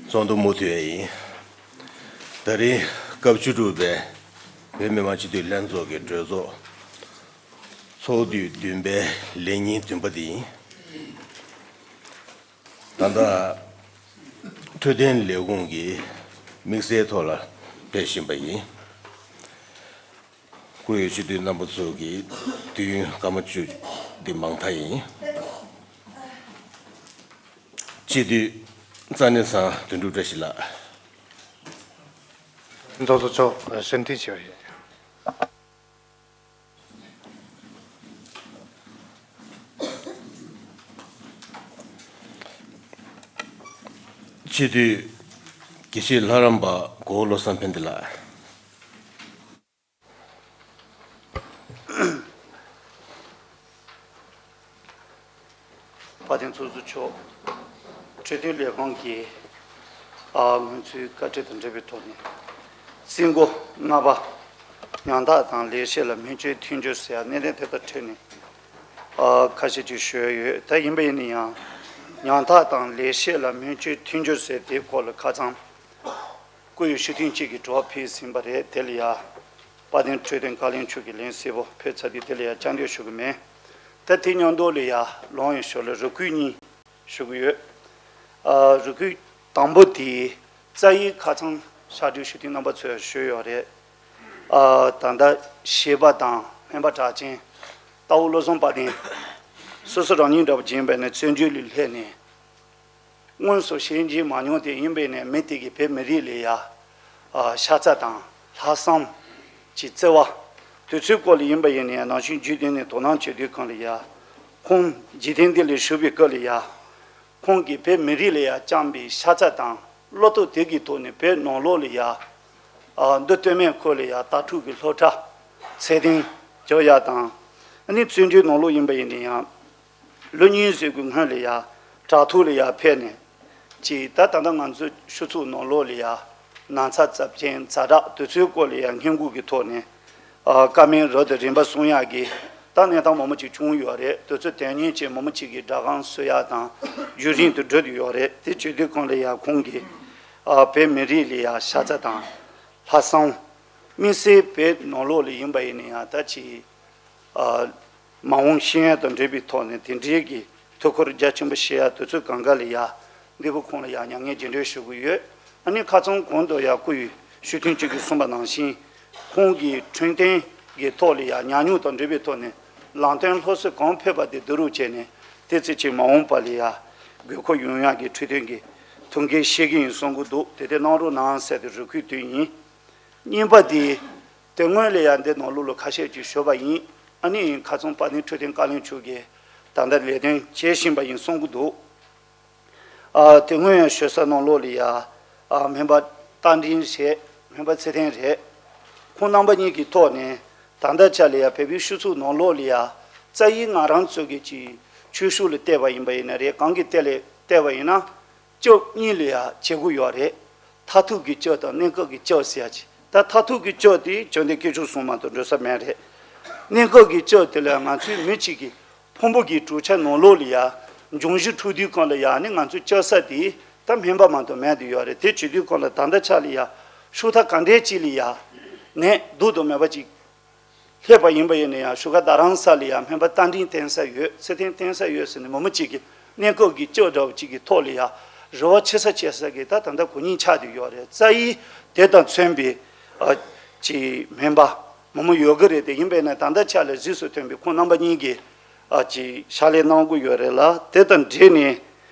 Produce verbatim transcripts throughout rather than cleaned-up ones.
ཚོགས་འདུ་མུ་མཐུད་ཡིན། ད་རིང་སྐབས་བཅུ་དྲུག་པའི་བོད་མི་མང་སྤྱི་འཐུས་ལྷན་ཚོགས་ཀྱི་གྲོས་ཚོགས་ཚོགས་དུས་བདུན་པའི་ལས་ཉིན་བདུན་པ་དེ་ཡིན། ད་ལྟ་འཕྲོད་བསྟེན་ལས་ཁུངས་ཀྱི་དམིགས་བསལ་ཐོག་ལ་ཕེབས་བཞིན་པ་ཡིན། སྐུ་ཡོད་སྤྱི་འཐུས་རྣམ་པ་ཚོ་གི་དུས་ཡུན་སྐར་མ་བཅུ་འདི་མང་མཐའ་ཡིན། སྤྱི་འཐུས་རྩ་ནས་ཚང་དོན་གྲུབ་བཀྲ་ཤིས་ལགས། ཚོགས་གཙོ་མཆོག་གསོལ་འདེབས་ཞུ་བ་ཡིན། སྤྱི་འཐུས་དགེ་བཤེས་ལྷ་རམས་པ་གོ་བོ་བློ་བཟང་ཕན་བདེ་ལགས། དཔལ་ལྡན་ཚོགས་གཙོ་མཆོག་འཕྲོད་བསྟེན་ལས་ཁང་གི་ཨ་སྔོན་ཚུད་བཀའ་ཁྲིད་དང་འབྲེལ་བའི་ཐོག་ནས་རྩིས་འགོ་ལྔ་པ་ཉམ་ཐག་དང་ལས་བྱེད་ལ་སྨན་བཅོས་མཐུན་འགྱུར་ཟེར་ཡ་གནད་དོན་དེ་དང་འཕྲད་ནས་ཨ་ཁ་ཤས་ཅིག་ཞུ་ཡ་ཡོད། ད་ཡིན་པ་ཡིན་ན་ཡང་ཉམ་ཐག་དང་ལས་བྱེད་ལ་སྨན་བཅོས་མཐུན་འགྱུར་ཟེར་དེའི་སྐོར་ལ་ཁ་སང་སྐུ་ཡོད་སྤྱི་འཐུས་གཅིག་གིས་དྲི་བ་ཕུལ་ཟིན་པ་རེད། དེ་ལ་ཡ་དཔལ་ལྡན་འཕྲོད་བསྟེན་བཀའ་བློན་མཆོག་གིས་ལན་གསལ་པོ་ཕུལ་ཚར་དུས་དེ་ལ་ཡ་བཅར་འདྲི་ཞུ་གི་མེད། ད་དེ་མཉམ་དུ་ལ་ཡ་ལོང་ཡོད་ཞོར་ལ་རེ་སྐུལ་གཉིས་ཞུ་གི་ཡོད། ཨ་རེ་སྐུལ་དང་པོ་དེ་རྩ་ཡིག་ཁ་ཚང་ཕྱག་སྦྲེལ་ཞུ་དུས་རྣམ་པ་ཚོས་ཞུས་ཡོད་རེད། ཨ་ད་ལྟ་བྱིས་པ་དང་སྨན་པ་གྲགས་ཅན་རྟ་བོ་བློ་བཟང་དཔལ་ལྡན་སོ་སོ་རང་ཉིད་འདྲ་པོ་ཅིག་ཡིན་པ་ནས་བཙན་བྱོལ་ལ་སླེབས་ནས། དངོས་སུ་ཞལ་མཇལ་མ་མྱོང་སྟེ་ཡིན་པས་ནས་མི་དེ་གིས་བོད་མི་རིགས་ལ་ཡ་ཨ་ཤ་ཚ་དང་ལྷག་བསམ་གྱི་བརྩེ་བ་དེ་ཚོའི་སྐོར་ལ་ཡིན་པ་ཡིན་ནའི་ནང་བཞིན་རྒྱུད་འདི་ནས་དོ་སྣང་བྱེད་དུས་གང་ལ་ཡ་ཁོང་འཇིག་རྟེན་འདི་ལ་བཞུགས་པའི་སྐབས་ལ་ཡ་ཁོང་གིས་བོད་མི་རིགས་ལ་ཡ་བཅངས་པའི་ཤ་ཚ་དང་བློ་སྟོབས་དེ་གི་ཐོག་ནས་བོད་ནང་ལོགས་ལ་ཡ་ཨ་མདོ་སྟོད་སྨད་ཁུལ་ལ་ཡ་ལྟ་ཕྲུག་གི་སློབ་གྲྭ་ཚད་ལྡན་རྒྱག་ཡ་དང་ཨ་ནི་བཙན་བྱོལ་ནང་ལོགས་ཡིན་པ་ཡིན་ནའི་ཡང་། ལོ་གཉིས་ཙམ་གྱི་སྔོན་ལ་ཡ་དྲ་ཐོག་ལ་ཡ་ཕེབས་ནས་ཅིག་ད་ད་ལྟ་ང་ཚོའི་ཆུ་ཚོད་ནང་ལོགས་ལ་ཡ་ན་ཚ་ཚབས་ཆེན་ཛ་དྲག་དེ་ཚོའི་སྐོར་ལ་ཡ་སྔོན་འགོག་གི་ཐོག་ནས་ཨ་བཀའ་མོལ་རབ་དང་རིམ་པ་གསུང་ཡག་གི་ད་གནས་སྟངས་མང་པོ་ཅིག་བྱུང་ཡོད་རེད། དེ་ཚོ་དོན་གཉེར་ཅན་མང་པོ་ཅིག་གིས་སྒྲ་སྒམ་བཟོ་ཡག་དང་རྒྱུན་རིང་དུ་འགྲོ་བསྡད་ཡོད་རེད། དེ་བྱེད་དུས་གང་ལ་ཡ་ཁོང་གིས་ཨ་བོད་མི་རིགས་ལ་ཡ་ཤ་ཚ་དང་ལྷག་བསམ་དམིགས་བསལ་བོད་ནང་ལོགས་ལ་ཡིན་པ་ཡིན་ན་ཡང་ད་ཅིག་ཨ་མ་འོངས་ཤེས་ཡོན་དང་འབྲེལ་བའི་ཐོག་ནས་དེ་འདྲའི་གི་ཐུགས་ཁུར་རྒྱ་ཆེན་པོ་བཞེས་ཡ་དེ་ཚོ་གང་ག་ལ་ཡ་འདི་གུ་ཁོང་ལ་ཡ་མྱ་ངན་རྗེས་དྲན་ཞུ་གི་ཡོད། ཨ་ནི་ཁ་སང་གོང་དུ་ཡ་སྐུ་ཡི་ཞུ་མཐུན་གཅིག་གིས་གསུངས་པ་ནང་བཞིན་ཁོང་གི་འཕྲོད་བསྟེན་གི་ཐོག་ལ་ཡ་ཉམས་མྱོང་དང་འབྲེལ་བའི་ཐོག་ནས་ལམ་སྟོན་སློབ་གསོ་གང་ཕེབས་པ་དེ་བསྡུ་རུབ་བྱས་ནས་དེ་ཚེ་ཆེ་མ་འོངས་པ་ལ་ཡ་དགོས་མཁོ་ཡོང་ཡ་གི་འཕྲོད་བསྟེན་གི་ཐུགས་འགན་བཞེས་ཀྱི་ཡིན་གསུང་གི་འདུག་དེ་དེ་གནང་རོགས་གནང་ཟེར་ཏེ་རེ་སྐུལ་དེ་ཡིན། གཉིས་པ་དེ། དེ་སྔོན་ལ་ཡང་འདི་ནང་ལོགས་ལ་ཁ་ཤས་ཅིག་ཞུས་པ་ཡིན། ཨ་ནི་ཁ་སང་དཔལ་ལྡན་འཕྲོད་བསྟེན་བཀའ་བློན་མཆོག་གིས་ད་ལྟ་ལས་དོན་བྱེད་བཞིན་པ་ཡིན་གསུང་གི་འདུག་ཨ་དེ་སྔོན་ཡང་ཞུ་ས་ནང་ལོགས་ལ་ཡ། ཨ་སྨན་པ་རྟ་མགྲིན་རེད། སྨན་པ་ཚེ་བརྟན་རེད། ཁོང་རྣམ་པ་གཉིས་ཀྱི་ཐོག་ནས་ད་ལྟ་ཆ་ལ་ཡ་བོད་པའི་སྤྱི་ཚོགས་ནང་ལོགས་ལ་ཡ། རྩ་ཡི་ང་རང་ཚོ་གི་ཅིག་ཆོས་ཕྱོགས་ལ་བལྟས་པ་ཡིན་པ་ཡིན་ན་རེད། གང་གི་ཐད་ལ་བལྟས་པ་ཡིན་ན། སྐྱབས་གཉིས་ལ་ཡ་བྱེད་དགོས་ཡོད་རེད། མཐར་ཐུག་གི་སྐྱབས་དང་གནས་སྐབས་ཀྱི་སྐྱབས་ཟེར་ཡ་ཅིག་ད་མཐར་ཐུག་གི་སྐྱབས་དེ་བཅོམ་ལྡན་སྐྱབས་མཆོག་གསུམ་མ་གཏོགས་འགྲོ་ས་མེད་རེད། གནས་སྐབས་ཀྱི་སྐྱབས་དེ་ལ་ང་ཚོའི་མི་གཅིག་གི་ཕུང་པོ་གི་གྲུབ་ཆ་ནང་ལོགས་ལ་ཡ་འབྱུང་བཞི་འཁྲུགས་དུས་གང་ལ་ཡ་ནི་ང་ཚོའི་སྐྱབས་ས་དེ་ད་སྨན་པ་མ་གཏོགས་མེད་དུ་ཡོད་རེད། དེ་བྱེད་དུས་གང་ལ་ད་ལྟ་ཆ་ལ་ཡ་ཕྱོགས་མཐའ་ག་འདྲའི་ཅིག་ལ་ཡ་ནད་བཟློག་ཏུ་མེད་པ་ཅིག་སླེབས་པ་ཡིན་པ་ཡིན་ན་ཡང་བཞུགས་སྒར་རྡ་རམ་ས་ལ་ཡང་སྨན་པ་རྟ་མགྲིན་བསྟེན་ས་ཡོད། ཚེ་བརྟན་བསྟེན་ས་ཡོད་ཟེར་ནས་མི་མི་གཅིག་གིས་གནས་སྐབས་ཀྱི་སྐྱབས་འདྲ་བོ་གཅིག་གི་ཐོག་ལ་ཡང་རེ་བ་ཆེ་ས་ཆེ་ས་གི་ད་ད་ལྟ་གོ་རྙིང་ཆགས་བསྡད་ཡོད་རེད། རྩ་ཡི་དེ་དང་མཚོན་པའི་ཨ་ཅིག་སྨན་པ་མང་པོ་ཡོད་གི་རེད། དེ་ཡིན་པས་ན་ད་ལྟ་ཆ་ལ་གཟིགས་སུ་ཐོན་པའི་ཁོང་རྣམ་པ་གཉིས་ཀྱིས་ཨ་ཅིག་ཕྱག་ལས་གནང་གི་ཡོད་རེད་ལ། དེ་དང་འབྲེལ་ནས་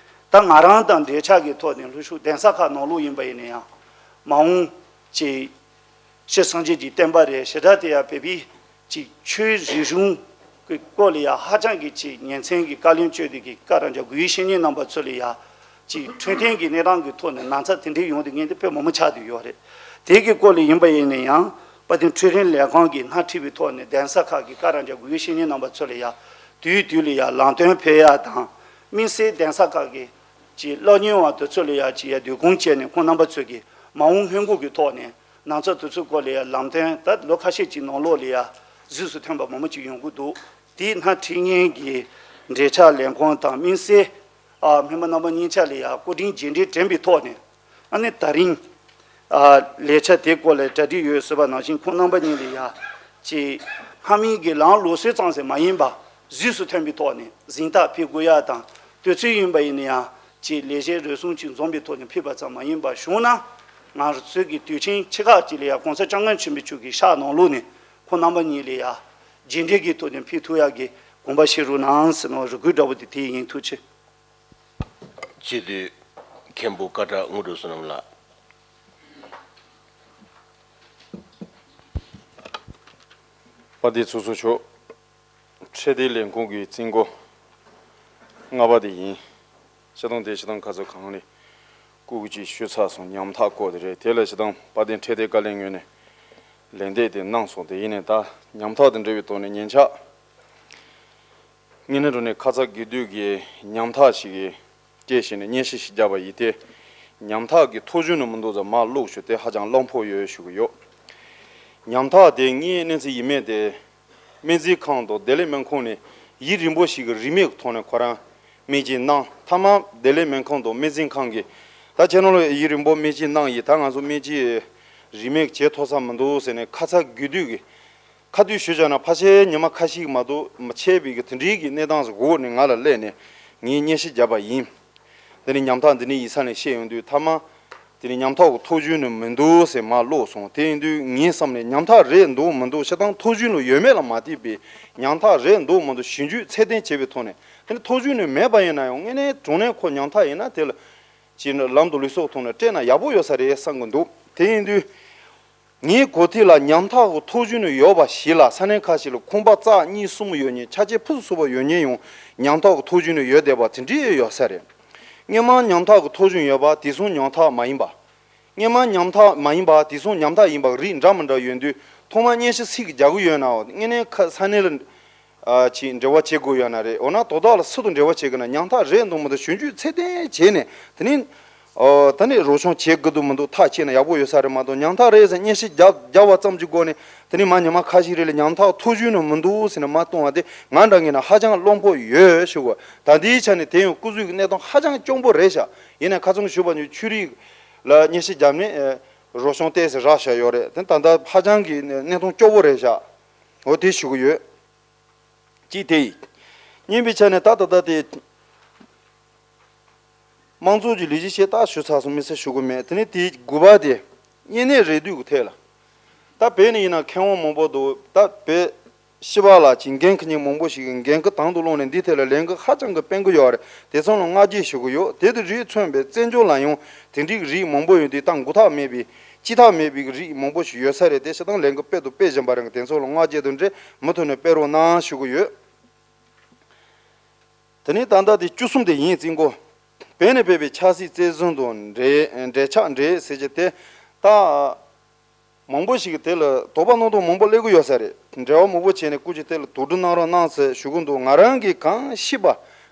ད་ང་རང་དང་འབྲེལ་ཆགས་ཀྱི་ཐོག་ནས་ལྷོ་ཕྱོགས་གདན་ས་ཁག་ནང་ལོགས་ཡིན་པ་ཡིན་ན་ཡང་མ་འོངས་ཅིག་སྤྱིར་སངས་རྒྱས་ཀྱི་བསྟན་པ་རེད། ཞེ་དྲག་དེ་ཡང་བོད་པའི་ཅིག་ཆོས་རིག་གཞུང་གི་སྐོར་ལ་ཡང་ཧ་ཅང་གི་ཅིག་ཉིན་མཚན་གྱི་བཀའ་བློན་གཅོད་དེ་གི་བཀའ་རང་རྒྱ་དགོས་ཡིག་བཤེས་གཉེན་རྣམ་པ་ཚོ་ལ་ཡང་ཅིག་འཕྲོད་བསྟེན་གྱི་གནས་སྟངས་ཀྱི་ཐོག་ནས་ན་ཚ་དེ་འདྲའི་ཡོང་དུས་ངས་འདི་དཔེ་མང་པོ་ཆགས་བསྡད་ཡོད་རེད། དེ་གི་སྐོར་ལ་ཡིན་པ་ཡིན་ན་ཡང་དཔལ་ལྡན་འཕྲོད་བསྟེན་ལས་ཁང་གིས་སྣེ་ཁྲིད་པའི་ཐོག་ནས་གདན་ས་ཁག་གི་བཀའ་རང་རྒྱ་དགོས་ཡིག་བཤེས་གཉེན་རྣམ་པ་ཚོ་ལ་ཡང་དུས་དུས་ལ་ཡང་ལམ་སྟོན་ཕེབས་ཡག་དང་། དམིགས་བསལ་གདན་ས་ཁག་གི་ཅིག་སློབ་གཉེར་བ་དེ་ཚོ་ལ་ཡང་ཅིག་ཡ་བསྡུ་སྐོང་བྱས་ནས་ཁོང་རྣམ་པ་ཚོ་གིས་མ་འོངས་སྔོན་འགོག་གི་ཐོག་ནས། ན་ཚ་དེ་ཚོའི་སྐོར་ལ་ཡང་ལམ་སྟོན་ད་ལོ་ཁ་ཤས་ཀྱི་ནང་ལོགས་ལ་ཡང་གཟིགས་སུ་ཐོན་པ་མང་པོ་ཅིག་ཡོང་གི་འདུག་དེའི་སྣེ་ཁྲིད་མཁན་གྱི་འབྲེལ་ཆགས་ལས་ཁུངས་དང་དམིགས་བསལ་ཨ་སྨན་པ་རྣམ་པ་གཉིས་ཆ་ལ་ཡང་བཀའ་དྲིན་རྗེས་དྲན་དྲན་པའི་ཐོག་ནས་ ཨ་ནི་ད་རིང་ཨ་ལས་འཆར་དེའི་སྐོར་ལ་གྲ་སྒྲིག་ཡོད་ཟེར་བ་ནང་བཞིན། ཁོང་རྣམ་པ་གཉིས་ལ་ཡ་ཅིག་སྔ་མའི་གི་ལམ་ལུགས་སྲོལ་ཙམ་ཞིག་མ་ཡིན་པ། གཟུགས་སུ་ཐོན་པའི་ཐོག་ནས། གཟེངས་རྟགས་ཕུལ་དགོས་ཡ་དང་། དུས་ཚོད་ཡིན་པ་ཡིན་ན་ཡང་ཅིག་ལས་བྱེད་རེ་ཟུང་ཅིག་འཛོམས་པའི་ཐོག་ནས་ཕུལ་བ་ཙམ་མ་ཡིན་པར། བྱུང་ན་ང་རང་ཚོའི་གི་དུས་ཆེན་ཆེ་ཁག་ཅིག་ལ་ཡ་༸གོང་ས་༸སྐྱབས་མགོན་ཆེན་པོ་མཆོག་གི་ཕྱག་ནང་ལོགས་ནས་ཁོང་རྣམ་པ་གཉིས་ལ་ཡ་རྗེས་འབྲས་ཀྱི་ཐོག་ནས་ཕུལ་ཐུབ་ཡ་གི་དགོངས་པ་བཞེས་རོགས་གནང་ཟེར་ནས་རེ་སྐུལ་འདྲ་པོ་དེ་དེ་ཡིན། ཐུགས་རྗེ་ཆེ། སྤྱི་འཐུས་མཁན་པོ་ཀ་ཁྲ་དངོས་གྲུབ་བསོད་ནམས་ལགས། དཔལ་ལྡན་ཚོགས་གཙོ་མཆོག་འཕྲོད་བསྟེན་ལས་ཁུངས་ཀྱི་རྩིས་འགོ་ལྔ་པ་དེ་ཡིན། སྤྱིར་བཏང་དེ་སྤྱིར་བཏང་ཁ་སང་གང་ལ་སྐུ་གུ་ཅིག་ཞུས་ཚར་སོང་། ཉམ་ཐག་སྐོར་དེ་རེད། དེ་ལ་སྤྱིར་བཏང་དཔལ་ལྡན་འཕྲོད་བསྟེན་བཀའ་བློན་ངོས་ནས་ལན་འདེབས་དེ་གནང་སོང་། དེ་ཡིན་ནས་ད་ཉམ་ཐག་དང་འབྲེལ་བའི་ཐོག་ནས་ཉེ་ཆར་ངེད་ནི་འགྲོ་ནས་ཁ་ཚ་དགོས་གཏུགས་ཀྱི་ཉམ་ཐག་ཞིག་གི་སྐད་བཤད་ནས་སྙན་ཞུ་ཞིག་བརྒྱབ་པ་ཡིན་ཏེ། ཉམ་ཐག་གི་ཐོ་གཞུང་ནི་མི་འདུག་ཟེར་མར་ཀློག་ཞུ་དེ་ཧ་ཅང་བླང་ཕོག་ཡོད་ཞུ་གི་ཡོད། ཉམ་ཐག་དེ་ངའི་གནས་ཚུལ་ཡིན་མིན་དེ། སྨན་རྩིས་ཁང་དང་བདེ་ལེགས་སྨན་ཁང་ནས་ཡུན་རིང་པོ་ཞིག་གི་རིན་མེད་ཀྱི་ཐོག་ནས་ཁོ་རང་སྨན་བཅོས་གནང་། མཐའ་མ་བདེ་ལེགས་སྨན་ཁང་དང་སྨན་རྩིས་ཁང་གིས་ད་ཁྱེད་རང་ལ་ཡུན་རིང་པོ་སྨན་བཅོས་གནང་ཡིན། ད་ང་ཚོ་སྨན་བཅོས་རིན་མེད་བྱེད་ཐུབ་ས་མི་འདུག་ཟེར་ནས་ཁ་ཚ་དགོས་གཏུགས་ཀྱི་ཁ་གཏད་ཞུས་བཞག་ན་ཕལ་ཆེར་ཉི་མ་ཁ་ཤས་མ་གཏོགས་མི་ཆད་པའི་གི་དེ་འདྲའི་གི་གནས་སྟངས་སུ་སྒུག་ནས་ང་ལ་སླེབས་ནས་ངས་སྙན་ཞུ་བརྒྱབ་པ་ཡིན། དེ་ནས་ཉམ་ཐག་འདི་ནས་ཡིག་ཚང་ནས་བཤད་ཡོང་དུས་མཐའ་མ་དེ་ནས་ཉམ་ཐག་གི་ཐོ་གཞུང་ནི་མི་འདུག་ཟེར་མར་ཀློག་སོང་། དེ་ཡིན་དུས་ངའི་བསམ་ནས་ཉམ་ཐག་རེད་འདུག་མི་འདུག་སྤྱིར་བཏང་ཐོ་གཞུང་ལ་ཡོད་མེད་ལ་མ་ལྟོས་པའི་ཉམ་ཐག་རེད་འདུག་མི་འདུག་ཞིབ་འཇུག་ཚད་ལྡན་བྱས་པའི་ཐོག་ནས། དེ་ནས་ཐོ་གཞུང་ནི་མེད་པ་ཡིན་ན་ཡང་དངོས་གནས་དྲང་གནས་ཁོ་ཉམ་ཐག་ཡིན་ན་དེ་ལ་ཅིག་ལམ་དུ་ལུགས་སྲོལ་ཐོག་ནས་སྤྲད་ན་ཡག་པོ་ཡོད་ས་རེད་བསམ་གི་འདུག་དེ་ཡིན་དུས། ངའི་གོ་ཐོས་ལ་ཉམ་ཐག་གི་ཐོ་གཞུང་ནི་ཡོད་པ་ཞིག་ལ། ས་གནས་ཁ་ཤས་ལ་ཁང་པ་རྩ་གཉིས་གསུམ་ཡོད་མཁན། ཆ་རྐྱེན་ཕུན་སུམ་ཚོགས་པ་ཡོད་མཁན་ཡང་ཉམ་ཐག་གི་ཐོ་གཞུང་ནི་ཡོད་བསྡད་པ་དེ་འདྲའི་ཡོད་ས་རེད། སྔོན་མ་ཉམ་ཐག་གི་ཐོ་གཞུང་ཡོད་པ་དེ་ཚོ་ཉམ་ཐག་མ་ཡིན་པ། སྔོན་མ་ཉམ་ཐག་མ་ཡིན་པ་དེ་ཚོ་ཉམ་ཐག་ཡིན་པ་རིགས་འདྲ་མི་འདྲ་ཡོད་དུས། ཐོག་མར་སྙན་ཞུ་སུས་ཀྱིས་རྒྱག་གི་ཡོད་ན། དངོས་གནས་ཁ་ས་གནས་ལ་ཨ་ཅིག་འབྲེལ་བ་བྱེད་དགོས་ཡོད་ན་རེད། འོ་ན་དོ་བདག་ལ་སུ་དང་འབྲེལ་བ་བྱེད་དགོས་ན། ཉམ་ཐག་རེད་འདུག་མི་འདུག་ཞིབ་འཇུག་ཚད་ལྡན་བྱས་ནས། དེ་ནས་ཨོ་ད་ནི་རོགས་སྐྱོར་བྱེད་དགོས་འདུག་མི་འདུག་ཐག་བཅད་ན་ཡག་པོ་ཡོད་ས་རེད་མ་གཏོགས། ཉམ་ཐག་རེད་ཟེར་སྙན་ཞུ་རྒྱབ་རྒྱབ་པ་ཙམ་གྱི་སྒོ་ནས་དེ་ནས་མར་ཉི་མ་ཁ་ཤས་རིང་ལ་ཉམ་ཐག་ཐོ་གཞུང་ནང་མི་འདུག་ཟེར་ནས་མར་གཏོང་བ་དེ་ང་འདྲ་ངེས་ན་ཧ་ཅང་བླང་ཕོག་ཡོད་ཞུ་གོ། ད་ལྟའི་ཆ་ནས་དེ་ཡང་སྐུ་གཟུགས་ཀྱི་གནས་སྟངས་ཧ་ཅང་སྐྱོ་པོ་རེད་ཤག་ཡིན་ནའི་ཁ་སང་ཞུས་པ་ནི་ཆོས་རིག་ལ་སྙན་ཞུ་བརྒྱབ་ནས་རོགས་སྐྱོར་ཏོག་ཙམ་རག་བཞག་ཡོད་རེད། དེ་ད་ལྟ་ཧ་ཅང་གི་གནས་སྟངས་སྐྱོ་པོ་རེད་ཤག་འོ་དེ་ཞུ་གི་ཡོད། གཅིག་དེ་ཡིན། གཉིས་པའི་ཆ་ནས་ད་ད་ལྟ་དེ་དམངས་གཙོ་གི་ལས་གཞི་ཞེ་དྲག་ཞུ་ཚར་སོང་མི་ཚེ་ཞུ་གི་མེད། དེ་ནས་དེ་དགུ་པ་དེ་གཉན་ནད་རེག་དུས་ཀྱི་ཐད་ལ། ད་བོད་ནས་ཡིན་ན་མཁས་དབང་མང་པོ་འདུག་ད་བོད་སྤྱི་པ་ལ་ཅིག་འགན་འཁུར་མཁན་མང་པོ་ཞིག་གིས་འགན་འཁུར་དང་དུ་བླངས་ནས་འདིའི་ཐད་ལ་ལས་འགུལ་ཧ་ཅང་གི་སྤེལ་གི་ཡོད་རེད། དེ་ཚོ་ལ་བསྔགས་བརྗོད་ཞུ་གི་ཡོད། དེ་དང་རིགས་མཚུངས་པའི་བཙན་བྱོལ་ལ་ཡང་དེ་འདྲའི་རིགས་མང་པོ་ཡོད་དུས། ད་མགོ་ཐག་མེད་པའི་ཅི་ཐག་མེད་པའི་རིགས་མང་པོ་ཞིག་ཡོད་ས་རེད། དེ་ཞེ་དྲག་ལས་འགུལ་སྤེལ་དང་སྤེལ་བཞིན་པ་རེད། དེ་ཚོ་ལ་བསྔགས་བརྗོད་དང་འབྲེལ་མུ་མཐུད་ནས་སྤེལ་རོགས་གནང་ཞུ་གི་ཡོད། དེ་ནས་ད་ལྟ་དེ་བཅུ་གསུམ་དེ་ཡིན། རྩིས་འགོ། བོད་ནས་ཕེབས་པའི་ཆབ་སྲིད་བཙན་བཟུང་དང་འབྲེལ་འབྲེལ་ཆགས་འབྲེལ་ཟེར་གྱི་དེ་ད། མང་པོ་ཞིག་གིས་དེ་ལ་དོགས་པ་སྣང་དོགས་མང་པོ་སླེབས་ཀྱི་ཡོད་ས་རེད། འབྲེལ་བ་མང་པོ་བྱས་ནས་སྐུ་མཁྱེན་དེ་ལ་དོགས་འདྲི་གནང་རོགས་གནང་ཟེར་ཞུ་གི་འདུག་ང་རང་གིས་གང་ཤེས་པ་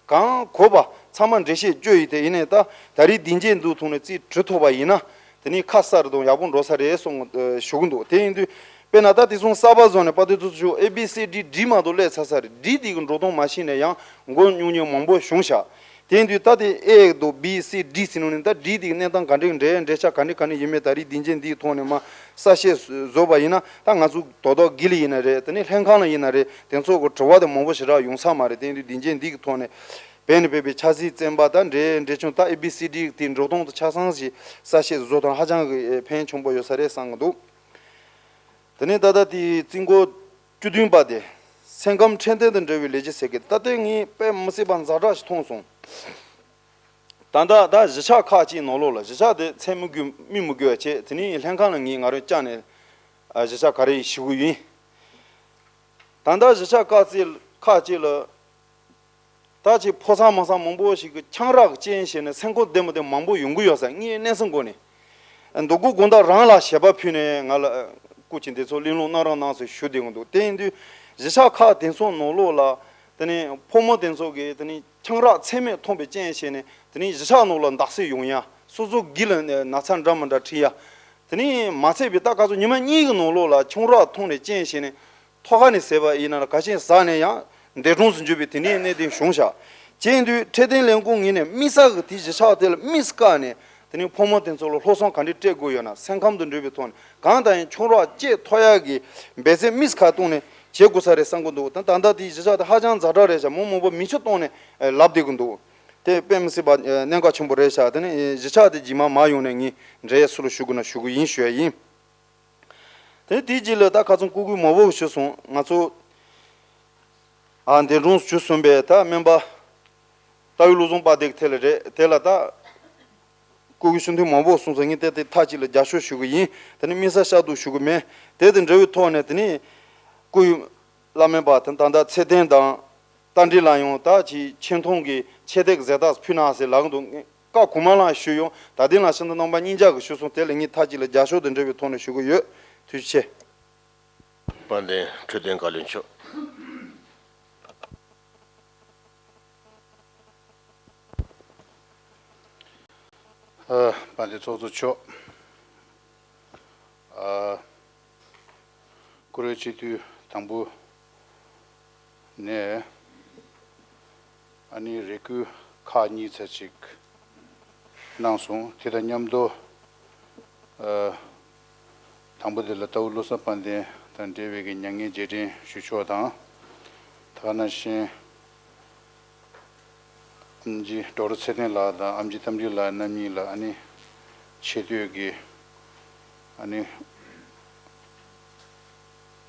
གང་གོ་བ་ཚང་མ་འགྲེལ་བཤད་བཅོས་ཡིན། དེ་ཡིན་ནའི་ད་ད་རེས་སྡིངས་ཆ་འདི་ཐོག་ནས་རྩིས་འབྲི་ཐུབ་པ་ཡིན་ན་དེ་ནས་ཁ་གསལ་དང་ཡག་པོ་འགྲོ་ས་རེད་གསུངས་ཞུ་གི་འདུག་དེ་ཡིན་དུས་དཔེར་ན་ད་དེ་སོང་གསར་པ་བཟོ་ནས་དཔལ་ལྡན་ཚོགས་གཙོ་མཆོག་ཨེ་བི་སི་ཌི་ཌི་མ་གཏོགས་སླེབས་ཚར་ས་རེད། ཌི་དེ་གི་འགྲོ་སྟངས་མ་ཤེས་ནས་ཡང་མགོ་རྙོག་མཁན་མང་པོ་བྱུང་ཤག་དེ་ཡིན་དུས་ད་དེ་ཨེ་དང་བི་སི་ཌི་ཟེར་ནོ་ནི་ད་ཌི་དེ་གི་གནས་སྟངས་ག་འདྲའི་འབྲེལ་འབྲེལ་ཆགས་ག་འདྲ་ག་འདྲ་ཡིན་མིན་ད་རེས་སྡིངས་ཆ་འདིའི་ཐོག་ནས་མར་གསལ་བཤད་བཟོས་པ་ཡིན་ན། ད་ང་ཚོ་དོ་བདག་སྒེར་ལ་ཡིན་ན་རེད། དེ་ནས་ལྷན་ཁང་ལ་ཡིན་ན་རེད། དེ་ཚོ་གི་དྲི་བ་དེ་མང་པོ་ཞེ་དྲག་ཡོང་ས་མ་རེད། དེ་ཡིན་དུས་སྡིངས་ཆ་འདི་གི་ཐོག་ནས་བོད་ནས་ཕེབས་པའི་ཆབ་སྲིད་བཙོན་པ་དང་འབྲེལ་འབྲེལ་ཆུང་ད་ཨེ་བི་སི་ཌི་དེའི་འགྲོ་སྟངས་དང་ཆ་ཚང་ཞིག་གསལ་བཤད་བཟོ་དང་ཧ་ཅང་གི་ཕན་ཆེན་པོ་ཡོད་ས་རེད་བསམ་གི་འདུག་དེ་ནས་ད་ལྟ་དེའི་རྩིས་འགོ་བཅུ་བདུན་པ་དེ་སེམས་ཁམས་འཕྲོད་བསྟེན་དང་འབྲེལ་བའི་ལས་གཞི་ཟེར་གི། ད་ལྟ་ངས་དཔེ་མི་སྲིད་པ་ཛ་དྲག་ཞིག་མཐོང་སོང་། ད་ལྟ་ད་གཞིས་ཆགས་ཁག་ཅིག་ནང་ལོགས་ལ། གཞིས་ཆགས་དེ་མཚན་མི་དགོས་མིང་མི་དགོས་པ་བྱས། དེ་ནས་ལྷན་ཁང་ལ་ངས་ང་རང་བཅར་ནས་ཨ་གཞིས་ཆགས་ག་རེ་ཞུ་གི་ཡིན། ད་ལྟ་གཞིས་ཆགས་ཁག་ཅིག་ཁག་ཅིག་ལ་ད་ཅིག་ཕོ་གསར་མོ་གསར་མང་པོ་ཞིག་གིས་ཆང་རག་གི་རྐྱེན་བྱས་ནས་སེམས་ཁོག་བདེ་མི་བདེ་མང་པོ་ཡོང་གི་ཡོད་ས་ངའི་གནས་ཚུལ་འགོ་ནས། འདུག་གུ་དགོང་དག་རང་ལ་ཞལ་པར་ཕུལ་ནས་ང་ལ་སྐུ་མཁྱེན་དེ་ཚོ་གླེང་སློང་གནང་རོགས་གནང་ཟེར་ཞུ་བསྡད་ཀྱི་འདུག་དེ་ཡིན་དུས་གཞིས་ཆགས་ཁག་དེ་ཚོ་ནང་ལོགས་ལ་དེ་ནས་ཕོ་མོ་དེ་ཚོ་གིས་དེ་ནས་ཆང་རག་ཚད་མེད་འཐུང་བའི་རྐྱེན་བྱས་ནས་དེ་ནས་གཞིས་ཆགས་ནང་ལ་འདག་སེལ་ཡོང་ཡ། སོ་སོ་སྒེར་ལ་ན་ཚ་འདྲ་མི་འདྲ་འཕྲད་ཡ། དེ་ནས་མ་ཚད་པའི་ད་ག་ཚོད་ཉི་མ་གཉིས་ཀྱི་ནང་ལོགས་ལ་ཆང་རག་འཐུང་ནས་རྐྱེན་བྱས་ནས་ཐོག་ཁ་ནས་ཟས་པ་ཡིན་ན་ལ་ག་ཤེད་ཟ་ནས་ཡང་འདས་གྲོངས་སུ་འགྱུར་བའི་དེ་འདྲའི་གནད་དོན་བྱུང་ཤག་བྱས་དུས་འཕྲོད་བསྟེན་ལས་ཁུངས་ངོས་ནས་དམིགས་བསལ་གྱི་དེ་གཞིས་ཆགས་དེ་ལ་དམིགས་སུ་བཀར་ནས་ དེ་ནི་ཕོ་མོ་དེ་ཚོ་ལ་སློབ་སྦྱོང་ག་འདྲས་སྤྲད་དགོས་ཡོད་ན། སེམས་ཁམས་དང་འབྲེལ་བའི་ཐོག་ནས་གང་ལྟར་ཡང་ཁྱོད་རང་གཅེས་ཐོབ་ཡག་གི་འབད་བརྩོན་དམིགས་སུ་བཀར་བཏང་ནས་བྱེད་དགོས་ས་རེད་བསམ་གྱི་འདུག་ད་ད་ལྟ་དེའི་གཞིས་ཆགས་དེ་ཧ་ཅང་ཛ་དྲག་རེད་ཤག་མི་མང་པོ་མིག་ཆུ་བཏང་ནས་ལབ་བསྡད་ཀྱི་འདུག་དེ་དཔེ་མི་སྲིད་པ་གནད་འགག་ཆེན་པོ་རེད་ཤག་དེ་ནི་གཞིས་ཆགས་དེ་རྗེས་མ་མ་ཡོང་ནས་ངས་འབྲེལ་ཡོད་སུ་ལ་ཞུ་དགོས་ན་ཞུ་གི་ཡིན་ཞུ་ཡ་ཡིན། དེ་དེའི་རྗེས་ལ་ད་ཁ་སང་སྐུ་སྒེར་མང་པོ་ཞུས་སོང་། ང་ཚོ་ཨ་འདས་གྲོངས་བྱུང་སོང་པས། ད་སྨན་པ་རྟ་བའི་བློ་བཟང་དཔལ་ལྡན་གྱི་ཐད་ལ་རེད། དེ་ལ་ད་སྐུ་སྒེར་ཞུ་མཁན་མང་པོ་གསུངས་སོང་། ངས་དེ་དེ་མཐའ་གཅིག་ལ་རྒྱབ་སྐྱོར་ཞུ་གི་ཡིན། དེ་ནི་དམིགས་བསལ་ཤ་སྟག་ཞུ་གི་མེད། དེ་དང་འབྲེལ་བའི་ཐོག་ནས་དེ་ནི་སྐུ་ཡི་བླ་སྨན་པ་དང་ད་ལྟ་ཚེ་བརྟན་དང་། རྟ་མགྲིན་ལ་ཡང་ད་ཅིག་ཆེ་མཐོང་གི་ཆེ་བསྟོད་ཀྱི་གཟེངས་རྟགས་ཕུལ་གནང་ཟེར་ལབ་ཀྱི་འདུག་བཀའ་གོང་མ་ལ་ཞུས་ཡོང་། ད་ཐེངས་ལ་ཤིན་ཏུ་རྣམ་པ་གཉིས་ཆ་གིས་ཞུས་སོང་། དེ་ལ་ངས་མཐའ་གཅིག་ལ་རྒྱབ་སྐྱོར་དང་འབྲེལ་བའི་ཐོག་ནས་ཞུ་གི་ཡོད། ཐུགས་རྗེ་ཆེ། དཔལ་ལྡན་འཕྲོད་བསྟེན་བཀའ་བློན་མཆོག་ཨ། དཔལ་ལྡན་ཚོགས་གཙོ་མཆོག་ཨ། བཀུར་འོས་སྤྱི་འཐུས་དང་པོ་ནས་ཨ་ནི་རེ་སྐུལ་ཁག་གཉིས་ཙམ་ཅིག་གནང་སོང་། དེ་དང་མཉམ་དུ་ཨ། དང་པོ་དེ་ལ་རྟའུ་བློ་བཟང་དཔལ་ལྡན་དང་འབྲེལ་བའི་གི་མྱ་ངན་རྗེས་དྲན་ཞུ་ཕྱོགས་དང་། དེ་ག་ནང་བཞིན་ཨེམ་ཆི་ཌོག་ཊར་ཚེ་བརྟན་ལགས་དང་ཨེམ་ཆི་རྟ་མགྲིན་ལགས་རྣམ་གཉིས་ལ་ཨ་ནི་ཆེ་བསྟོད་ཀྱི་ཨ་ནི་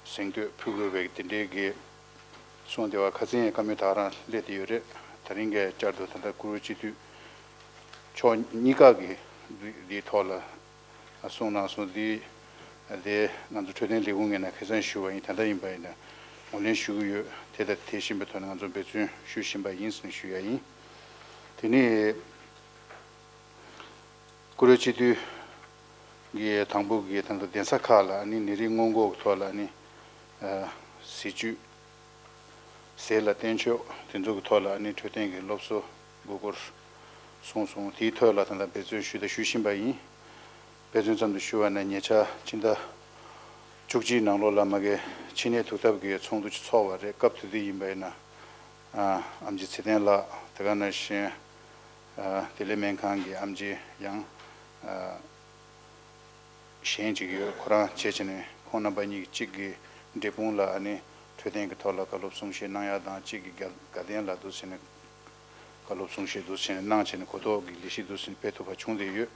གཟེངས་བསྟོད་ཕུལ་དགོས་པའི་དེ་འབྲེལ་གྱི་གསུངས་བསྡད་པ་ཁ་སང་ཡང་བཀའ་མོལ་ད་རང་སླེབས་བསྡད་ཡོད་རེད། དེ་རིང་གི་བསྐྱར་དུ་ད་ལྟ་བཀུར་འོས་སྤྱི་འཐུས་མཆོག་གཉིས་ཀ་གིས་འདི་འདིའི་ཐོག་ལ་གསུངས་གནང་སོང་། འདི་དེ་ང་ཚོ་འཕྲོད་བསྟེན་ལས་ཁུངས་ངོས་ནས་ཁ་སང་ཞུས་པ་ཡིན། ད་ལྟ་ཡིན་པ་ཡིན་ན་ངོས་ལེན་ཞུ་གི་ཡོད། དེ་ལྟར་དེ་བཞིན་པའི་ཐོག་ནས་ང་ཚོ་འབད་བརྩོན་ཞུ་བཞིན་པ་ཡིན་ཟེར་ནས་ཞུ་ཡ་ཡིན། དེ་ནས་བཀུར་འོས་སྤྱི་འཐུས་ཀྱི་དང་པོ་གི་ད་ལྟ་གདན་ས་ཁག་ལ་ཨ་ནི་ནད་རིགས་སྔོན་འགོག་གི་ཐོག་ལ་ཨ་ནི་ཨ་ཟས་བཅུད་ཟས་ལ་བརྟེན་ཕྱོགས་དེ་ཚོ་གི་ཐོག་ལ་ཨ་ནི་འཕྲོད་བསྟེན་གྱི་སློབ་གསོ་དགོས་སྐོར་གསུངས་སོང་། དེའི་ཐོག་ལ་ད་ལྟ་འབད་བརྩོན་ཞུས་དང་ཞུ་བཞིན་པ་ཡིན། དཔེ་མཚོན་ཙམ་དུ་ཞུ་བ་ན་ཉེ་ཆར་ཕྱི་ཟླ་བཅུ་གཅིག་ནང་ལོགས་ལ་མ་གི་ཕྱི་ནད་དུག་ཐབས་ཀྱི་ཚོགས་འདུ་ཅིག་ཚོགས་པ་རེད། སྐབས་དེ་དུས་ཡིན་པ་ཡིན་ན་ཨ་ཨེམ་ཆི་ཚེ་བརྟན་ལགས། དེ་ག་ནང་བཞིན་ཨ་བདེ་ལེགས་སྨན་ཁང་གི་ཨེམ་ཆི་ཡང་ཨ་གཞན་ཅིག་ཡོད། ཁོ་རང་བྱས་བྱས་ནས་ཁོང་རྣམ་པ་གཉིས་ཀྱི་གཅིག་གི་འབྲས་སྤུངས་ལ་ཨ་ནི་འཕྲོད་བསྟེན་གྱི་ཐོག་ལ་བཀའ་སློབ་གསུང་བཤད་གནང་ཡ་དང་། གཅིག་གི་དགའ་དགའ་ལྡན་ལ་འདུག་བྱས་ནས་བཀའ་སློབ་གསུང་བཤད་འདུག་བྱས་ནས་གནང་བྱས་ནས་གོ་རྟོགས་ཀྱི་ལས་གཞི་འདུག་བྱས་ནས་སྤེལ་ཐུབ་པ་བྱུང་བསྡད་ཡོད།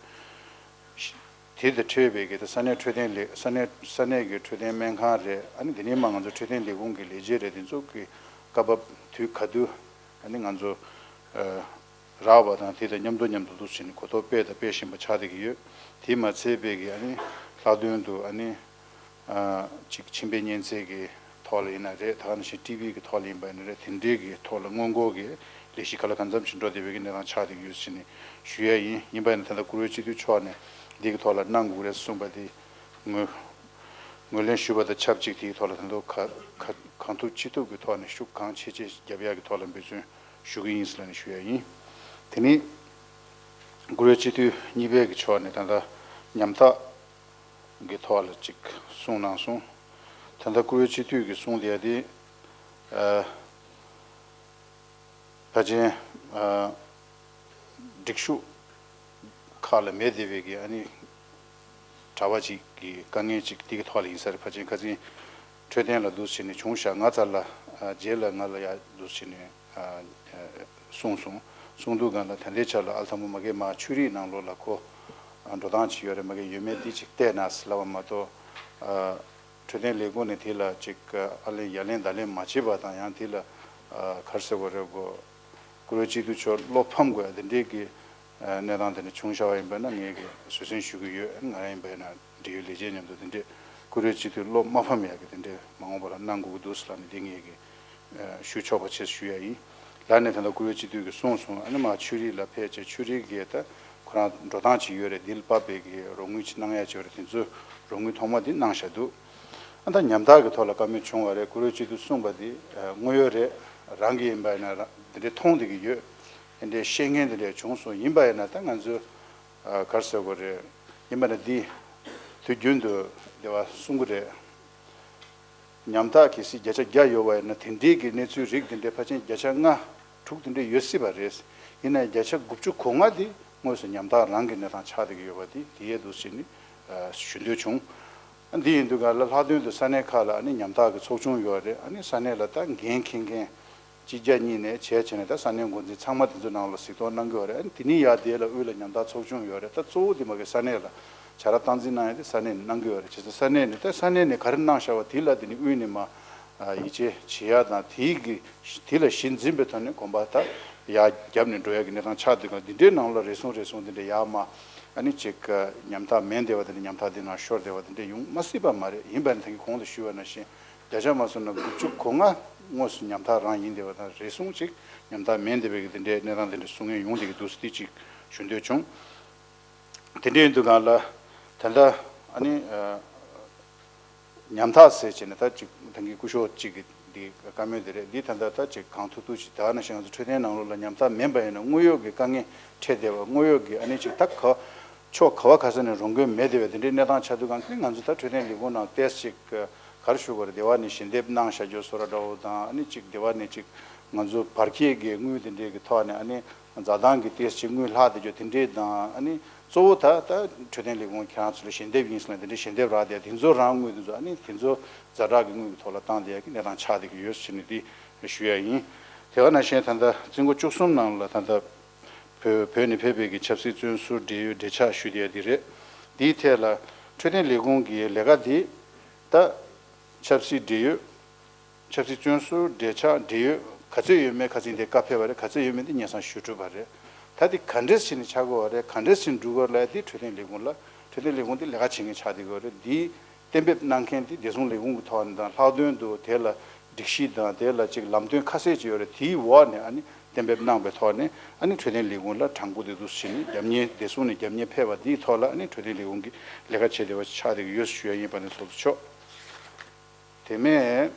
དེ་དང་འཕྲད་པའི་གི་ད་ས་གནས་འཕྲོད་བསྟེན་ལས་ས་གནས་ས་གནས་ཀྱི་འཕྲོད་བསྟེན་སྨན་ཁང་རེད། ཨ་ནི་དེ་ནས་མ་ང་ཚོ་འཕྲོད་བསྟེན་ལས་ཁུངས་ཀྱི་ལས་བྱེད་རེད། དེ་ཚོ་གི་སྐབས་བབ་དུས་ག་དུས་ཨ་ནི་ང་ཚོ་ཨ་རག་པ་དང་དེ་དང་མཉམ་དུ་མཉམ་དུ་འདུག་བྱས་ནས་གོ་རྟོགས་སྤེལ་དང་སྤེལ་བཞིན་པ་ཆགས་བསྡད་ཀྱི་ཡོད། དེ་མ་ཚད་པའི་གི་ཨ་ནི་ལྷག་དོན་དུ་ཨ་ནི་ཨ་ཅིག་མཆིན་པའི་གཉན་ཚད་ཀྱི་ཐོག་ལ་ཡིན་ན་རེད། ད་ག་ནང་བཞིན་ཊི་བི་གི་ཐོག་ལ་ཡིན་པ་ཡིན་ན་རེད། དེ་འདྲའི་གི་ཐོག་ལ་སྔོན་འགོག་གི་ལས་གཞི་ག་ལ་གང་འཚམ་ཞིག་འགྲོ་བསྡད་པའི་གི་གནས་སྟངས་ཆགས་བསྡད་ཀྱི་ཡོད་ཟེར་ནས་ཞུ་ཡ་ཡིན། ཡིན་པ་ཡིན་ན་ད་ལྟ་བཀུར་འོས་སྤྱི་འཐུས་མཆོག་ནས་འདི་གི་ཐོག་ལ་གནང་དགོས་རེད་གསུངས་པ་དེ་ངོས་ངོས་ལེན་ཞུ་བ་དང་ཆབས་ཅིག་དེའི་ཐོག་ལ་ད་དུང་ག་ག་གང་ཐུབ་ཅི་ཐུབ་ཀྱི་ཐོག་ནས་ཤུགས་གང་ཆེ་ཆེ་རྒྱབ་ཡག་གི་ཐོག་ལ་འབད་བརྩོན་ཞུ་གི་ཡིན་ཟེར་ནས་ཞུ་ཡ་ཡིན། དེ་ནས་བཀུར་འོས་སྤྱི་འཐུས་གཉིས་པའི་གི་ཕྱོགས་ནས་ད་ལྟ་ཉམ་ཐག་གི་ཐོག་ལ་ཅིག་གསུངས་གནང་སོང་། ད་ལྟ་བཀུར་འོས་སྤྱི་འཐུས་ཀྱིས་གསུངས་བསྡད་ཡ་དེ་ཨ། ཕལ་ཆེར་ཨ་སྒྲིག་ཞུགས་ཁག་ལ་མེད་བསྡད་པའི་གི་ཨ་ནི་གྲྭ་པ་ཅིག་གི་དཀའ་ངལ་ཅིག་དེ་གི་ཐོག་ལ་ཡིན་ས་རེད། ཕལ་ཆེར་ཁ་སང་འཕྲོད་བསྟེན་ལ་འདུག་བྱས་ནས་བྱུང་ཤག་ང་རྩ་ལ་ཨ་རྗེས་ལ་ང་ལ་ཡ་འདུག་བྱས་ནས་ཨ་གསུངས་སོང་། གསུངས་དུས་སྒང་ལ་ད་ལྟའི་ཆ་ལ་ཨ་ལ་དང་པོ་མ་གི་མ་ཆོས་རིག་ནང་ལོགས་ལ་ཁོ་ཨ་འགྲོ་སྟངས་ཅིག་ཡོད་རེད། མ་གི་ཡོད་མེད་དེ་ཅིག་བལྟས་ན་ཟེར་ལབ་པ་མ་གཏོགས་ཨ། འཕྲོད་བསྟེན་ལས་ཁུངས་ནས་དེ་ལ་ཅིག་ཨ་ལན་ཡ་ལན་བརྡ་ལན་མ་བྱས་པ་དང་། ཡང་དེ་ལ་ཨ་ག་རེ་ཟེར་དགོས་རེད་གོ། བཀུར་འོས་སྤྱི་འཐུས་མཆོག་བློ་ཕམ་དགོས་ཡ་དེ་འདྲའི་གི་ཨ་གནས་སྟངས་དེ་འདྲ་བྱུང་བཞག་པ་ཡིན་པ་ན་ངས་གི་བཟོད་བསྲན་ཞུ་གི་ཡོད། ང་རང་ཡིན་པ་ཡིན་ན་འབྲེལ་ཡོད་ལས་བྱེད་མཉམ་དུ་དེ་འདྲས་བཀུར་འོས་སྤྱི་འཐུས་བློ་མ་ཕམ་ཡ་གི་དེ་འདྲས་མ་འོངས་པ་ལ་གནང་དགོས་ཀྱི་འདུག་ཟེར་ལབ་ནས་དེ་ངས་གི་ཨ་ཞུ་ཆོག་པ་བྱས་ཞུ་ཡ་ཡིན། ལར་ནས་ད་ལྟ་བཀུར་འོས་སྤྱི་འཐུས་ཀྱིས་གསུངས་སོང་། ཨ་ནི་མ་ཆོས་རིག་ལ་ཕེབས་བྱས་ཆོས་རིག་གི་ད་ཁོ་རང་འགྲོ་སྟངས་ཅིག་ཡོད་རེད། འདི་ལ་དཔག་པའི་གི་རོགས་དངུལ་ཅིག་གནང་ཡ་ཅིག་ཡོད་རེད། དེ་ཚོའི་རོགས་དངུལ་ཐོག་མ་དེ་གནང་བཞག་འདུག་ཨ་ད་ཉམ་ཐག་གི་ཐོག་ལ་བཀའ་མོལ་བྱུང་བ་རེད། བཀུར་འོས་སྤྱི་འཐུས་གསུངས་པ་དེ་ཨ་དངོས་ཡོད་རེད། རང་གི་ཡིན་པ་ཡིན་ན་རང་དེ་འདྲའི་མཐོང་བསྡད་ཀྱི་ཡོད། དེ་འདྲའི་བཤད་མཁན་དེ་འདྲ་བྱུང་སོང་། ཡིན་པ་ཡིན་ན་ད་ང་ཚོས་ཨ་ག་རེ་ཟེར་དགོས་རེད། ཡིན་པ་ན་འདི་དུས་རྒྱུན་དུ་དེ་བ་གསུང་གི་རེད། ཉམ་ཐག་གལ་སྲིད་བརྒྱ་ཆ་བརྒྱ་ཡོད་པ་ཡིན་ན་དེ་འདྲའི་གི་གནས་ཚུལ་རིགས་དེ་འདྲའི་ཕལ་ཆེར་བརྒྱ་ཆ་ལྔ་དྲུག་དེ་འདྲ་ཡོད་སྲིད་པ་རེད། ཡིན་ན་བརྒྱ་ཆ་དགུ་བཅུ་གོ་ལྔ་དེ་ དངོས་སུ་ཉམ་ཐག་རང་གི་གནས་སྟངས་ཆགས་བསྡད་ཀྱི་ཡོད་པ་དེ་དེ་ཡས་འདུག་ཟེར་ནས་ཞུ་འདོད་བྱུང་། འདི་ཡིན་དུས་ག་ལ་ལྷག་དོན་དུ་ས་གནས་ཁག་ལ་ཨ་ནི་ཉམ་ཐག་གི་ཚོགས་ཆུང་ཡོད་རེད། ཨ་ནི་ས་གནས་ལ་ད་འགན་འཁྱེར་མཁན་གཅིག་རྒྱབ་གཉིས་ནས་བྱས་བྱས་ནས་ད་ས་གནས་འགོ་འཛིན་ཚང་མ་དེ་ཚོའི་ནང་ལ་གཟིགས་རྟོག་གནང་གི་ཡོད་རེད། ཨ་ནི་དེ་ནས་ཡར་དེ་ལ་དབུས་ལ་ཉམ་ཐག་ཚོགས་ཆུང་ཡོད་རེད། ད་གཙོ་བོ་དེ་མ་གི་ས་གནས་ལ་བྱ་ར་སྟངས་འཛིན་གནང་ཡ་དེ་ས་གནས་ནས་གནང་གི་ཡོད་རེད། བྱས་ཙང་ས་གནས་ནས་ད་ས་གནས་ནས་ག་རེ་གནང་བཞག་པ་དེ་ལ་དེ་ནས་དབུས་ནས་མ་ཡིད་ཆེས་བྱེད་ཡ་དང་དེའི་གི་དེ་ལ་གཞི་འཛིན་པའི་ཐོག་ནས་གོམ་པ་ད་ཡར་རྒྱབ་ནས་འགྲོ་ཡ་གི་གནས་སྟངས་ཆགས་འདུག་ག་འདི་འདྲའི་ནང་ལ་རེ་ཟུང་རེ་ཟུང་དེ་འདྲ་ཡར་མར་ཨ་ནི་ཅིག་ཉམ་ཐག་མེད་བསྡད་པ་དེ་འདྲ་ཉམ་ཐག་དེ་ནང་ཤོར་བསྡད་པ་དེ་འདྲ་ཡོང་མ་སྲིད་པ་མ་རེད། ཡིན་པ་ནི་ད་གིན་གོང་དུ་ཞུས་པ་ནང་བཞིན་བརྒྱ་ཆ་མ་སོང་ན་དགུ་བཅུ་གོ་ལྔ་དངོས་སུ་ཉམ་ཐག་རང་ཡིན་བསྡད་པ་དང་རེ་ཟུང་ཅིག་ཉམ་ཐག་མེད་བསྡད་པའི་གི་དེ་འདྲའི་གནས་སྟངས་དེ་འདྲ་གསུང་མཁན་ཡོང་བསྡད་ཀྱི་འདུག་ཟེར་དེ་ཅིག་ཞུ་འདོད་བྱུང་། དེ་འདྲའི་འདུག་ག་ལ་ད་ལྟ་ཨ་ནི། ཉམ་ཐག་ཟེར་བྱས་ནས་ད་ཅིག་ད་གིན་སྐུ་ཞབས་གཅིག་གི་འདི་བཀའ་མོལ་དེ་རེད། འདི་ད་ལྟ་ད་ཅིག་གང་ཐུབ་ཐུབ་ཅིག་ད་ནང་བཞིན་ང་ཚོ་འཕྲོད་བསྟེན་ནང་ལོགས་ལ་ཉམ་ཐག་མིན་པ་ཡིན་ན་དངོས་ཡོད་ཀྱི་དཀའ་ངལ་འཕྲད་བསྡད་པ་དངོས་ཡོད་ཀྱི་ཨ་ནི་ཅིག་ད་ག་ཕྱོགས་ག་བ་ག་ས་ནས་རོགས་མགོན་མེད་བསྡད་པའི་དེ་འདྲའི་གནས་སྟངས་ཆགས་དུས་གང་གི་ང་ཚོ་ད་འཕྲོད་བསྟེན་ལས་ཁུངས་ནང་ཏོག་ཙམ་ཅིག་ག་རེ་ཞུ་དགོས་རེད། སྡེ་བ་ནས་ཞལ་འདེབས་གནང་བཞག་རྒྱུ་བཟོ་འདྲ་འདྲ་བོ་དང་ཨ་ནི་ཅིག་སྡེ་བ་ནས་ཅིག་ང་ཚོ་བར་ཁྱད་ཀྱི་དངུལ་དེ་འདྲའི་གི་ཐོག་ནས་ཨ་ནི། འཛའ་ཐང་གི་ཏོག་ཙམ་དངུལ་ལྷག་བསྡད་རྒྱུ་དེ་འདྲས་དང་ཨ་ནི་གཙོ་བོ་ད་ད་འཕྲོད་བསྟེན་ལས་ཁུངས་ཁྱེད་རང་ཚོ་ལ་ཞལ་འདེབས་ཡིན་ཟེར་ན་དེ་འདྲས་ཞལ་འདེབས་རག་བསྡད་དེ་ཚོ་རང་དངུལ་དེ་ཚོ་ཨ་ནི་དེ་ཚོ་ཛ་དྲག་གི་དངུལ་གྱི་ཐོག་ལ་བཏང་བསྡད་ཡ་གི་གནས་སྟངས་ཆགས་བསྡད་ཀྱི་ཡོད་ཟེར་ནས་དེ་ཞུ་ཡ་ཡིན། དེ་ག་ནང་བཞིན་ད་ལྟ་རྩིས་འགོ་བཅུ་གསུམ་ནང་ལ་ད་ལྟ་བོད་བོད་ནས་ཕེབས་པའི་གི་ཆབ་སྲིད་བཙོན་ཟུར་འབྲེལ་ཡོད་འབྲེལ་ཆགས་ཞུ་བསྡད་ཡ་དེ་རེད། དེའི་ཐད་ལ་འཕྲོད་བསྟེན་ལས་ཁུངས་ཀྱི་ལས་ཀ་དེ་ད་ཆབ་སྲིད་འབྲེལ་ཡོད། ཆབ་སྲིད་བཙོན་ཟུར་འབྲེལ་ཆགས་འབྲེལ་ཡོད་ག་ཚོད་ཡོད་མེད་ཁ་སང་དེ་བཀའ་ཕེབས་པ་རེད། ག་ཚོད་ཡོད་མེད་དེ་སྙན་སེང་ཞུ་གྲུབ་པ་རེད། ད་དེ་ག་འདྲས་བྱས་ནས་ཆགས་དགོས་པ་རེད། ག་འདྲས་བྱས་ནས་འགྲུབ་དགོས་ལབ་དེ་འཕྲོད་བསྟེན་ལས་ཁུངས་ལ་འཕྲོད་བསྟེན་ལས་ཁུངས་དེ་ལས་ཀ་བྱེད་མཁན་ཆགས་བསྡད་ཡོད་རེད། དེ་གཏན་འབེབས་གནང་མཁན་དེ་བདེ་སྲུང་ལས་ཁུངས་ཀྱི་ཐོག་ནས་དང་ལྷག་དོན་དུ་དེ་ལ་སྒྲིག་གཞི་དང་དེ་ལ་ཅིག་ལམ་སྟོན་ཁ་གསལ་ཅིག་ཡོད་རེད། དེའི་འོག་ནས་ཨ་ནི་གཏན་འབེབས་གནང་པའི་ཐོག་ནས་ཨ་ནི་འཕྲོད་བསྟེན་ལས་ཁུངས་ལ་དྲང་པོ་དེ་འདུག་བྱས་ནས་རྒྱབ་གཉེར་བདེ་སྲུང་ནས་རྒྱབ་གཉེར་ཕེབས་པ་དེའི་ཐོག་ལ་ཨ་ནི་འཕྲོད་བསྟེན་ལས་ཁུངས་ཀྱི་ལས་ཀ་བྱེད་བདེ་བ་ཆགས་བསྡད་ཀྱི་ཡོད་ཞུ་ཡ་ཡིན་པ་ནི་ཚོགས་གཙོ་མཆོག་དེ་མིན།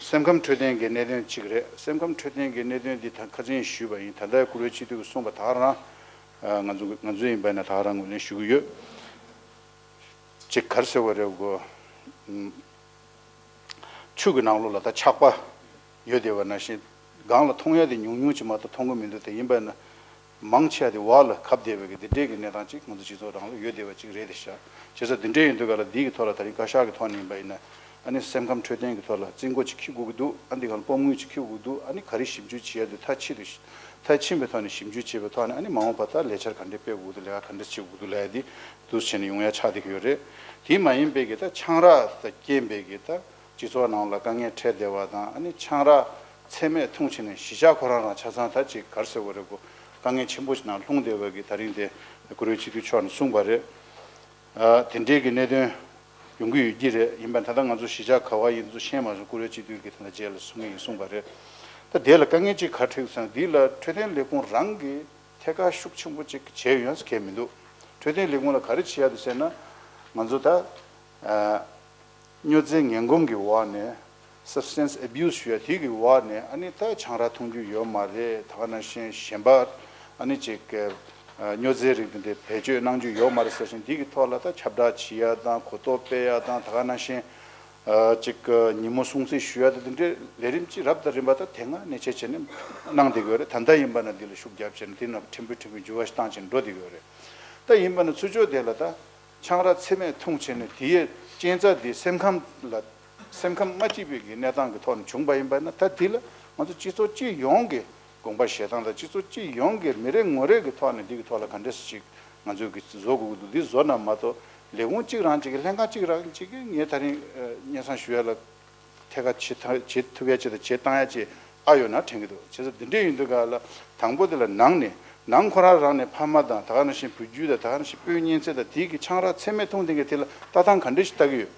སེམས་ཁམས་འཕྲོད་བསྟེན་གྱི་གནད་དོན་གཅིག་རེད། སེམས་ཁམས་འཕྲོད་བསྟེན་གྱི་གནད་དོན་འདི་ད་ཁ་སང་ཞུས་པ་ཡིན། ད་ལྟ་བཀུར་འོས་སྤྱི་འཐུས་ཀྱིས་གསུངས་པ་ད་ག་རང་། ང་ཚོ་ང་ཚོ་ཡིན་པ་ཡིན་ན་ད་ག་རང་ངོས་ལེན་ཞུ་གི་ཡོད། ཅིག་ག་རེ་ཟེར་དགོས་རེད་གོ། ཆུ་གི་ནང་ལོགས་ལ་ད་ཆག་པ་ཡོད་བསྡད་པ་ནང་བཞིན་སྒང་ལ་མཐོང་ཡ་དེ་ཉུང་ཉུང་ཅིག་མ་གཏོགས་མཐོང་གི་མི་འདུག་དེ་ཡིན་པ་ཡིན་ན། མང་ཆེ་བ་དེ་འོག་ལ་གབ་བསྡད་པའི་གི་འདི་འདྲའི་གི་གནས་སྟངས་ཅིག་ང་ཚོ་སྤྱི་ཚོགས་ནང་ལ་ཡོད་བསྡད་པ་ཅིག་རེད་དེ་ཤག་བྱས་ཙང་འདི་འདྲའི་ཡིན་དུས་ག་ལ་འདི་གི་ཐོག་ལ་ད་རིང་བཀའ་ཤག་གི་ཐོག་ནས་ཡིན་པ་ཡིན་ན་ཨ་ནི་སེམས་ཁམས་འཕྲོད་བསྟེན་གི་ཐོག་ལ་རྩིས་འགོ་ཅིག་འཁྱེར་དགོས་ཀྱི་འདུག་ཨ་འདི་ག་ལ་སྤོ་དངུལ་ཅིག་འཁྱེར་དགོས་ཀྱི་འདུག་ཨ་ནི་ག་རེ་ཞིབ་འཇུག་བྱེད་ཡ་འདུག་མཐའ་ཕྱིན་དུ་མཐའ་ཕྱིན་པའི་ཐོག་ནས་ཞིབ་འཇུག་བྱས་པའི་ཐོག་ནས་ཨ་ནི་མ་འོངས་པ་ད་ལས་འཆར་ག་འདྲས་སྤེལ་དགོས་ཀྱི་འདུག་ལས་ཀ་ག་འདྲས་བྱེད་དགོས་ཀྱི་འདུག་ལབ་ཡ་འདི་འདུག་བྱས་ནས་ཡོང་ཡ་ཆགས་བསྡད་ཀྱི་ཡོད་རེད། དེ་མ་ཡིན་པའི་གི་ད་ཆང་རག་དང་རྐྱེན་པས་གི་ད་སྤྱི་ཚོགས་ནང་ལ་དཀའ་ངལ་འཕྲད་བསྡད་པ་དང་ཨ་ནི་ཆང་རག་ཚད་མེད་འཐུང་བྱས་ནས་གཞིས་ཆགས་ཁོ་རང་རང་ཆ་ཚང་ད་ཅིག་ག་རེ་ཟེར་དགོས་རེད་གོ། དཀའ་ངལ་ཆེན་པོ་ཞིག་ནང་ལྷུང་བསྡད་པ་གི་ད་རིང་དེ་བཀུར་འོས་སྤྱི་འཐུས་མཆོག་ནས་གསུངས་པ་རེད། ཨ་དེ་འདྲའི་གི་གནད་དོན་ཡོང་གི་ཡོད་ཀྱི་རེད། ཡིན་པ་ད་ལྟ་ང་ཚོ་གཞིས་ཆགས་ག་བ་ཡིན་ཚོ་ཤེས་མ་སོང་། བཀུར་འོས་སྤྱི་འཐུས་ཀྱིས་ད་ལྟ་རྗེས་ལ་གསུང་གི་ཡིན་གསུངས་པ་རེད། ད་དེ་ལ་དཀའ་ངལ་ཅིག་ག་རེ་འཕྲད་ཀྱི་སོང་འདི་ལ་འཕྲོད་བསྟེན་ལས་ཁུངས་རང་གི་ཐད་ཀར་ཤུགས་ཆེན་པོ་ཅིག་བྱས་ཡོད་ཟེར་མཁན་མི་འདུག་འཕྲོད་བསྟེན་ལས་ཁུངས་ལ་ག་རེ་བྱེད་ཡ་འདུག་ཟེར་ན། ང་ཚོ་ད་ཨ་སྨྱོ་རྫས་ངན་གོམས་ཀྱི་འོག་ནས་substance abuse ཞུ་ཡ་དེ་གི་འོག་ནས་ཨ་ནི་ད་ཆང་རག་འཐུང་རྒྱུ་ཡོད་མ་རེད། ད་ག་ནང་བཞིན་གཞན་པ་ཨ་ནི་ཅིག་ཨ་སྨྱོ་རྫས་རིགས་དེ་འདྲའི་བེད་སྤྱོད་གནང་རྒྱུ་ཡོད་མ་རེད་ཟེར་བཞིན་དེ་གི་ཐོག་ལ་ད་ཁྱབ་བསྒྲགས་བྱེད་ཡ་དང་གོ་རྟོགས་སྤེལ་ཡ་དང་ད་ག་ནང་བཞིན། ཅིག་ཉིན་མོ་སྲུང་བརྩི་ཞུ་ཡ་དང་དེ་འདྲའི་ལས་རིམ་གཅིག་རབ་དང་རིམ་པ་དང་དེ་སྔ་ནས་བྱས་བྱས་ནས་གནང་བསྡད་ཀྱི་ཡོད་རེད། ད་ལྟ་ཡིན་པ་ན་འདི་ལ་ཤུགས་རྒྱབ་བྱས་ནས་དེ་ནང་ཕྲན་བུ་ཕྲན་བུ་འགྱུར་བ་ཞིག་བཏང་བྱས་ནས་འགྲོ་བསྡད་ཀྱི་ཡོད་རེད། ད་ཡིན་པ་ན་ཚུར་ཕྱོགས་དེ་ལ་ད་ཆང་རག་ཚད་མེད་འཐུང་བྱས་ནས་དེ་ཡས་རྐྱེན་རྩ་དེ་སེམས་ཁམས་ལ་སེམས་ཁམས་མ་སྐྱིད་པའི་གི་གནས་སྟངས་ཀྱི་ཐོག་ནས་བྱུང་པ་ཡིན་པ་ན་ད་དེ་ལ་ང་ཚོ་སྤྱི་ཚོགས་སྤྱི་ཡོངས་ཀྱི་དགོངས་པ་བཞེས་སྟངས་དང་སྤྱི་ཚོགས་སྤྱི་ཡོངས་ཀྱི་མི་རེ་ངོ་རེ་གི་ཐོག་ནས་འདི་གི་ཐོག་ལ་ག་འདྲས་སེ་ཅིག་ང་ཚོས་ཀྱི་བཟོ་དགོས་ཀྱི་འདུག་འདི་བཟོ་ན་མ་གཏོགས་ལས་ཁུངས་གཅིག་རང་གཅིག་གི་ལྷན་ཁང་གཅིག་རང་གཅིག་གིས་ངས་ད་རིང་སྙན་སེང་ཞུ་ཡ་ལ་ཐད་ཀར་བྱེད་ཐ་བྱེད་ཐུབ་ཡ་ཅིག་དང་བྱེད་བཏང་ཡ་ཅིག་ཨ་ཡོད་ན་དྲན་གྱི་འདུག་བྱས་ཙང་འདི་འདྲས་ཡིན་དུས་ག་ལ་དང་པོ་དེ་ལ་ནང་ནས་ནང་ཁོ་རང་རང་ནས་ཕ་མ་དང་ད་ག་ནང་བཞིན་བུ་རྒྱུད་དང་ད་ག་ནང་བཞིན་སྤུན་གཉེན་ཚན་དང་དེའི་གི་ཆང་རག་ཚད་མེད་འཐུང་བསྡད་མཁན་དེ་ལ་ལྟ་སྟངས་ག་འདྲས་ཞིག་ལྟ་གི་ཡོད།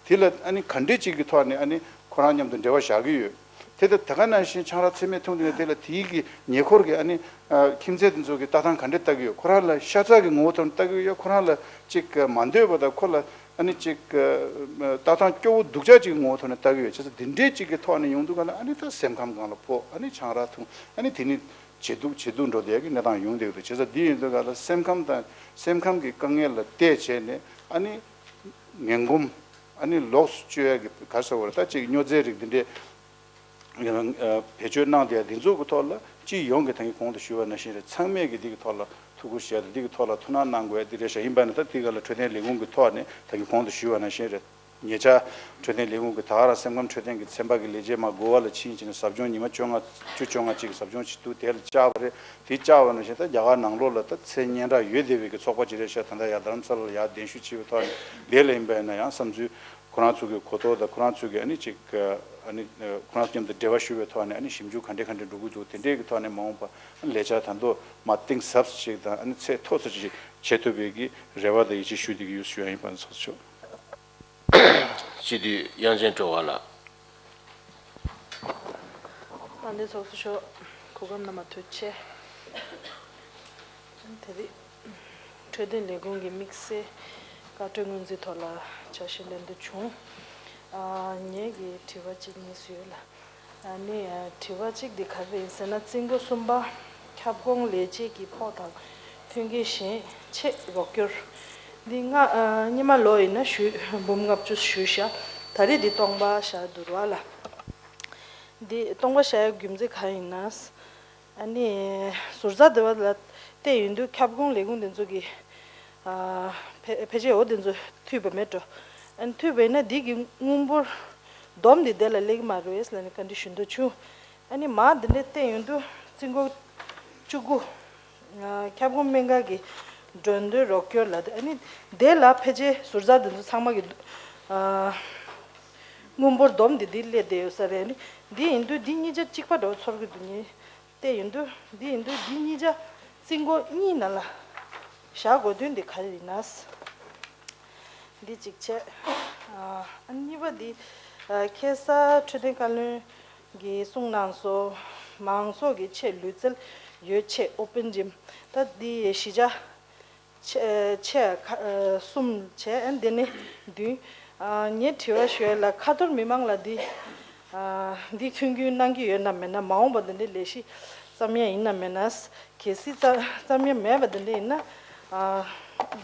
དེ་ལ་ཨ་ནི་ག་འདྲས་ཅིག་གི་ཐོག་ནས་ཨ་ནི་ཁོ་རང་མཉམ་དུ་འབྲེལ་བ་བཞག་གི་ཡོད། དེ་ལྟ་ད་ག་ནང་བཞིན་ཆང་རག་ཚད་མེད་འཐུང་དུས་དེ་ལ་དེའི་གི་ཉེ་འཁོར་གྱི་ཨ་ནི་ཨ་ཁྱིམ་མཚེས་དེ་ཚོ་གི་ལྟ་སྟངས་ག་འདྲས་ལྟ་གི་ཡོད། ཁོ་རང་ལ་ཤ་ཚ་གི་ངོ་བོ་ཐོག་ནས་ལྟ་གི་ཡོད། ཁོ་རང་ལ་ཅིག་མ་འདོད་པ་དང་ཁོ་ལ་ཨ་ནི་ཅིག་ལྟ་སྟངས་སྐྱོ་བོ་སྡུག་ཅག་ཅིག་གི་ངོ་བོ་ཐོག་ནས་ལྟ་གི་ཡོད། བྱས་ཙང་དེ་འདྲས་ཅིག་གི་ཐོག་ནས་ཡོང་དུས་ག་ལ་ཨ་ནི་ད་སེམས་ཁམས་སྒང་ལ་ཕོག་ཨ་ནི་ཆང་རག་འཐུང་ཨ་ནི་དེ་ནི་ཇེ་སྡུག་ཇེ་སྡུག་འགྲོ་བསྡད་ཀྱི་གནས་སྟངས་ཡོང་བསྡད་ཀྱི་འདུག་བྱས་ཙང་འདི་ཡིན་དུས་ག་ལ་སེམས་ཁམས་དང་སེམས་ཁམས་ཀྱི་དཀའ་ངལ་ལ་བལྟས་བྱས་ནས་ཨ་ནི་ངན་གོམས་ཨ་ནི་ལོགས་སུ་སྤྱོད་ཡ་གི་ག་རེ་ཟེར་དགོས་རེད། ད་ཅིག་སྨྱོ་རྫས་རིགས་འདི་འདྲས། བེད་སྤྱོད་གནང་བསྡད་འདི་ཚོ་གི་ཐོག་ལ་སྤྱི་ཡོངས་ཀྱི་ད་གིན་གོང་དུ་ཞུས་པ་ནང་བཞིན་རེད། ཚང་མས་ཀྱི་འདི་གི་ཐོག་ལ་ ཐུགས་ཁུར་བཞེས་ཏེ་འདི་གི་ཐོག་ལ་ཐུགས་སྣང་གནང་དགོས་ཡ་འདི་རེད་ཤག་ཡིན་པ་ན་ད་འདི་ག་ལ་འཕྲོད་བསྟེན་ལས་ཁུངས་ཀྱི་ཐོག་ནས་ད་གིན་གོང་དུ་ཞུས་པ་ནང་བཞིན་རེད། ཉེ་ཆར་འཕྲོད་བསྟེན་ལས་ཁུངས་ཀྱི་ད་ག་རང་སེམས་ཁམས་འཕྲོད་བསྟེན་གྱི་ཚན་པ་གི་ལས་བྱེད་མར་གོ་བ་ལ་ཕྱིན་བྱས་ནས་ཟབ་སྦྱོང་ཉི་མ་བཅོ་ལྔ་བཅུ་བཅོ་ལྔ་གཅིག་གི་ཟབ་སྦྱོང་བྱེད་དུས་དེ་ལ་བཅར་བ་རེད། དེ་བཅར་བ་ནང་བཞིན་ད་རྒྱ་གར་ནང་ལོགས་ལ་ད་མཚན་སྙན་གྲགས་ཡོད་བསྡད་པའི་གི་ཚོགས་པ་ཅིག་རེད་ཤག་ད་ལྟ་ཡར་རྡ་རམ་ས་ལ་ལ་ཡར་གདན་ཞུ་བྱས་པའི་ཐོག་ནས་དེ་ལ་ཡིན་པ་ཡིན་ན་ཡང་བསམ་ཚུལ་ཁོ་རང་ཚོ་གི་གོ་རྟོགས་དང་ཁོ་རང་ཚོ་གི་ཨ་ནི་ཅིག་ཨ་ནི་ཁོ་རང་ཚོ་མཉམ་དུ་འབྲེལ་བ་ཞུ་བའི་ཐོག་ནས་ཨ་ནི་ཞིབ་འཇུག་ག་འདྲས་ག་འདྲས་འགྲོ་གི་འདུག་དེ་འདྲས་ཀྱི་ཐོག་ནས་མ་འོངས་པ་ཨ་ནི་ལས་འཆར་ད་དུང་མར་གཏིང་ཟབ་ཅིག་དང་ཨ་ནི་ཚད་མཐོ་ས་ཅིག་བྱེད་ཐུབ་པའི་གི་རེ་བ་དང་ཡིད་ཆེས་ཞུ་བསྡད་ཀྱི་ཡོད་ཞུ་ཡ་ཡིན་པ་ཚོགས་ཆོག་སྤྱི་འཐུས་དབྱངས་ཅན་སྒྲོལ་དཀར་ལགས། དཔལ་ལྡན་ཚོགས་གཙོ་མཆོག་གོ་སྐབས་གནང་བར་ཐུགས་རྗེ་ཆེ། དེ་རིང་འཕྲོད་བསྟེན་ལས་ཁུངས་ཀྱི་དམིགས་བསལ་བཀའ་འཁྲོལ་སྔོན་རྩིས་ཐོག་ལ་ཆ་ཤས་ལེན་འདོད་བྱུང་། ཨ། ངེད་ཀྱི་དྲི་བ་གཅིག་གཉིས་ཡོད་ལ། ཨ་ནི་དྲི་བ་གཅིག་འདི་ག་རེ་ཡིན་ཟེར་ན། རྩིས་འགོ་གསུམ་པ་ཁྱབ་ཁོངས་ལས་བྱེད་ཀྱི་ཕོགས་དང་མཐུན་རྐྱེན་གཞན་ཆེད་རོགས་སྐྱོར། འདི་སྔ་ཨ་སྔོན་མ་ལོ་ཡིན་ན་ཞུ་འབུམ་ལྔ་བཅུ་ཞུས་ཤག་ད་རེས་འདི་སྟོང་པ་བཞག་འདུག་ར་ལ། འདི་སྟོང་པ་བཞག་ཡ་རྒྱུ་མཚན་གང་ཡིན་ན། ཨ་ནི་ཟུར་ཟ་སྡེ་བ་ལ་བལྟས་ཡོང་དུས་ཁྱབ་ཁོངས་ལས་ཁུངས་དེ་ཚོ་གི་ཨ་ཕལ་ཕལ་ཆེར་འོ་དེ་ཚོ་མཐུད་པ་མེད་འགྲོ། ཨ་ནི་མཐུད་པ་ཡིན་ན་འདི་གི་དངུལ་འབོར་བསྡོམས་འདི་དེ་ལ་སླེབས་ཀྱི་མ་རེད་ཟེར་ནས་བཀའ་འདྲི་ཞུ་འདོད་བྱུང་། ཨ་ནི་མ་འདི་འདྲ་བལྟས་ཡོང་དུས་རྩིས་འགོ་བཅུ་དགུ། ཨ་ཁྱབ་ཁོངས་སྨན་ཁང་གི་མགྲོན་དོན་རོགས་སྐྱོར་ལ། ཨ་ནི་དེ་ལ་ཕལ་ཆེར་ཟུར་ཟ་འདི་ཚོ་ཚང་མ་གི་ཨ་དངུལ་འབོར་བསྡོམས་འདི་འདི་སླེབས་བསྡད་ཡོད་ས་རེད། ཨ་ནི་འདི་ཡིན་དུས་འདི་གཉིས་ཆ་གཅིག་པ་འདྲ་བོ་ཚོར་གི་འདུག་ངས་བལྟས་ཡོང་དུས། འདི་ཡིན་དུས་འདི་གཉིས་ཆ་རྩིས་འགོ་གཉིས་ནང་ལ་བཞག་དགོས་དོན་འདི་ག་རེ་ཡིན་ན། འདི་གཅིག་བྱས། ཨ་གཉིས་པ་འདི་ཨ་ཁ་སང་འཕྲོད་བསྟེན་བཀའ་བློན་གྱིས་གསུངས་གནང་སོང་། མང་ཚོགས་ཀྱི་ཆེད་ལུས་རྩལ་ཡོ་ཆས་ཨོ་པན་ཇིམ། ད་འདི་གཞིས་ཆགས་ཆེ་ཆེ་ཁ་ཨ་གསུམ་བྱས། ཨ་འདི་ནས་བདུན། ཨ་ངས་དྲི་བ་ཞུ་ཡ་ལ་ཁ་ཐོར་མི་མང་ལ་འདི་ཨ་འདི་མཐུན་འགྱུར་གནང་གི་ཡོད་ན་མེད་ན། མ་འོངས་པ་འདི་འདྲའི་ལས་གཞི་བརྩམ་ཡ་ཡིན་ན་མེད་ན། གལ་སྲིད་བརྩམ་བརྩམ་ཡ་མེད་པ་འདི་འདྲ་ཡིན་ན། ཨ་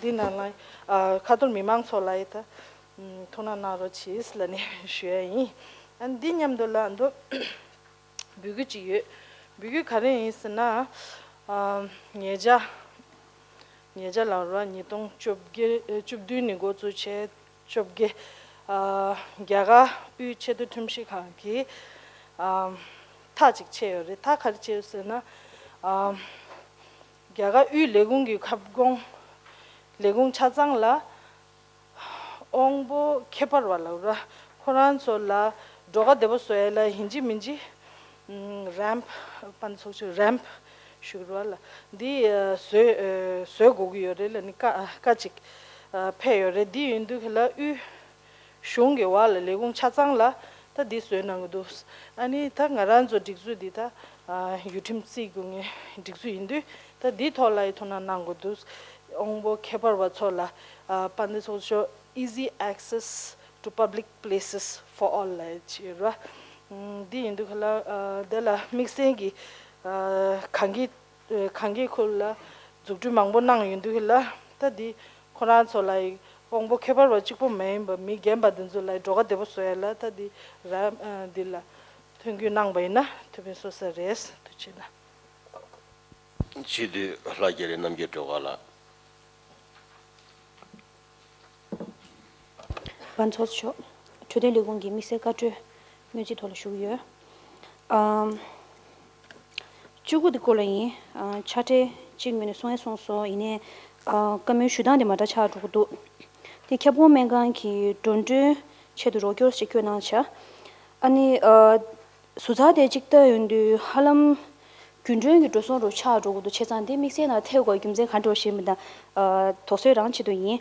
འདི་ནང་ལ་ཨ་ཁ་ཐོར་མི་མང་ཚོ་ལ་ཡི་ད་ཐུགས་སྣང་གནང་རོགས་གྱིས་ལབ་ནས་ཞུ་ཡ་ཡིན། ཨ་འདི་མཉམ་དུ་ལ་འདུག་འབོད་སྐུལ་ཅིག་ཡོད། འབོད་སྐུལ་ག་རེ་ཡིན་ཟེར་ན། ཨ་ཉེ་ཆར་ཉེ་ཆར་ལབ་ར་ཉིས་སྟོང་བཅོ་བརྒྱད་བཅུ་བདུན་ནས་འགོ་བཙུགས་བྱས་བཅོ་བརྒྱད། ཨ་རྒྱ་གར་དབུས་ཆེས་མཐོ་ཁྲིམས་ཞིབ་ཁང་གིས་ཨ་ཐག་ཅིག་བཅད་ཡོད་རེད། ཐག་ག་རེ་བཅད་ཡོད་ཟེར་ན། ཨ་རྒྱ་གར་དབུས་ལས་ཁུངས་ཀྱི་ཁྱབ་ཁོངས་ལས་ཁུངས་ཆ་ཚང་ལ། དབང་པོ་ཁྱད་པར་བ་ལབ་ར། ཁོ་རང་ཚོ་ལ་སྒྲོལ་དཀར་བདེ་པོ་བཟོ་ཡ་ལ་ཡིན་གཅིག་མིན་གཅིག་ཨམ་རེམ་པ། དཔལ་ཚོགས་ཆུང་རེམ་པ་ཞུ་གི་རེད་བ་ལ། འདི་ཨ་བཟོས་ཨ་བཟོས་དགོས་ཀྱི་ཡོད་རེད་ལབ་ནས་བཀའ་བཀའ་ཅིག་ཨ་ཕེབས་ཡོད་རེད། འདི་ཡིན་དུས་ཁ་ལ་དབུས་གཞུང་གི་འོག་ལ་ལས་ཁུངས་ཆ་ཚང་ལ་ད་འདི་བཟོས་གནང་གི་འདུག་ཨ་ནི་ད་ང་རང་ཚོ་སྒྲིག་འཛུགས་འདི་ད་ཨ་ཡུལ་ཁྲིམས་བརྩི་དགོས་ངེས་སྒྲིག་འཛུགས་ཡིན་དུས། ད་འདིའི་ཐོག་ལ་ཡི་ཐུགས་སྣང་གནང་དགོས་འདུག་དབང་པོ་ཁྱད་པར་བ་ཚོ་ལ་ཨ་དཔལ་ལྡན་ཚོགས་གཙོ་མཆོག Easy Access to Public Places for All ལབ་ཡ་ཅིག་ཡོད་རེད་བ། ཨམ་འདི་ཡིན་དུས་ཁ་ལ་ཨ་དེ་ལ་དམིགས་བསལ་གྱི་ཨ་གང་གི་ཨ་གང་གི་ཁུལ་ལ་འཛུགས་སྐྲུན་མང་པོ་གནང་ཡོང་དུས་ཁ་ལ། ད་འདི་ཁོ་རང་ཚོ་ལ་ཡི་དབང་པོ་ཁྱད་པར་བ་གཅིག་པོ་མ་ཡིན་པ་མི་རྒན་པ་འདི་ཚོ་ལ་ཡི་སྒྲོལ་དཀར་བདེ་པོ་བཟོ་ཡ་ལ་ད་འདི་ར་ཨ་འདི་ལ་མཐུན་འགྱུར་གནང་པ་ཡིན་ན་ཐུགས་ཕན་གསོས་ས་རེད། ཐུགས་རྗེ་གནང་། སྤྱི་འཐུས་ལྷ་རྒྱ་རི་རྣམ་རྒྱལ་སྒྲོལ་དཀར་ལགས། དཔལ་ཚོགས་གཙོ་མཆོག་འཕྲོད་བསྟེན་ལས་ཁུངས་ཀྱི་དམིགས་བསལ་བཀའ་འཁྲོལ་སྔོན་རྩིས་ཐོག་ལ་ཞུ་གི་ཡོད། ཨམ། བཅུ་དགུ་དེ་སྐོར་ལ་ཡིན། ཨ་ཕྱག་སྦྲེལ་གཅིག་ངོས་ནས་གསུང་ཡ་གསུངས་སོང་། ཡིན་ནའི་ཨ་བཀའ་མོལ་ཞུ་སྟངས་དེ་མ་འདྲ་ཆགས་འགྲོ་གི་འདུག་དེ་ཁྱབ་ཁོངས་སྨན་ཁང་གི་འགྲོ་གྲོན་ཆེད་དུ་རོགས་སྐྱོར་ཞིག་བསྐྱོན་གནང་བྱ། ཨ་ནི་ཨ་ཟུར་ཚགས་དེ་གཅིག་ལྟ་ཡོང་དུས་ཧ་ལམ་རྒྱུན་གྲོན་གྱི་འགྲོ་སོང་རུ་ཆགས་འགྲོ་གི་འདུག་བྱས་ཙང་དེ་དམིགས་བསལ་ནང་ཐེབས་དགོས་རྒྱུ་མཚན་ག་འདྲ་ཞིག་མིན་ད། ཨ་དོགས་ཟོན་རང་ཆེད་དུ་ཡིན།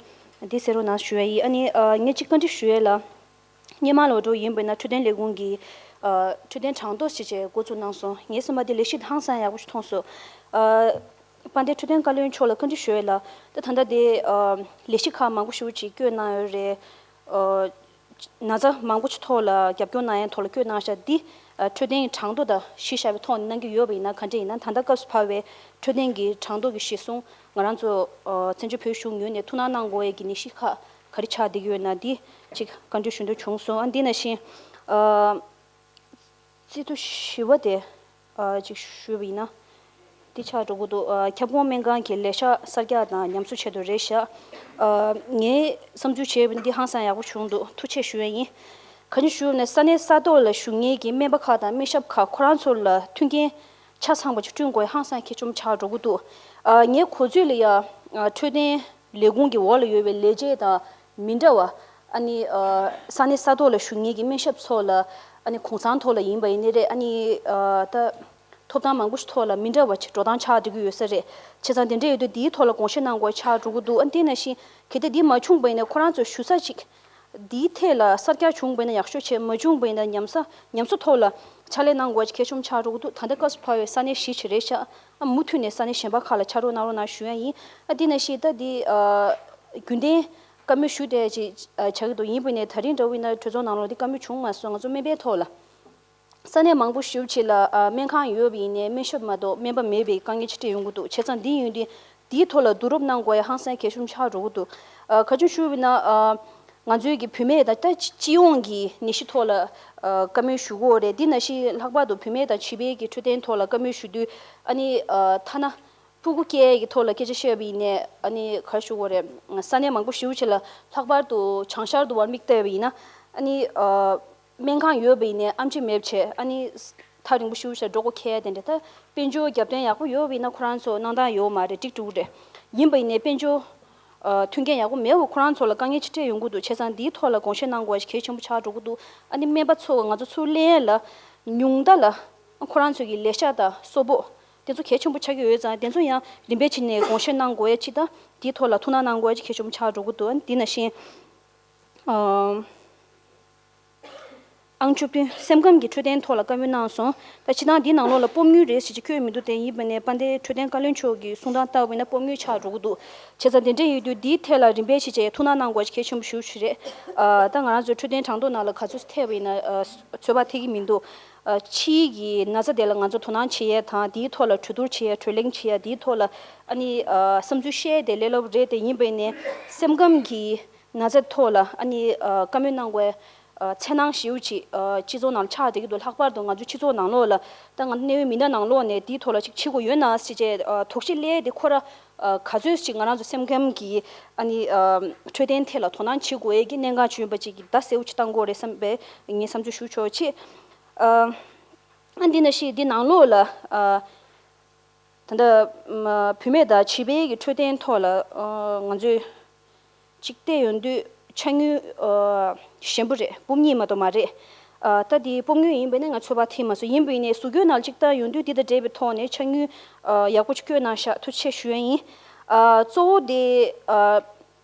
འདི་གསན་རོགས་གནང་ཞུ་ཡ་ཡིན། ཨ་ནི་ཨ་ངས་གཅིག་བཀའ་འདྲི་ཞུ་ཡས་ལ། སྔོན་མ་ལོ་འགྲོ་ཡིན་པས་ན་འཕྲོད་བསྟེན་ལས་ཁུངས་ཀྱིས་ཨ་འཕྲོད་བསྟེན་གྲངས་ཐོ་ཞིག་བཅས་འགོ་བཙུགས་གནང་སོང་། ངས་བསམ་པ་འདི་ལས་གཞི་ཧང་སང་ཡག་པོ་ཞིག་མཐོང་སོང་། ཨ་དཔལ་ལྡན་འཕྲོད་བསྟེན་བཀའ་བློན་མཆོག་ལ་བཀའ་འདྲི་ཞུ་ཡས་ལ། ད་ད་ལྟ་དེ་ཨ་ལས་གཞི་ཁག་མང་པོ་ཞིག་ཅིག་བསྐྱོད་གནང་ཡོད་རེད། ཨ་ན་ཚ་མང་པོ་ཞིག་ཐོག་ལ་རྒྱབ་སྐྱོར་གནང་ཡས་ཐོག་ལ་བསྐྱོད་གནང་ཤག་འདི་ཨ་འཕྲོད་བསྟེན་གྱི་གྲངས་ཐོ་དང་གཞི་བཞག་པའི་ཐོག་ནས་གནང་གི་ཡོད་པ་ཡིན་ན་ག་འདྲ་ཡིན་ན། ད་ལྟ་སྐབས་སུ་བབས་པའི་འཕྲོད་བསྟེན་གྱི་གྲངས་ཐོ་གི་གཞི་བཟུང་ང་རང་ཚོ་ཨ་བཙན་བྱོལ་བོད་གཞུང་ངོས་ནས་ཐུགས་སྣང་གནང་དགོས་ཡས་ཀྱི་ནད་གཞི་ཁག་ག་རེ་ཆགས་བསྡད་ཀྱི་ཡོད་ན་འདི་ཅིག་བཀའ་འདྲི་ཞུ་འདོད་བྱུང་སོང་། ཨ་འདི་ནང་བཞིན་ཨ་རྩིས་ཐོ་བཞི་པ་དེ་ཨ་ཅིག་ཞུས་པ་ཡིན་ན། འདི་ཆགས་འགྲོ་གི་འདུག་ཨ། ཁྱབ་ཁོངས་སྨན་ཁང་གི་ལས་ཤག་གསར་རྒྱག་དང་ཉམས་གསོ་ཆེད་དུ་རེད་ཤག་ཨ། ངས་བསམ་ཚུལ་བྱས་པ་ཡིན་ན་འདི་ཧང་སང་ཡག་པོ་བྱུང་འདུག་ཐུགས་རྗེ་ཆེ་ཞུ་ཡ་ཡིན། ག་རེ་ཞུ་ན་ས་གནས་ས་ཐོག་ལ་བཞུགས་མཁན་གྱི་སྨན་པ་ཁག་དང་སྨན་ཞབས་ཁག་ཁོ་རང་ཚོ་ལ་མཐུན་རྐྱེན་ཆ་ཚང་པ་ཅིག་བསྐྲུན་དགོས་ཧང་སང་གལ་ཆེན་པོ་ཆགས་འགྲོ་གི་འདུག་ཨ། ངས་གོ་ཚོད་ལ་ཡ། ཨ། འཕྲོད་བསྟེན་ལས་ཁུངས་ཀྱི་འོག་ལ་ཡོད་པའི་ལས་བྱེད་དང་མི་འདྲ་བ། ཨ་ནི། ཨ། ས་གནས་ས་ཐོག་ལ་བཞུགས་མཁན་གྱི་སྨན་ཞབས་ཚོ་ལ། ཨ་ནི་གུང་སེང་ཐོག་ལ་ཡིན་པ་ཡིན་ནའི་རེད། ཨ་ནི། ཨ། ད། ཐོབ་ཐང་མང་པོ་ཞིག་ཐོག་ལ་མི་འདྲ་བ་ཅིག་འགྲོ་སྟངས་ཆགས་འགྲོ་གི་ཡོད་ས་རེད། བྱས་ཙང་དེ་འདྲ་ཡོད་དུས་འདིའི་ཐོག་ལ་དགོངས་བཞེས་གནང་དགོས་ཆགས་འགྲོ་གི་འདུག་ཨ། དེ་ནང་བཞིན་གལ་ཏེ་འདི་མ་བྱུང་པ་ཡིན་ན་ཁོ་རང་ཚོ་བཞུགས་ས་ཅིག་འདིའི་ཐད་ལ་གསར་རྒྱག་བྱུང་པ་ཡིན་ན་ཡག་ཤོས་བྱས། མ་བྱུང་པ་ཡིན་ན་ཉམས་ས་ཉམས་གསོ་ཐོག་ལ་ཕྱག་ལས་གནང་དགོས་ཀྱི་གལ་ཆེན་པོ་ཆགས་འགྲོ་གི་འདུག་ད་ལྟ་སྐབས་སུ་བབས་པའི་ས་གནས་གཞིས་བྱེས་རེད་ཤག་ཨ། མུ་མཐུད་ནས་ས་གནས་གཞན་པ་ཁག་ལ་ཕྱག་རོགས་གནང་རོགས་གནང་ཞུ་ཡ་ཡིན། ཨ། དེ་ནང་བཞིན་ད་འདི། ཨ། རྒྱུན་ལྡན་བཀའ་མོལ་ཞུ་བསྡད་ཅིག་ཨ། བྱ་གི་འདུག་ཡིན་པ་ཡིན་ནའི་ད་རིང་འདྲ་བོ་ཡིན་ན་གྲོས་ཚོགས་ནང་ལོགས་འདི་བཀའ་མོལ་བྱུང་མ་སོང་། ང་ཚོ་སྨན་པའི་ཐོག་ལ། ས་གནས་མང་པོ་ཞེ་པོ་ཅིག་ལ། ཨ། སྨན་ཁང་ཡོད་པ་ཡིན་ནའི་སྨན་ཞབས་མ་གཏོགས་སྨན་པ་མེད་པའི་དཀའ་ངལ་ཅིག་འཕྲད་ཡོང་གི་འདུག་བྱས་ཙང་འདི་ཡིན་དུས་འདིའི་ཐོག་ལ་བསྡུ་རུབ་གནང་དགོས་ཡ་ཧང་སང་གལ་ཆེན་པོ་ཆགས་འགྲོ་གི་འདུག་ཨ། ག་ཅུང་ཞུ་བ་ཡིན་ན། ཨ། ང་ཚོའི་གི་བུད་མེད་དང་ད་སྤྱི་ཡོངས་ཀྱི་ནད་གཞི་ཐོག་ལ། ཨ། བཀའ་མོལ་ཞུ་དགོས་རེད། འདི་ནང་བཞིན་ལྷག་པར་དུ་བུད་མེད་དང་བྱིས་པའི་གི་འཕྲོད་བསྟེན་ཐོག་ལ་བཀའ་མོལ་ཞུ་དུས། ཨ་ནི། ཨ། ཐ་ན་ཕྲུ་གུ་སྐྱེ་ཡ་གི་ཐོག་ལ་སྐད་ཆ་བཤད་པ་ཡིན་ནའི། ཨ་ནི་ག་རེ་ཞུ་དགོས་རེད། ས་གནས་མང་པོ་ཞེ་པོ་ཅིག་ལ་ལྷག་པར་དུ་བྱང་ཤར་དུ་བར་དམིགས་བལྟས་པ་ཡིན་ན། ཨ་ནི། ཨ། སྨན་ཁང་ཡོད་པ་ཡིན་ནའི་ཨེམ་ཆི་མེད་བྱས། ཨ་ནི་ཐག་རིང་པོ་ཞེ་པོ་ཞིག་འགྲོ་དགོས་ཁེལ་དེ་འདྲ། ད་དཔལ་འབྱོར་རྒྱབ་རྟེན་ཡག་པོ་ཡོད་པ་ཡིན་ན་ཁོ་རང་ཚོ་གནང་སྟངས་ཡོད་མ་རེད། འགྲིག་འགྲོ་གི་རེད། ཡིན་པ་ཡིན་ནའི་དཔལ་འབྱོར། ཨ། མཐུན་རྐྱེན་ཡག་པོ་མེད་པ་ཁོ་རང་ཚོ་ལ་དཀའ་ངལ་ཅིག་འཕྲད་ཡོང་གི་འདུག་བྱས་ཙང་འདིའི་ཐོག་ལ་དགོངས་བཞེས་གནང་དགོས་ཀྱི་གལ་ཆེན་པོ་ཆགས་འགྲོ་གི་འདུག་ཨ་ནི་སྨན་པ་ཚོ་ང་ཚོ་ཚུར་ལེན་ཡས་ལ་ཉུང་མཐའ་ལ་ཁོ་རང་ཚོ་གི་ལས་ཤག་དང་གསོལ་ཕོགས་དེ་ཚོ་གལ་ཆེན་པོ་ཆགས་ཀྱི་ཡོད་ཙང་། དེ་ཚོ་ཡང་རིམ་པས་བྱས་ནས་དགོངས་བཞེས་གནང་དགོས་ཡ་ཅིག་དང་། འདིའི་ཐོག་ལ་ཐུགས་སྣང་གནང་དགོས་ཡ་ཅིག་གལ་ཆེན་པོ་ཆགས་འགྲོ་གི་འདུག་ཨ་ནི་འདི་ནང་བཞིན། ཨ། ཨང་བཅུ་བདུན། སེམས་ཁམས་ཀྱི་འཕྲོད་བསྟེན་ཐོག་ལ་བཀའ་མོལ་གནང་སོང་། ད་སྤྱིར་བཏང་འདིའི་ནང་ལོགས་ལ་སྤོ་དངུལ་རེད་ཟེར་གྱི་བཀོད་མི་འདུག་དེ་ཡིན་པ་ནས་དཔལ་ལྡན་འཕྲོད་བསྟེན་བཀའ་བློན་མཆོག་གི་གསུང་སྟངས་ལྟ་བུ་ཡིན་ན་སྤོ་དངུལ་ཆགས་འགྲོ་གི་འདུག་བྱས་ཙང་དེ་འདྲ་ཡིན་དུས་འདིའི་ཐད་ལ་རིམ་པས་བྱས་བྱས་ཐུགས་སྣང་གནང་དགོས་གལ་ཆེན་པོ་ཞེ་པོ་ཅིག་རེད། ཨ། ད་ང་རང་ཚོའི་འཕྲོད་བསྟེན་གྲངས་ཐོ་ནང་ལ་ག་ཚོད་ཐེབས་པ་ཡིན་ན། ཨ། ཚོད་དཔག་ཐེབས་ཀྱི་མི་འདུག་ཨ། ཕྱིའི་གི་ན་ཚ་དེ་ལ་ང་ཚོ་དོ་སྣང་བྱེད་ཡས་དང་། དེའི་ཐོག་ལ་གྲོས་བསྡུར་བྱེད་ཡས། གྲོས་གླེང་བྱེད་ཡས། དེའི་ཐོག་ལ་ཨ་ནི། ཨ། བསམ་ཚུལ་བཤད་ཡས་དེ་ལས་སླ་པོ་རེད། དེ་ཡིན་པ་ཡིན་ནའི་སེམས་ཁམས་ཀྱི་ན་ཚ་ཐོག་ལ་ཨ་ནི། ཨ། བཀའ་མོལ་གནང་དགོས། ཨ། འཚེར་སྣང་ཞེ་པོ་ཅིག་ཨ། སྤྱི་ཚོགས་ནང་ལ་ཆགས་བསྡད་ཀྱི་འདུག་ལྷག་པར་དུ་ང་ཚོ་སྤྱི་ཚོགས་ནང་ལོགས་ལ་ད་ང་ཚོ་གནད་ཡོད་མི་སྣ་ནང་ལོགས་ནས་དེའི་ཐོག་ལ་ཅིག་བྱེད་དགོས་ཡོད་ན་ཟེར་བྱས། ཨ། དོགས་གཞི་སླེབས་ཏེ་ཁོ་ར། ཨ། ག་ཚོད་ཅིག་ང་རང་ཚོ་སེམས་ཁམས་ཀྱི་ཨ་ནི། ཨ། འཕྲོད་བསྟེན་ཐད་ལ་དོ་སྣང་བྱེད་དགོས་ཡས་ཀྱི་གནད་འགག་ཅིག་ཡིན་པ་ཅིག་གི་བརྡ་གསལ་པོ་ཅིག་བཏང་དགོས་རེད་བསམ་པའི་ངས་བསམ་ཚུལ་ཞུ་ཆོག་ཅིག་ཨ། ཨ། འདི་ནང་བཞིན་འདི་ནང་ལོགས་ལ། ཨ། ད་ལྟ་བུད་མེད་དང་བྱིས་པའི་གི་འཕྲོད་བསྟེན་ཐོག་ལ། ཨ། ང་ཚོས་ཅིག་བལྟས་ཡོང་དུས་ཕྱག་དངུལ། ཨ། ཞན་པོ་རེད། འབུམ་གཉིས་མ་གཏོགས་མ་རེད། ཨ། ད་དེ་འབུམ་དངུལ་ཡིན་པ་ཡིན་ན་ང་ཚོད་དཔག་ཐེབས་མ་སོང་། ཡིན་པ་ཡིན་ནའི་གཟུགས་སྐྱོན་ནང་གཅིག་བལྟས་ཡོང་དུས་འདི་དང་འབྲེལ་བའི་ཐོག་ནས་ཕྱག་དངུལ། ཨ། ཡག་པོ་ཅིག་བསྐྱོན་གནང་ཤག་ཐུགས་རྗེ་ཆེ་ཞུ་ཡ་ཡིན། ཨ། གཙོ་བོ་དེ། ཨ།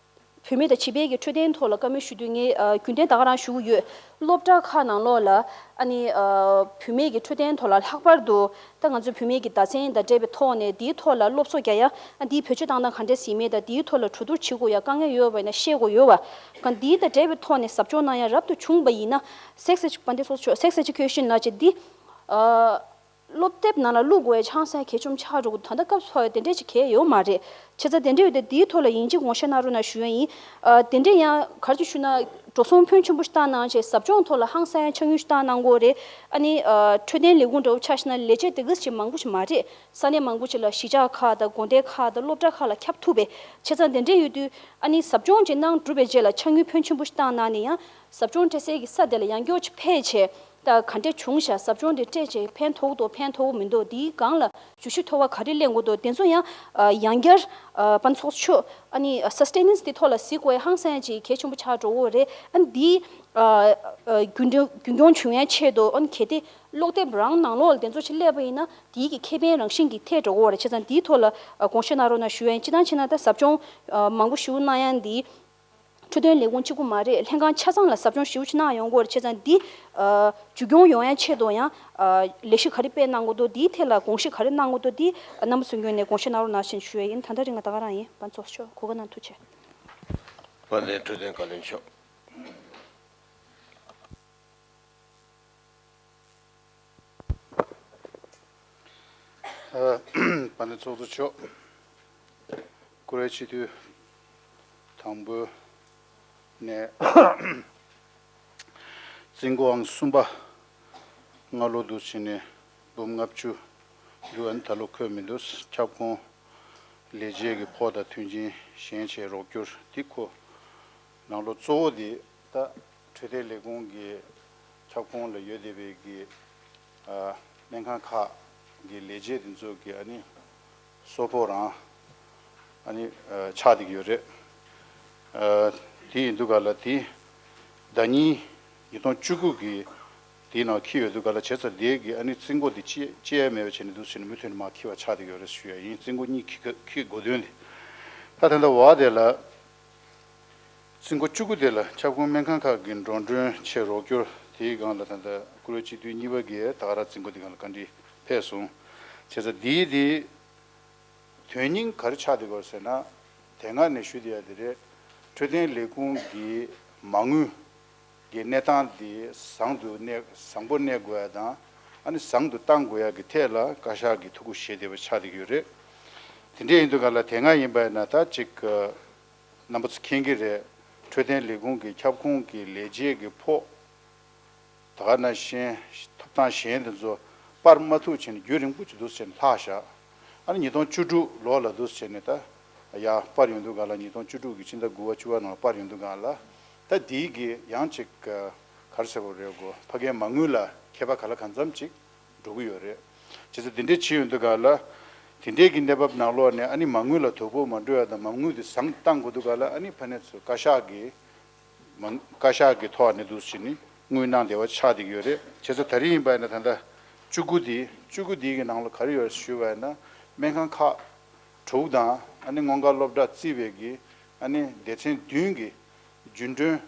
བུད་མེད་དང་བྱིས་པའི་གི་འཕྲོད་བསྟེན་ཐོག་ལ་བཀའ་མོལ་ཞུ་དུས་ངས། ཨ། རྒྱུན་ལྡན་ད་ག་རང་ཞུ་གི་ཡོད། སློབ་གྲྭ་ཁག་ནང་ལོགས་ལ་ཨ་ནི། ཨ། བུད་མེད་ཀྱི་འཕྲོད་བསྟེན་ཐོག་ལ་ལྷག་པར་དུ་ད་ང་ཚོའི་བུད་མེད་ཀྱི་བརྡ་མཚོན་དང་འབྲེལ་བའི་ཐོག་ནས་དེའི་ཐོག་ལ་སློབ་གསོ་རྒྱག་ཡ། ཨ། དེའི་བེད་སྤྱོད་བཏང་སྟངས་ག་འདྲས་ཡིན་མིན་དང་དེའི་ཐོག་ལ་གྲོས་བསྡུར་བྱེད་དགོས་ཡ་དཀའ་ངལ་ཡོད་པ་ཡིན་ན་ཤེས་དགོས་ཡོད་པ། གང་དེའི་དང་འབྲེལ་བའི་ཐོག་ནས་ཟབ་སྦྱོང་གནང་ཡ་རབ་ཏུ་བྱུང་བ་ཡིན་ན། གཟིགས་ས་ཅིག་དཔལ་ལྡན་ཚོགས་གཙོ་མཆོག་གཟིགས་ས་ཅིག་ཁྱོད་ཤིན་ལ་ཅིག་འདི། ཨ། སློབ་དེབ་ནང་ལ་བླུག་དགོས་ཡ་ཆང་ས་གལ་ཆེན་པོ་ཆགས་འགྲོ་གི་འདུག་ད་ལྟ་སྐབས་སུ་བབས་པའི་དེ་འདྲས་ཅིག་གལ་ཡོད་མ་རེད། བྱས་ཙང་དེ་འདྲས་ཡོད་དུས་དེའི་ཐོག་ལ་ཡིན་གཅིག་དགོངས་བཞེས་གནང་རོགས་གནང་ཞུ་ཡ་ཡིན། ཨ། དེ་འདྲས་ཡང་ག་རེ་ཅིག་ཞུ་ན། འགྲོ་སོང་ཕོན་ཆེན་པོ་ཞིག་བཏང་གནང་བྱས་ཟབ་སྦྱོང་ཐོག་ལ་ཧང་སང་ཡ་ཕྱག་དངུལ་ཞིག་བཏང་གནང་དགོས་རེད། ཨ་ནི། ཨ། འཕྲོད་བསྟེན་ལས་ཁུངས་འདྲ་བོ་ཆ་བཞག་ན་ལས་བྱེད་དེ་གིས་ཅིག་མང་པོ་ཞིག་མ་རེད། ས་གནས་མང་པོ་ཞིག་ལ་གཞིས་ཆགས་ཁག་དང་དགོན་སྡེ་ཁག་དང་སློབ་གྲྭ་ཁག་ལ་ཁྱབ་ཐུབ་པས། བྱས་ཙང་དེ་འདྲས་ཡོད་དུས་ཨ་ནི་ཟབ་སྦྱོང་ཅིག་གནང་གྲུབ་པའི་རྗེས་ལ་ཕྱག་དངུལ་ཕོན་ཆེན་པོ་ཞིག་བཏང་གནང་ནས་ཡང་ཟབ་སྦྱོང་སྤྲད་སའི་གི་ས་དེ་ལ་ཡང་བསྐྱར་ཅིག་ཕེབས་བྱས། ད་ག་འདྲས་བྱུང་ཤག་ཟབ་སྦྱོང་དེ་སྤྲད་བྱས་ཕན་ཐོགས་འདུག་ཕན་ཐོགས་མི་འདུག་དེའི་སྒང་ལ་བརྗོད་གཞི་མཐོ་བ་ག་རེ་ལེན་དགོས་འདུག་དེ་ཚོ་ཡང་། ཨ། ཡང་བསྐྱར། ཨ། དཔལ་ལྡན་ཚོགས་གཙོ་མཆོག་ཨ་ནི་སབ་སི་ཊེན་ནེན་སི་དེ་ཐོག་ལ་གཟིགས་དགོས་ཡ་ཧང་སང་ཅིག་གལ་ཆེན་པོ་ཆགས་འགྲོ་གི་རེད། ཨ་ནི་འདི། ཨ། ཨ། རྒྱུན་འཁྱོངས་རྒྱུན་འཁྱོངས་བྱུང་ཡ་ཆེད་དུ། ཨ་ནི་གལ་ཏེ་ཀློག་དེབ་རང་ནང་ལོགས་ལ་དེ་ཚོ་ཅིག་སླེབས་པ་ཡིན་ན་དེའི་གི་ཁེ་ཕན་རང་བཞིན་གྱིས་ཐེབས་འགྲོ་གི་རེད། བྱས་ཙང་འདིའི་ཐོག་ལ། ཨ། དགོངས་བཞེས་གནང་རོགས་གནང་ཞུ་ཡ་ཡིན། སྤྱིར་བཏང་བྱས་ན་ད་ཟབ་སྦྱོང་། ཨ། མང་པོ་ཞིག་གནང་ཡ་འདི། འཕྲོད་བསྟེན་ལས་ཁུངས་གཅིག་པུ་མ་རེད། ལྷན་ཁང་ཆ་ཚང་ལ་ཟབ་སྦྱོང་ཞེ་པོ་ཅིག་གནང་ཡོང་གི་ཡོད་རེད། བྱས་ཙང་འདི། ཨ། མཇུག་སྐྱོང་ཡོང་ཡ་ཆེད་དུ་ཡང་། ཨ། ལས་གཞི་ག་རེ་སྤེལ་གནང་དགོས་འདུག་དེའི་ཐད་ལ་དགོངས་བཞེས་ག་རེ་གནང་དགོས་འདུག་དེ་རྣམ་པ་ཚོའི་ངོས་ནས་དགོངས་བཞེས་གནང་རོགས་གནང་ཞེས་ཞུ་ཡ་ཡིན། ད་ལྟ་རིང་ང་ད་ག་རང་ཡིན། དཔལ་ལྡན་ཚོགས་གཙོ་མཆོག་གོ་སྐབས་གནང་། ཐུགས་རྗེ་ཆེ། དཔལ་ལྡན་འཕྲོད་བསྟེན་བཀའ་བློན་མཆོག་ཨ། དཔལ་ལྡན་ཚོགས་གཙོ་མཆོག་བཀུར་འོས་སྤྱི་འཐུས་དང་པོ་ནས་བཙུན་དགོན་ཨང་གསུམ་པ་སྔ་ལོ་དུ་ཕྱིན་ནས་འབུམ་ལྔ་བཅུ་ འདུག་ཨ་ནི་ད་ལོ་འཁོད་མི་འདུག་ཁྱབ་ཁོངས་ལས་བྱེད་ཀྱི་ཕོགས་དང་མཐུན་རྐྱེན་གཞན་ཆེད་རོགས་སྐྱོར་འདི་ཁོ་ནང་ལོ་གཙོ་བོ་འདི་ད་འཕྲོད་བསྟེན་ལས་ཁུངས་ཀྱི་ཁྱབ་ཁོངས་ལ་ཡོད་བསྡད་པའི་གི་ཨ་སྨན་ཁང་ཁག་གི་ལས་བྱེད་འདི་ཚོ་གི་ཨ་ནི་གསོལ་ཕོགས་རང་ཨ་ནི་ཨ་ཆགས་བསྡད་ཀྱི་ཡོད་རེད། ཨ་དེ་ཡིན་དུས་ག་ལ་དེ་ཟླ་ཉིན་ཉིས་སྟོང་བཅུ་དགུ་གི་དེའི་ནང་འཁྱེར་ཡོད་དུས་ག་ལ་བྱས་ཙང་དེའི་གི་ཨ་ནི་རྩིས་འགོ་དེ་བཅད་བཅད་ཡ་མེད་པ་བྱས་ནས་འདུག་ཟེར་ནས་མུ་མཐུད་ནས་མར་འཁྱེར་བ་ཆགས་བསྡད་ཀྱི་ཡོད་རེད་ཞུ་ཡ་ཡིན། རྩིས་འགོ་གཉིས་འཁྱེར་འཁྱེར་དགོས་དོན་དེ། ད་ད་ལྟ་བར་དེ་ལ་རྩིས་འགོ་བཅུ་དགུ་དེ་ལ་ཁྱབ་ཁོངས་སྨན་ཁང་ཁག་གི་འགྲོ་གྲོན་ཆེད་རོགས་སྐྱོར་དེའི་སྒང་ལ་ད་ལྟ་བཀུར་འོས་སྤྱི་འཐུས་གཉིས་པ་གིས་ད་ག་རང་རྩིས་འགོ་དེ་སྒང་ལ་བཀའ་འདྲི་ཕེབས་སོང་། བྱས་ཙང་དེའི་དེ། དོན་སྙིང་ག་རེ་ཆགས་བསྡད་ཀྱི་ཡོད་ཟེར་ན། དེ་སྔ་ནས་ཞུས་བསྡད་ཡ་དེ་རེད། འཕྲོད་བསྟེན་ལས་ཁུངས་ཀྱི་མ་དངུལ་གྱི་གནས་སྟངས་དེ་བཟང་དུ་གནས་བཟང་པོ་གནས་དགོས་ཡ་དང་། ཨ་ནི་བཟང་དུ་གཏང་དགོས་ཡ་གི་ཐད་ལ་བཀའ་ཤག་གིས་ཐུགས་ཁུར་བཞེས་བསྡད་པ་ཆགས་བསྡད་ཀྱི་ཡོད་རེད། དེ་འདྲ་ཡིན་དུས་ག་ལ་དེ་སྔ་ཡིན་པ་ཡིན་ན་ད་ཅིག་རྣམ་པ་ཚོ་མཁྱེན་གྱི་རེད། འཕྲོད་བསྟེན་ལས་ཁུངས་ཀྱི་ཁྱབ་ཁོངས་ཀྱི་ལས་བྱེད་ཀྱི་ཕོགས། ད་ག་ནང་བཞིན་ཐོབ་ཐང་གཞན་དེ་ཚོ་སྤར་མ་ཐུབ་བྱས་ནས་རྒྱུན་རིང་པོ་ཅིག་འདུག་བྱས་ནས་ལྷག་བཞག་ཨ་ནི་ཉིས་སྟོང་བཅུ་དྲུག་ལོ་ལ་འདུག་བྱས་ནས་ད་ཡར་སྤར་ཡོང་དུས་སྒང་ལ་ཉིས་སྟོང་བཅུ་དྲུག་གི་ཕྱི་ཟླ་དགུ་པ་བཅུ་པ་ནང་ལ་སྤར་ཡོང་དུས་སྒང་ལ་ད་དེའི་གི་ཡང་ཅིག་ག་རེ་ཟེར་དགོས་རེད། གོ་ཕ་གིའི་མ་དངུལ་ལ་ཁྱད་པར་ག་ལ་གང་འཚམ་ཅིག་འགྲོ་གི་ཡོད་རེད། བྱས་ཙང་དེ་འདྲའི་བྱས་ཡོང་དུས་སྒང་ལ་དེ་འདྲའི་གི་གནས་བབ་ནང་ལོགས་ནས་ཨ་ནི་མ་དངུལ་ལ་དོ་ཕོག་མ་འགྲོ་ཡ་དང་མ་དངུལ་དེ་བཟང་བཏང་དགོས་དུས་སྒང་ལ་ཨ་ནི་ཕ་ནས་ཚུར་བཀའ་ཤག་གི་མ་བཀའ་ཤག་གི་ཐོག་ནས་འདུག་བྱས་ནས་དངུལ་གནང་བསྡད་པ་ཆགས་བསྡད་ཀྱི་ཡོད་རེད། བྱས་ཙང་ད་རེས་ཡིན་པ་ཡིན་ན་ད་ལྟ་བཅུ་དགུ་དེ་བཅུ་དགུ་དེའི་གི་ནང་ལ་ག་རེ་ཡོད་ཞུས་པ་ཡིན་ན་སྨན་ཁང་ཁག་དྲུག་དང་ཨ་ནི་སྔོན་འགོག་སློབ་གྲྭ་བརྩིས་པའི་གི་ཨ་ནི་སྡེ་ཚན་བདུན་གི་རྒྱུན་གྲོན་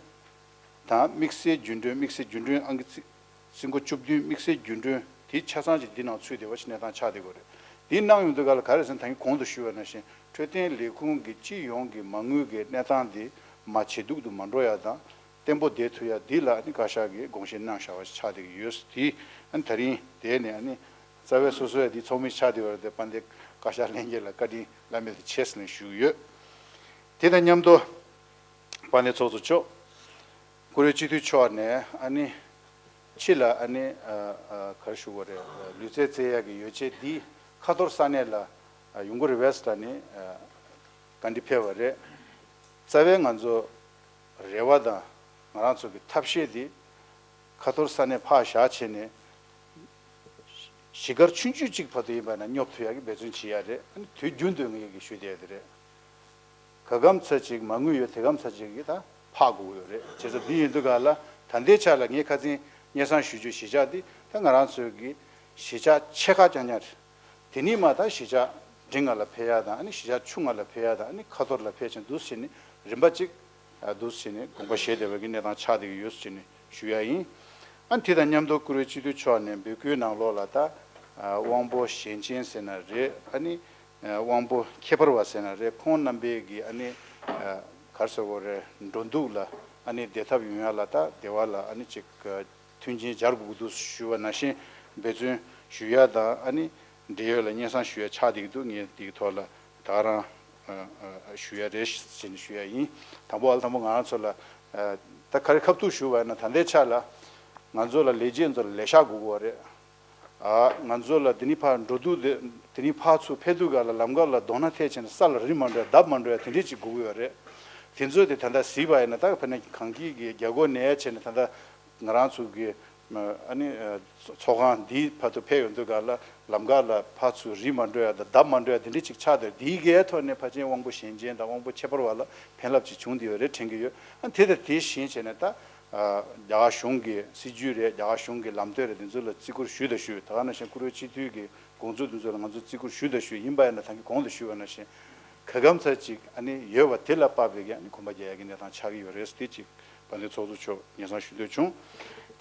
དང་དམིགས་བསལ་རྒྱུན་གྲོན་དམིགས་བསལ་རྒྱུན་གྲོན་ཨང་ཀི་རྩིས་རྩིས་འགོ་བཅུ་བདུན་དམིགས་བསལ་རྒྱུན་གྲོན་དེ་ཆ་ཚང་ཅིག་འདི་ནང་ཚུད་བསྡད་པ་ཞིག་གནས་སྟངས་ཆགས་བསྡད་ཀྱི་ཡོད་རེད། འདི་གནང་ཡོང་དུས་ག་ལ་ག་རེ་ཟེར་ན་ད་གིན་གོང་དུ་ཞུས་པ་ནང་བཞིན་འཕྲོད་བསྟེན་ལས་ཁུངས་ཀྱི་སྤྱི་ཡོངས་ཀྱི་མ་དངུལ་གྱི་གནས་སྟངས་འདི་མར་ཇེ་སྡུག་ཏུ་མ་འགྲོ་ཡ་དང་བརྟན་པོ་བསྡད་ཐུབ་ཡ་འདི་ལ་ནི་བཀའ་ཤག་གིས་དགོངས་བཞེས་གནང་བཞག་པ་ཞིག་ཆགས་བསྡད་ཀྱི་ཡོད། དེ་ཨ་ནི་ད་རིང་དེ་ནས་ཨ་ནི་རྩ་བའི་སོ་སོ་ཡ་འདི་ཚོགས་མི་ཆགས་བསྡད་པ་རེད་དེ་དཔལ་ལྡན་བཀའ་ཤག་ལྷན་རྒྱས་ལ་བཀའ་དྲིན་བླ་མེད་དུ་ཆེ་ཟེར་ནས་ཞུ་གི་ཡོད། དེ་དང་མཉམ་དུ་དཔལ་ལྡན་ཚོགས་གཙོ་མཆོག་བཀུར་འོས་སྤྱི་འཐུས་མཆོག་ནས་ཨ་ནི་ཕྱི་ལ་ཨ་ནི་ཨ་ཨ་ག་རེ་ཞུ་དགོས་རེད། ལུས་རྩལ་རྩེ་ཡག་གི་ཡོ་བྱད་འདི་ཁ་ཐོར་ས་གནས་ལ་ཨ་ཡོང་གི་རེད་པས་ལབ་ནས་ཨ་བཀའ་འདྲི་ཕེབས་པ་རེད། རྩ་བའི་ང་ཚོ་རེ་བ་དང་ང་རང་ཚོ་གི་ཐབས་ཤེས་འདི་ཁ་ཐོར་ས་གནས་ཕར་བཞག་བྱས་ནས་གཞིས་སྒར་ཆུང་ཆུང་གཅིག་བར་དུ་ཡིན་པ་ན་སྙོབ་ཐུབ་ཡག་གི་འབད་བརྩོན་བྱེད་ཡག་རེད། ཨ་ནི་དུས་རྒྱུན་དུ་ངས་ཀྱི་ཞུ་བསྡད་ཡག་དེ་རེད། ག་གམ་ཚ་ཅིག་མ་དངུལ་ཡོད་དེ་གམ་ཚ་ཅིག་གིས་ད་ཕག་དགོས་ཀྱི་ཡོད་རེད། བྱས་ཙང་འདི་ཡིན་དུས་ག་ལ་ད་ལྟའི་ཆ་ལ་ངས་ཁ་སང་སྙན་སེང་ཞུ་རྒྱུ་གཞིས་ཆགས་འདི་ད་ང་རང་ཚོའི་གི་གཞིས་ཆགས་ཆེ་ཁག་རྐྱང་རྐྱང་རེད། དེ་ནས་མ་ད་གཞིས་ཆགས་འབྲིང་ང་ལ་ཕེབས་ཡག་དང་ཨ་ནི་གཞིས་ཆགས་ཆུང་ང་ལ་ཕེབས་ཡག་དང་ཨ་ནི་ཁ་ཐོར་ལ་ཕེབས་ཕྱིན་འདུག་བྱས་ནས་རིམ་པ་གཅིག་འདུག་བྱས་ནས་དགོངས་པ་བཞེས་བསྡད་པའི་གི་གནས་སྟངས་ཆགས་བསྡད་ཀྱི་ཡོད་ཟེར་ནས་ཞུ་ཡག་ཡིན། ཨ་ནི་དེ་དང་མཉམ་དུ་བཀུར་འོས་སྤྱི་འཐུས་མཆོག་ནས་འབོད་སྐུལ་ནང་ལོགས་ལ་ད་དབང་པོ་གཞན་ཅན་ཟེར་ན་རེད། ཨ་ནི་དབང་པོ་ཁྱད་པར་བ་ཟེར་ན་རེད། ཁོང་རྣམ་པས་ཀྱི་ཨ་ནི་ག་རེ་ཟེར་དགོས་རེད། འགྲོ་འདུག་ལ་ཨ་ནི་བདེ་ཐབས་ཡོང་ཡག་ལ་ད་བདེ་བ་ལ་ཨ་ནི་ཅིག་མཐུན་རྐྱེན་སྦྱར་དགོས་ཀྱི་འདུག་ཞུ་བ་ནང་བཞིན་འབད་བརྩོན་ཞུ་ཡག་དང་ཨ་ནི་འབྲེལ་ཡོད་ལ་སྙན་སེང་ཞུ་ཡག་ཆགས་བསྡད་ཀྱི་འདུག་ངས་འདིའི་ཐོག་ལ་ད་ག་རང་ཞུ་ཡག་རེད་ཟེར་ནས་ཞུ་ཡག་ཡིན། དང་པོ་ཨ་ལ་དང་པོ་ང་རང་ཚོ་ལ་ད་ག་རེ་ཁ་ཐུག་ཞུ་བ་ཡིན་ན་ད་ལྟའི་ཆ་ལ་ང་ཚོ་ལ་ལས་བྱེད་ཚོ་ལ་ལས་ཤག་དགོས་ཀྱི་ཡོད་རེད། ཨ་ང་ཚོ་ལ་དེ་ནི་ཕར་འགྲོ་དུས་དེ་དེ་ནི་ཕར་ཚུར་ཕེབས་དུས་ག་ལ་ལམ་ཁ་ལ་རྡོ་སྣ་ཐེབས་བྱས་ནས་ས་ལ་རི་མ་འགྲོ་ཡ་འདབས་མ་འགྲོ་ཡ་དེ་འདྲས་ཅིག་དགོས་ཀྱི་ཡོད་རེད། དེ་ཚོ་དེ་ད་ལྟ་གཟིགས་པ་ཡིན་ན་ད་ཕ་ནས་གངས་སྐྱིད་ཀྱི་རྒྱ་སྒོ་ནས་བྱས་ནས་ད་ལྟ་ང་རང་ཚོ་གི་ཨ་ནི་ཚོགས་ཁང་འདིའི་བར་དུ་ཕེབས་ཡོང་དུས་ག་ལ་ལམ་ཁ་ལ་ཕར་ཚུར་རི་མ་འགྲོ་ཡ་དང་འདབས་མ་འགྲོ་ཡ་དེ་འདྲས་ཅིག་ཆགས་བསྡད། དེའི་གའི་ཐོག་ནས་ཕལ་ཆེར་དབང་པོ་གཞན་ཅན་དང་དབང་པོ་ཁྱད་པར་བ་ལ་ཕན་རླབས་ཅིག་བྱུང་བསྡད་ཡོད་རེད་དྲན་གྱི་ཡོད། ཨ་དེ་དང་དེ་བཞིན་བྱས་ནས་ད། རྒྱ་གར་གཞུང་གི་སྲིད་ཇུས་རེད། རྒྱ་གར་གཞུང་གི་ལམ་སྟོན་རེད། འདི་ཚོ་ལ་བརྩི་བཀུར་ཞུས་དང་ཞུས། ད་ག་ནང་བཞིན་བཀུར་འོས་སྤྱི་འཐུས་ཀྱི་དགོངས་ཚུལ་འདི་ཚོ་ལ་ང་ཚོ་བརྩི་བཀུར་ཞུས་དང་ཞུས། ཡིན་པ་ཡིན་ན་ད་གིན་གོང་དུ་ཞུས་པ་ནང་བཞིན་ག་གམ་ཚ་ཅིག་ཨ་ནི་ཡོད་པ་དེ་ལ་དཔག་པའི་གི་ཨ་ནི་གོམ་པ་རྒྱག་ཡ་གི་གནས་སྟངས་ཆགས་ཀྱི་ཡོད་རེད། དེ་ཅིག་དཔལ་ལྡན་ཚོགས་གཙོ་མཆོག་སྙན་སེང་ཞུ་འདོད་བྱུང་།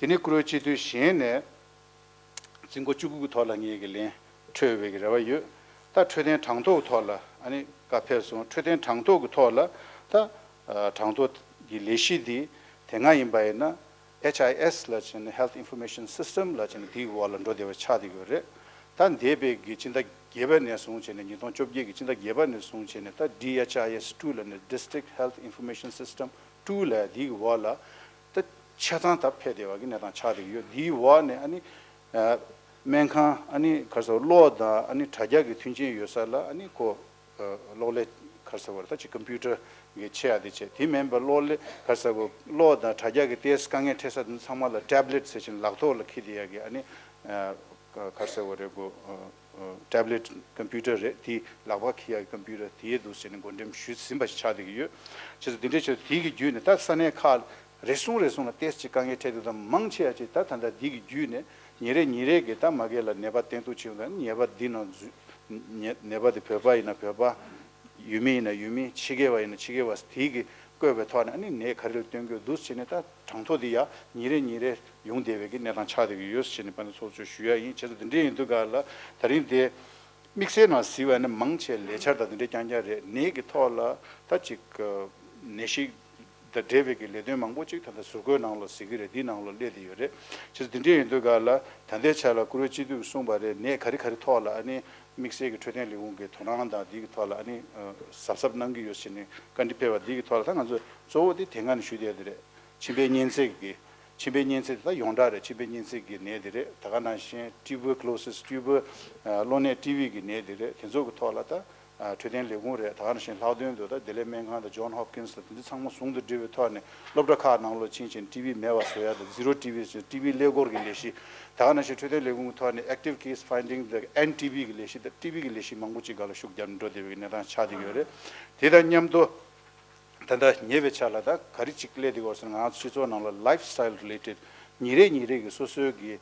དེ་ནས་བཀུར་འོས་སྤྱི་འཐུས་གཞན་ནས། རྩིས་འགོ་བཅུ་དགུ་གི་ཐོག་ལ་ངེད་ཀྱི་ལན་འཕྲོད་པའི་གི་རེ་བ་ཡོད། ད་འཕྲོད་བསྟེན་གྲངས་ཐོ་གི་ཐོག་ལ་ཨ་ནི་བཀའ་ཕེབས་སོང་། འཕྲོད་བསྟེན་གྲངས་ཐོ་གི་ཐོག་ལ་ད་ཨ་གྲངས་ཐོ་གི་ལས་གཞི་འདི་དེ་སྔ་ཡིན་པ་ཡིན་ན་ཨེཆ་ཨའི་ཨེས་ལབ་བྱས་ནས་Health Information System ལབ་བྱས་ནས་དེའི་འོག་ལ་འགྲོ་བསྡད་པ་ཆགས་བསྡད་ཡོད་རེད། ད་འདས་པའི་གི་ཕྱི་ཟླ་བརྒྱད་པ་ནས་བཟུང་བྱས་ནས་ཉིས་སྟོང་བཅོ་བརྒྱད་ཀྱི་ཕྱི་ཟླ་བརྒྱད་པ་ནས་བཟུང་བྱས་ནས་ད་ཌི་ཨེཆ་ཨའི་ཨེས་ཊུ་ལབ་ནས་District Health Information System two ལབ་དེའི་འོག་ལ། ད་ཆ་ཚང་ད་ཕེབས་བསྡད་པ་གི་གནས་སྟངས་ཆགས་བསྡད་ཀྱི་ཡོད། དེའི་འོག་ནས་ཨ་ནི་ཨ་ སྨན་ཁང་ཨ་ནི་ག་རེ་ཟེར་གློག་དང་ཨ་ནི་དྲ་རྒྱ་གི་མཐུན་རྐྱེན་ཡོད་ས་ལ་ཨ་ནི་ཁོ་གློག་ཀླད་ག་རེ་ཟེར་བ་རེད། ད་ཅིག་ཀམ་པུ་ཊར་གི་ཆེ་ཡ་དེ་བྱས། དེ་མིན་པ་གློག་ཀླད་ག་རེ་ཟེར་གློག་དང་དྲ་རྒྱ་གི་ཏོག་ཙམ་དཀའ་ངལ་འཕྲད་ས་དེ་ཚང་མ་ལ་ཊེབ་ལེཊ་ཟེར་བཞིན་ལག་ཐོག་ལ་འཁྱེར་བསྡད་ཡ་གི་ཨ་ནི་ག་རེ་ཟེར་བ་རེད། ཁོ་ཊེབ་ལེཊ་ཀམ་པུ་ཊར་རེད། དེ་ལག་པ་འཁྱེར་ཡ་གི་ཀམ་པུ་ཊར་དེའི་འདུག་ཟེར་ནས་བགོ་འགྲེམས་ཞུས་ཟིན་པ་ཞིག་ཆགས་བསྡད་ཀྱི་ཡོད། བྱས་ཙང་དེ་འདྲའི་ཆེད་དུ་དེ་གི་བརྒྱུད་ནས་ད་ས་གནས་ཁག་རེ་ཟུང་རེ་ཟུང་ལ་ཏོག་ཙམ་དཀའ་ངལ་འཕྲད་འདུག་ད་མང་ཆེ་བ་ཅིག་ད་ད་ལྟ་འདི་གི་བརྒྱུད་ནས་ཉིན་རེ་ཉིན་རེ་གི་ད་མ་གི་ལ་ནད་པ་བསྟེན་གཏུག་བྱེད་ཡོང་དུས་ནད་པ་འདི་ནང་འཛུལ། ནད་པ་འདི་བོད་པ་ཡིན་ན་བོད་པ། ཡུལ་མི་ཡིན་ན་ཡུལ་མི། ཕྱི་རྒྱལ་བ་ཡིན་ན་ཕྱི་རྒྱལ་བ། དེ་གི་བཀོད་པའི་ཐོག་ནས་ཨ་ནི་ནད་ག་རེ་ལ་སྟོན་གྱི་འདུག་ཟེར་ནས་ད་གྲངས་ཐོ་འདི་ཡ་ཉིན་རེ་ཉིན་རེ་ཡོང་བསྡད་པའི་གི་གནས་སྟངས་ཆགས་བསྡད་ཀྱི་ཡོད་ཟེར་ནས་དཔལ་ལྡན་ཚོགས་གཙོས་ཞུ་ཡ་ཡིན། བྱས་ཙང་འདི་འདྲ་ཡིན་དུས་ག་ལ་ད་རིང་དེ། དམིགས་བསལ་ནང་གཟིགས་པ་ནི་མང་ཆེ་ལས་འཆར་དང་དེ་འདྲའི་རྐྱང་རྐྱང་རེད། ནད་ཀྱི་ཐོག་ལ་ད་ཅིག་ནད་གཞི་དང་འབྲེལ་བའི་གི་ལས་དོན་མང་པོ་ཅིག་ད་ལྟ་ཟུར་བཀོད་ནང་ལ་གཟིགས་ཀྱི་རེད། འདིའི་ནང་ལ་སླེབས་བསྡད་ཡོད་རེད། བྱས་ཙང་དེ་འདྲ་ཡིན་དུས་ག་ལ་ད་ལྟའི་ཆ་ལ་བཀུར་འོས་སྤྱི་འཐུས་ཀྱིས་གསུངས་པ་རེད། ནད་ག་རེ་ག་རེ་ཐོག་ལ་ཨ་ནི་དམིགས་བསལ་གྱི་འཕྲོད་བསྟེན་ལས་ཁུངས་ཀྱི་དོ་སྣང་དང་འདི་གི་ཐོག་ལ་ཨ་ནི་གཟབ་གཟབ་གནང་གི་ཡོད་ཟེར་ནས་བཀའ་འདྲི་ཕེབས་པ་འདི་གི་ཐོག་ལ་ད་ང་ཚོས་གཙོ་བོ་དེ་དེ་སྔ་ནས་ཞུས་བསྡད་དེ་རེད། མཆིན་པའི་གཉན་ཚད་ཀྱི། མཆིན་པའི་གཉན་ཚད་དེ་ད་ཡོངས་གྲགས་རེད། མཆིན་པའི་གཉན་ཚད་ཀྱི་ནད་དེ་རེད། ད་ག་ནང་བཞིན་ཊུ་བར་ཀུ་ལོ་སིས། ཊུ་བར། གློ་ནད་ཊི་བི་གི་ནད་དེ་རེད། དེ་ཚོ་གི་ཐོག་ལ་ད་འཕྲོད་བསྟེན་ལས་ཁུངས་རེད། ད་ག་ནང་བཞིན་ལྷག་དོན་དུ་ད་བདེ་ལེགས་སྨན་ཁང་དང་ཇོན་ཧོབ་ཀིན་སི་དང་དེ་ཚོ་ཚང་མ་ཟུང་དུ་འབྲེལ་བའི་ཐོག་ནས་སློབ་གྲྭ་ཁག་ནང་ལོགས་ཕྱིན་ཕྱིན་ཊི་བི་མེད་པ་བཟོ་ཡ་དང་ཛི་རོ་ཊི་བི་ཟེར་ཊི་བི་ཀླད་ཀོར་གྱི་ལས་གཞི། ད་ག་ནང་བཞིན་འཕྲོད་བསྟེན་ལས་ཁུངས་ཀྱི་ཐོག་ནས་ཨེག་ཊིབ་ཀེ་སི་ཕའིན་ཌིང་དང་ཨེན་ཊི་བི་གི་ལས་གཞི་དང་ཊི་བི་གི་ལས་གཞི་མང་པོ་ཅིག་སྒང་ལ་ཤུགས་བརྒྱབ་ནས་འགྲོ་བསྡད་པའི་གནས་སྟངས་ཆགས་བསྡད་ཀྱི་ཡོད་རེད། དེ་དང་མཉམ་དུ། ད་ལྟ་ཉེ་བའི་ཆར་ལ་ད་ག་རེ་གཅིག་སླེབས་བསྡད་ཡོད་ཟེར་ན། ང་ཚོ་སྤྱི་ཚོགས་ནང་ལ་ལའིཕ་སི་ཊའིལ་རི་ལེ་ཊེཌ་ཉིན་རེ་ཉིན་རེ་གི་སོ་སོའི་གི་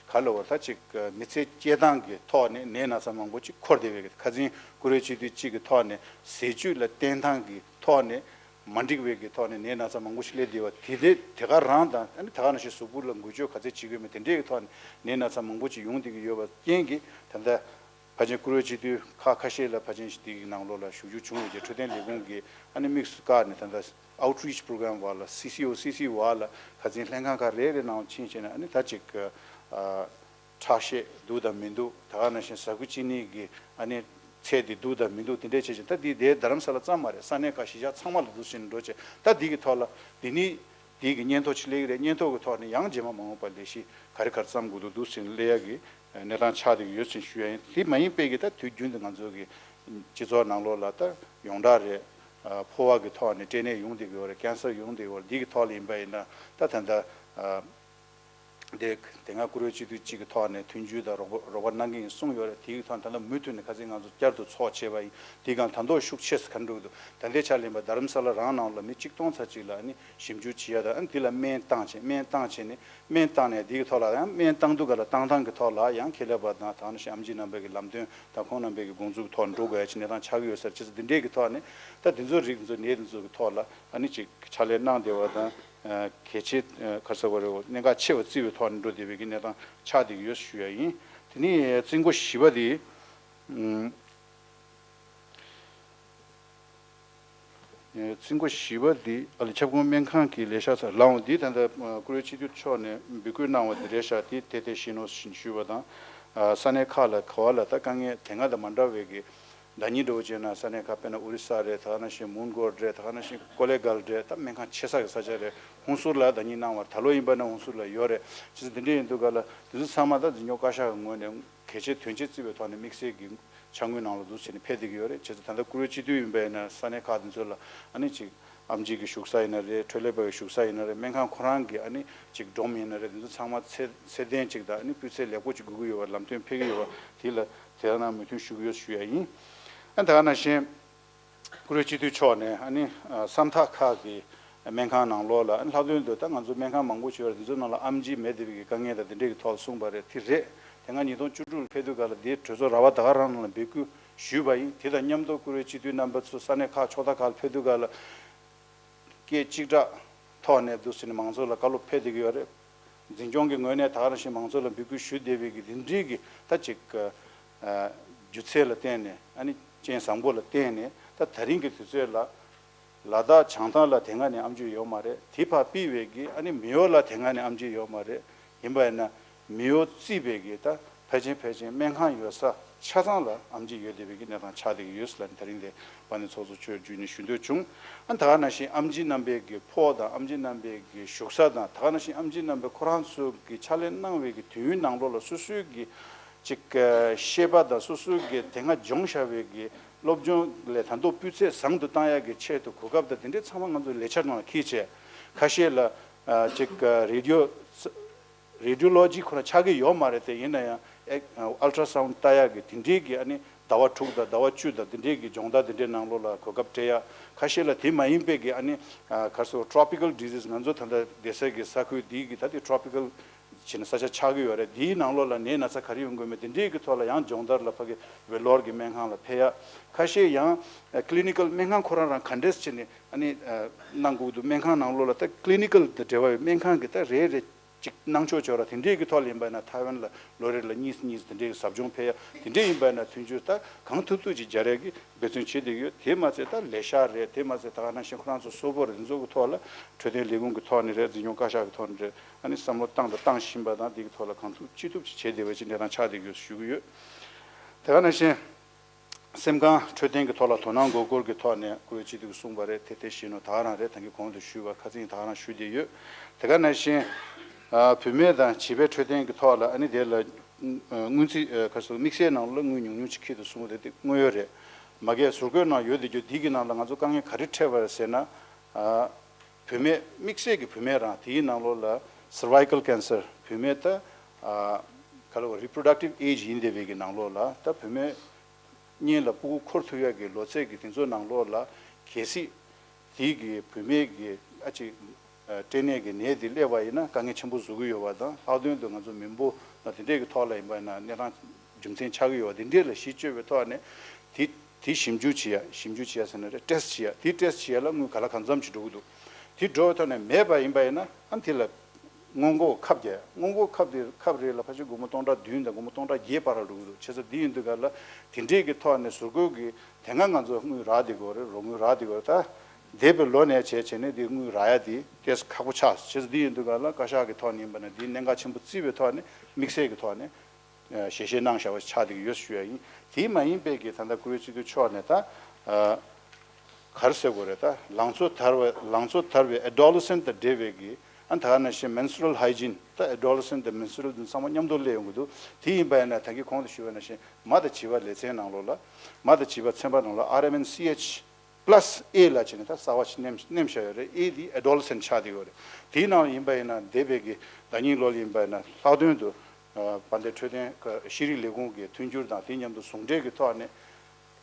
ག་ལབ་དགོས་རེད། ད་ཅིག་མི་ཚེ་སྐྱེལ་སྟངས་ཀྱི་ཐོག་ནས་ནད་ན་ཚ་མང་པོ་ཅིག་འཁོར་བསྡད་པའི། ཁ་སང་བཀུར་འོས་སྤྱི་འཐུས་གཅིག་གི་ཐོག་ནས་ཟས་བཅུད་ལ་བརྟེན་སྟངས་ཀྱི་ཐོག་ནས་མ་འགྲིག་པའི་གི་ཐོག་ནས་ནད་ན་ཚ་མང་པོ་ཞིག་སླེབས་བསྡད་པ་དེ། དེ་དེ་ག་རང་དང་ཨ་ནི་ད་ག་ནང་བཞིན་གཟུགས་པོ་ལ་འགུལ་སྐྱོད་ག་ཚད་བྱེད་དགོས་མེད་དེ་འདྲའི་གི་ཐོག་ནས་ནད་ན་ཚ་མང་པོ་ཅིག་ཡོང་བསྡད་ཀྱི་ཡོད་པ་རྐྱེན་གྱིས་ད་ལྟ། ཕལ་ཆེར་བཀུར་འོས་སྤྱི་འཐུས་ཁག་ཁ་ཤས་ལ་ཕལ་ཆེར་དེའི་ནང་ལོགས་ལ་ཞུགས་རྒྱུ་བྱུང་ཡོད་ཀྱི། འཕྲོད་བསྟེན་ལས་ཁུངས་ཀྱིས་ཨ་ནི་དམིགས་སུ་བཀར་ནས་ད་ལྟ་ཨའུ་ཊི་རི་ཆི་པོ་རོ་གྷ་རམ་བར་ལ། སི་སི་ཨོ་སི་སི་བར་ལ་ཁ་སང་ལྷན་ཁང་ཁག་རེ་རེ་ནང་ཕྱིན་བྱས་ནས་ཨ་ནི་ད་ཅིག་ཨ་ཁྲག་ཤེད་འདུག་དང་མི་འདུག་ད་ག་ནང་བཞིན་ཟ་ཁུ་ཅི་ནི་གི་ཨ་ནི་ཚད་དེ་འདུག་དང་མི་འདུག་དེ་འདྲས་བྱས་བྱས། ད་འདི་དེ་རྡ་རམ་ས་ལ་ཙམ་མ་རེད། ས་གནས་ཁག་གཞིས་ཆགས་ཚང་མ་ལ་འདུག་ཟེར་ནས་འགྲོ་བྱས། ད་འདི་གི་ཐོག་ལ་འདི་ནི་འདི་གི་སྙན་ཐོ་ཅིག་སླེབས་ཀྱི་རེད། སྙན་ཐོ་གི་ཐོག་ནས་ཡང་རྗེས་མ་མ་འོངས་པ་ལས་གཞི་ག་རེ་ག་རེ་བརྩམ་དགོས་འདུག་འདུག་ཟེར་ནས་སླེབས་ཡ་གི་གནས་སྟངས་ཆགས་བསྡད་ཀྱི་ཡོད་ཅེས་ཞུ་ཡ་ཡིན། དེ་མ་ཡིན་པའི་གི་ད་དུས་རྒྱུན་དུ་ང་ཚོ་གི་སྤྱི་ཚོགས་ནང་ལོགས་ལ་ད་ཡོངས་གྲགས་རེད། ཕོ་བ་གི་ཐོག་ནས་སྐྲན་ནད་ཡོང་བསྡད་ཀྱི་ཡོད་རེད། ཀན་སར་ཡོང་བསྡད་ཀྱི་ཡོད་རེད། འདི་གི་ཐོག་ལ་ཡིན་པ་ཡིན་ན་ད་ད་ལྟ་དེ་དེ་སྔ་བཀུར་འོས་སྤྱི་འཐུས་གཅིག་གི་ཐོག་ནས་མཐུན་འགྱུར་དང་རོགས་རོགས་པ་གནང་གི་ཡིན་གསུངས་ཡོད་རེད། དེ་གི་ཐོག་ད་ལྟ་མུ་མཐུད་ནས་ཁ་སང་ང་ཚོ་བསྐྱར་དུ་ཚོགས་བྱས་པ་ཡིན། དེ་གང་ད་དུང་ཤུགས་ཆེ་ཙམ་ག་འགྲོ་གི་འདུག་ད་ལྟའི་ཆར་ལ་ཡིན་པ་རྡ་རམ་ས་ལ་རང་ནང་ལ་མི་གཅིག་སྟོང་ཙམ་ཅིག་ལ་ཨ་ནི་ཞིབ་འཇུག་བྱེད་ཡ་དང་། ཨ་ནི་འདི་ལ་སྨན་བཏང་བྱས། སྨན་བཏང་བྱས་ནས་སྨན་བཏང་ནས་འདི་གི་ཐོག་ལ་ཡང་སྨན་བཏང་དུས་ག་ལ་བཏང་སྟངས་ཀྱི་ཐོག་ལ་ཡང་ཁེ་ལས་པ་དང་ད་ག་ནང་བཞིན་ཨེམ་ཆི་རྣམ་པའི་གི་ལམ་སྟོན་དང་ཁོང་རྣམ་པའི་གི་དགོངས་ཚུལ་ཐོག་འགྲོ་དགོས་ཡ་ཅིག་གནས་སྟངས་ཆགས་ཀྱི་ཡོད་ས་རེད། བྱས་ཙང་འདི་འདྲའི་གི་ཐོག་ནས་ད་འདི་ཚོ་རིགས་འདི་ཚོ་ནད་འདི་ཚོ་གི་ཐོག་ལ་ཨ་ནི་ཅིག་ཕྱག་ལས་གནང་བསྡད་པ་དང་། གལ་ཆེ་ག་རེ་ཟེར་དགོས་རེད། གནད་འགག་ཆེ་བ་བརྩི་བའི་ཐོག་ནས་འགྲོ་བསྡད་པའི་གི་གནས་སྟངས་ཆགས་བསྡད་ཀྱི་ཡོད་ཞུ་ཡ་ཡིན། དེ་ནས་རྩིས་འགོ་བཞི་པ་དེ། རྩིས་འགོ་བཞི་པ་འདི་ཨ་ལ་ཁྱབ་ཁོངས་སྨན་ཁང་གི་ལས་ཤག་ཚང་ལའང་འདི་ད་ལྟ་བཀུར་འོས་སྤྱི་འཐུས་མཆོག་ནས་འབོད་སྐུལ་གནང་བ་འདི་རེད་ཤག་འདི་དེ་དེ་བཞིན་ནོ་ཞེས་ཞུས་པ་དང་། ས་གནས་ཁག་ལ་ག་བ་ལ་ད་དཀའ་ངལ་དེ་སྔ་དང་མ་འདྲ་བའི་གི་ཟླ་ཉིན་འདྲ་བོ་བྱས་ན་ས་གནས་ཁག་དཔེར་ན་ཨོ་རི་ས་རེད། ད་ག་ནང་བཞིན་མོན་གྷོ་རེད། ད་ག་ནང་བཞིན་ཀོ་ལེ་གྷལ་རེད། ད་སྨན་ཁང་ཆེ་ས་གི་ས་ཆ་རེད། ཧུན་སུར་ལ་ཟླ་ཉིན་གནང་བར། ད་ལོ་ཡིན་པ་ན་ཧུན་སུར་ལ་ཡོད་རེད། བྱས་ཙང་འདི་འདྲ་ཡིན་དུས་ག་ལ་འདི་ཚོ་ཚང་མ་ད་འཛིན་སྐྱོང་བཀའ་ཤག་གི་ངོས་ནས་གལ་ཆེ་དོན་ཆེ་བརྩི་བའི་ཐོག་ནས་དམིགས་བསལ་གྱི་བྱ་དངོས་ནང་ལ་འདུག་བྱས་ནས་ཕེབས་བསྡད་ཀྱི་ཡོད་རེད། བྱས་ཙང་ད་ལྟ་བཀུར་འོས་སྤྱི་འཐུས་ཡིན་པ་ཡིན་ན་ས་གནས་ཁག་དེ་ཚོ་ལ་ཨ་ནི་ཅིག་ཨེམ་ཆི་གི་བཞུགས་ས་ཡིན་ན་རེད། འཕྲོད་ལས་པ་གི་བཞུགས་ས་ཡིན་ན་རེད། སྨན་ཁང་ཁོ་རང་གི་ཨ་ནི་ཅིག་སྒྲོམ་ཡིན་ན་རེད། དེ་ཚོ་ཚང་མ་ཚད་ཚད་ལྡན་ཅིག་དང་ཨ་ནི་སྤུས་ཚད་ལེགས་པོ་ཅིག་དགོས་ཀྱི་ཡོད་པ་ལམ་སྟོན་ཕེབས་ཀྱི་ཡོད་པ་དེ་ལ་དེ་ནང་མོས་མཐུན་ཞུ་གི་ཡོད་ཞུ་ཡ་ཡིན། ཨ་ད་ག་ནང་བཞིན། བཀུར་འོས་སྤྱི་འཐུས་མཆོག་ནས་ཨ་ནི་ཨ་ས་མཐའ་ཁག་གི་སྨན་ཁང་ནང་ལོགས་ལ་ཨ་ནི་ལྷག་དོན་དུ་ད་ང་ཚོ་སྨན་ཁང་མང་པོ་ཞིག་ཡོད་རེད། དེ་ཚོ་ནང་ལ་ཨེམ་ཆི་མེད་བསྡད་པའི་དཀའ་ངལ་དང་དེ་འདྲས་ཀྱི་ཐོག་གསུངས་པ་རེད། དེ་རེད། དེ་སྔ་ཉིས་སྟོང་བཅུ་དྲུག་ལ་ཕེབས་དུས་ག་ལ་དེའི་གྲོས་ཚོགས་ར་བ་ད་ག་རང་ནང་ལ་འབོད་སྐུལ་ཞུས་པ་ཡིན། དེ་དང་མཉམ་དུ་བཀུར་འོས་སྤྱི་འཐུས་རྣམ་པ་ཚོ་ས་གནས་ཁག་ཕྱོགས་མཐའ་ཁག་ལ་ཕེབས་དུས་ག་ལ། སྐད་གཅིག་གྲགས་ཐོག་ནས་འདུག་ཟེར་ནས་མང་ཚོགས་ལ་བཀའ་སློབ་ཕེབས་བསྡད་ཀྱི་ཡོད་རེད། འཛིན་སྐྱོང་གི་ངོས་ནས་ད་ག་ནང་བཞིན་མང་ཚོགས་ལ་འབོད་སྐུལ་ཞུས་བསྡད་པའི་གི་དེ་འདྲའི་གི་ད་ཅིག་ཨ་རྒྱུ་མཚན་ལ་བརྟེན་ནས་ཨ་ནི་རྐྱེན་བཟང་པོ་ལ་བརྟེན་ནས་ད་ད་རིང་གི་དུས་ཚོད་ལ་ལ་དྭགས་བྱང་ཐང་ལ་དེ་སྔ་ནས་ཨེམ་ཆི་ཡོད་མ་རེད། དེ་ཕར་ཕུད་པའི་གི་ཨ་ནི་མེ་ཡོ་ལ་དེ་སྔ་ནས་ཨེམ་ཆི་ཡོད་མ་རེད། ཡིན་པ་ཡིན་ན་མེ་ཡོ་བརྩིས་པའི་གི་ད་ཕ་ ཕལ་ཆེར་ཕལ་ཆེར་སྨན་ཁང་ཡོད་ས་ཆ་ཚང་ལ་ཨེམ་ཆི་ཡོད་བསྡད་པའི་གི་གནས་སྟངས་ཆགས་བསྡད་ཀྱི་ཡོད་ཟེར་ལབ་ནས་དེ་རིང་དེ་དཔལ་ལྡན་ཚོགས་གཙོ་མཆོག་བརྒྱུད་ནས་ཞུ་འདོད་བྱུང་། ཨ་ད་ག་ནང་བཞིན་ཨེམ་ཆི་རྣམ་པའི་གི་ཕོ་དང་ཨེམ་ཆི་རྣམ་པའི་གི་བཞུགས་ས་དང་ད་ག་ནང་བཞིན་ཨེམ་ཆི་རྣམ་པས་ཁོ་རང་ཚོ་གི་ཕྱག་ལས་གནང་བའི་གི་དུས་ཡུན་ནང་ལོགས་ལ་སོ་སོའི་གི་ཅིག་ཤེས་པ་དང་སོ་སོའི་གི་དེ་སྔ་སྦྱོང་བཞག་པའི་གི་སློབ་སྦྱོང་ལས་ད་དུང་སྤུས་ཚད་བཟང་དུ་བཏང་ཡག་གི་ཆེད་དུ་གོ་སྐབས་དང་དེ་འདྲའི་ཚང་མ་ང་ཚོ་ལས་འཆར་ནང་ལ་འཁྱེར་བྱས། ཁ་ཤས་ལ་ཅིག་རེ་ཌི་ཡོ་རེ་ཌི་ཡོ་ལོ་ཇི་ཁོ་རང་ཆགས་ཀྱི་ཡོད་མ་རེད་དེ། ཡིན་ན་ཡང་ཨེ་ཨལ་ཊ་ར་སའུན་ཌི་ལྟ་ཡག་གི་དེ་འདྲའི་གི་ཨ་ནི་ཟླ་བ་དྲུག་དང་ཟླ་བ་བཅུ་དང་དེ་འདྲའི་གི་སྦྱོང་བརྡར་དེ་འདྲའི་ནང་ལོགས་ལ་གོ་སྐབས་སྤྲད་ཡག་ཁ་ཤས་ལ་དེ་མ་ཡིན་པའི་གི་ཨ་ནི་ག་རེ་ཟེར་ཊོ་པི་ཀལ་ཌི་ཟིས་ང་ཚོ་ད་ལྟ་བསྡད་ས་གི་ས་ཁུལ་འདིའི་གི་ད་དེ་ཊོ་པི་ཀལ་བྱས་ན་ས་ཆ་ཆགས་ཀྱི་ཡོད་རེད། དེའི་ནང་ལོགས་ལ་ནད་ན་ཚ་ག་རེ་ཡོང་དགོས་མེད་དེ་འདྲའི་གི་ཐོག་ལ་ཡང་སྦྱོང་བརྡར་ལ་ཕ་གི་ཝེ་ལོར་གི་སྨན་ཁང་ལ་ཕེབས་ཡག་ཁ་ཤས་ཡང་ཀི་ལི་ནི་ཀལ་སྨན་ཁང་ཁོ་རང་རང་ག་འདྲས་བྱས་ནས་ཨ་ནི་གནང་དགོས་འདུག་སྨན་ཁང་ནང་ལོགས་ལ་ད་ཀི་ལི་ནི་ཀལ་དང་འབྲེལ་བ་ཡོད་སྨན་ཁང་གི་ད་རེ་རེ་ཅིག་གནང་ཆོག་ཆོག་ར་དེ་འདྲའི་གི་ཐོག་ལ་ཡིན་པ་ན་ཐའེ་ཝན་ལ་ལོ་རེ་ལ་གཉིས་གཉིས་དེ་འདྲའི་གི་ཟབ་སྦྱོང་ཕེབས་ཡག་དེ་འདྲའི་ཡིན་པ་ན་མཐུན་འགྱུར་ད་གང་ཐུབ་ཐུབ་ཅིག་སྦྱར་ཡག་གི་འབད་བརྩོན་བྱེད་བསྡད་ཡོད། དེ་མ་ཚད་ད་ལས་ཤག་རེད། དེ་མ་ཚད་ད་ག་ནང་བཞིན་ཁོ་རང་ཚོ་གསོ་བོ་རེད། དེ་ཚོ་གི་ཐོག་ལ་འཕྲོད་བསྟེན་ལས་ཁུངས་ཀྱི་ཐོག་ནས་རེད། འཛིན་སྐྱོང་བཀའ་ཤག་གི་ཐོག་ནས་རེད། ཨ་ནི་བསམ་བློ་བཏང་དང་བཏང་བཞིན་པ་དང་དེ་གི་ཐོག་ལ་གང་ཐུབ་ཅི་ཐུབ་ཅིག་བྱེད་བསྡད་པ་ཅིག་གནས་སྟངས་ཆགས་བསྡད་ཡོད་ཞུ་གི་ཡོད། དེ་ག་ནང་བཞིན། སེམས་ཁམས་འཕྲོད་བསྟེན་གྱི་ཐོག་ལ་དོ་སྣང་དགོས་སྐོར་གྱི་ཐོག་ནས་བཀུར་འོས་སྤྱི་འཐུས་ཀྱིས་གསུངས་པ་རེད། དེ་དེ་བཞིན་ནོ་ད་ག་རང་རེད། ད་གིན་གོང་དུ་ཞུས་པ་ཁ་སང་ད་ག་རང་ཞུས་བསྡད་ཡོད། དེ་ག་ནང་བཞིན། བུད་མེད་དང་བྱིས་པའི་འཕྲོད་བསྟེན་གྱི་ཐོག་ལ་ཨ་ནི་དེ་ལ་སྔོན་རྩིས་ག་རེ་ཟེར་དམིགས་བསལ་ནང་ལ་དངུལ་ཉུང་ཉུང་ཅིག་འཁྱེར་དུ་སོང་བ་དེ་དངོས་ཡོད་རེད། མ་གིའི་ཟུར་བཀོད་ནང་ཡོད་བསྡད་རྒྱུ་འདི་གི་ནང་ལ་ང་ཚོ་དཀའ་ངལ་ག་རེ་འཕྲད་པ་རེད་ཟེར་ན། བུད་མེད་དམིགས་བསལ་གྱི་བུད་མེད་རང་དེའི་ནང་ལོགས་ལ་cervical cancer བུད་མེད་ད་ག་ལ་reproductive age ཡིན་བསྡད་པའི་གི་ནང་ལོགས་ལ་ད་བུད་མེད་གཉིས་ལ་ཕྲུ་གུ་འཁོར་ཐུབ་ཡག་གི་ལོ་ཚད་ཀྱི་དེ་ཚོའི་ནང་ལོགས་ལ་གལ་སྲིད་དེའི་གི་བུད་མེད་ཀྱི་ཨ་ཅིག་སྐྲན་ནད་ཀྱི་ནད་དེ་སླེབས་པ་ཡིན་ན་དཀའ་ངལ་ཆེན་པོ་བཟོ་གི་ཡོད་པ་དང་། ལྷག་དོན་དུ་ང་ཚོ་མི་འབོར་ལ་དེ་འདྲས་ཀྱི་ཐོག་ལ་ཡིན་པ་ཡིན་ན་གནས་སྟངས་རྒྱུ་མཚན་ཆགས་ཀྱི་ཡོད་པ་དེ་འདྲས་ལ་གཞི་བཅོལ་བའི་ཐོག་ནས་དེ་དེ་ཞིབ་འཇུག་བྱེད་ཡ། ཞིབ་འཇུག་བྱེད་ཡ་ཟེར་ན་རེད། ཊེ་སི་ཊི་བྱེད་ཡ། དེ་ཊེ་སི་ཊི་བྱེད་ཡ་ལ་དངུལ་ག་ལ་གང་འཚམ་ཅིག་འགྲོ་གི་འདུག་དེ་འགྲོ་བའི་ཐོག་ནས་མེད་པ་ཡིན་པ་ཡིན་ན་ཨ་དེ་ལ། སྔོན་འགོག་ཁབ་རྒྱག་སྔོན་འགོག་ཁབ་དེ་ཁབ་རེ་ལ་ཕལ་ཆེར་སྒོར་མོ་སྟོང་ཕྲག་བདུན་དང་སྒོར་མོ་སྟོང་ཕྲག་བརྒྱད་བར་ལ་འགྲོ་གི་འདུག་བྱས་ཙང་འདི་ཡིན་དུས་ག་ལ་དེ་འདྲས་ཀྱི་ཐོག་ནས་ཟུར་བཀོལ་གྱི་དེ་སྔ་ང་ཚོ་དངུལ་རག་བསྡད་ཀྱི་ཡོད་རེད། རོགས་དངུལ་རག་བསྡད་ཀྱི་ཡོད་རེད། ད་འདས་པའི་ལོ་ནས་བྱས་བྱས་ནས་འདི་དངུལ་རག་ཡ་དེ་ཏོག་ཙམ་ཁག་པོ་ཆགས། བྱས་ཙང་འདི་ཡིན་དུས་ག་ལ་བཀའ་ཤག་གི་ཐོག་ནས་ཡིན་པ་ན་འདི་གནད་འགག་ཆེན་པོ་བརྩིས་པའི་ཐོག་ནས་དམིགས་བསལ་གྱི་ཐོག་ནས་ཞལ་བཞེས་གནང་བཞག་པ་ཆགས་བསྡད་ཀྱི་ཡོད་ཞུ་ཡ་ཡིན། དེ་མ་ཡིན་པའི་གི་ད་ལྟ་བཀུར་འོས་སྤྱི་འཐུས་མཆོག་ནས་ད། ག་རེ་ཟེར་དགོས་རེད། ད་ལང་ཚོ་དར་བའི་ལང་ཚོ་དར་བའི་adolescent དང་འབྲེལ་བའི་གི་ཨ་ད་ག་ནང་བཞིན་menstrual hygiene ད་adolescent དང་menstrual དེ་ཚང་མ་མཉམ་དུ་སླེབས་ཡོང་གི་འདུག་དེ་ཡིན་པ་ཡིན་ན་ད་གིན་གོང་དུ་ཞུས་པ་ནང་བཞིན་མ་དང་བྱིས་པ་ལེ་ཚན་ནང་ལོགས་ལ་མ་དང་བྱིས་པ་ཚན་པ་ནང་ལ་ཨར་ཨེམ་ཨེན་སི་ཨེཆ་plus A ལ་བྱས་ནས་ད་གསར་པ་ཞིག་མནན་མནན་བཞག་ཡོད་རེད། A དེ་adolescent ཆགས་བསྡད་ཡོད་རེད། དེའི་ནང་ཡིན་པ་ཡིན་ན་འདས་པའི་གི་ཟླ་ཉིན་ལོ་ལ་ཡིན་པ་ཡིན་ན་ལྷག་དོན་དུ་དཔལ་ལྡན་འཕྲོད་བསྟེན་ཤེས་རིག་ལས་ཁུངས་ཀྱི་མཐུན་འགྱུར་དང་དེ་མཉམ་དུ་ཟུང་འབྲེལ་གྱི་ཐོག་ནས།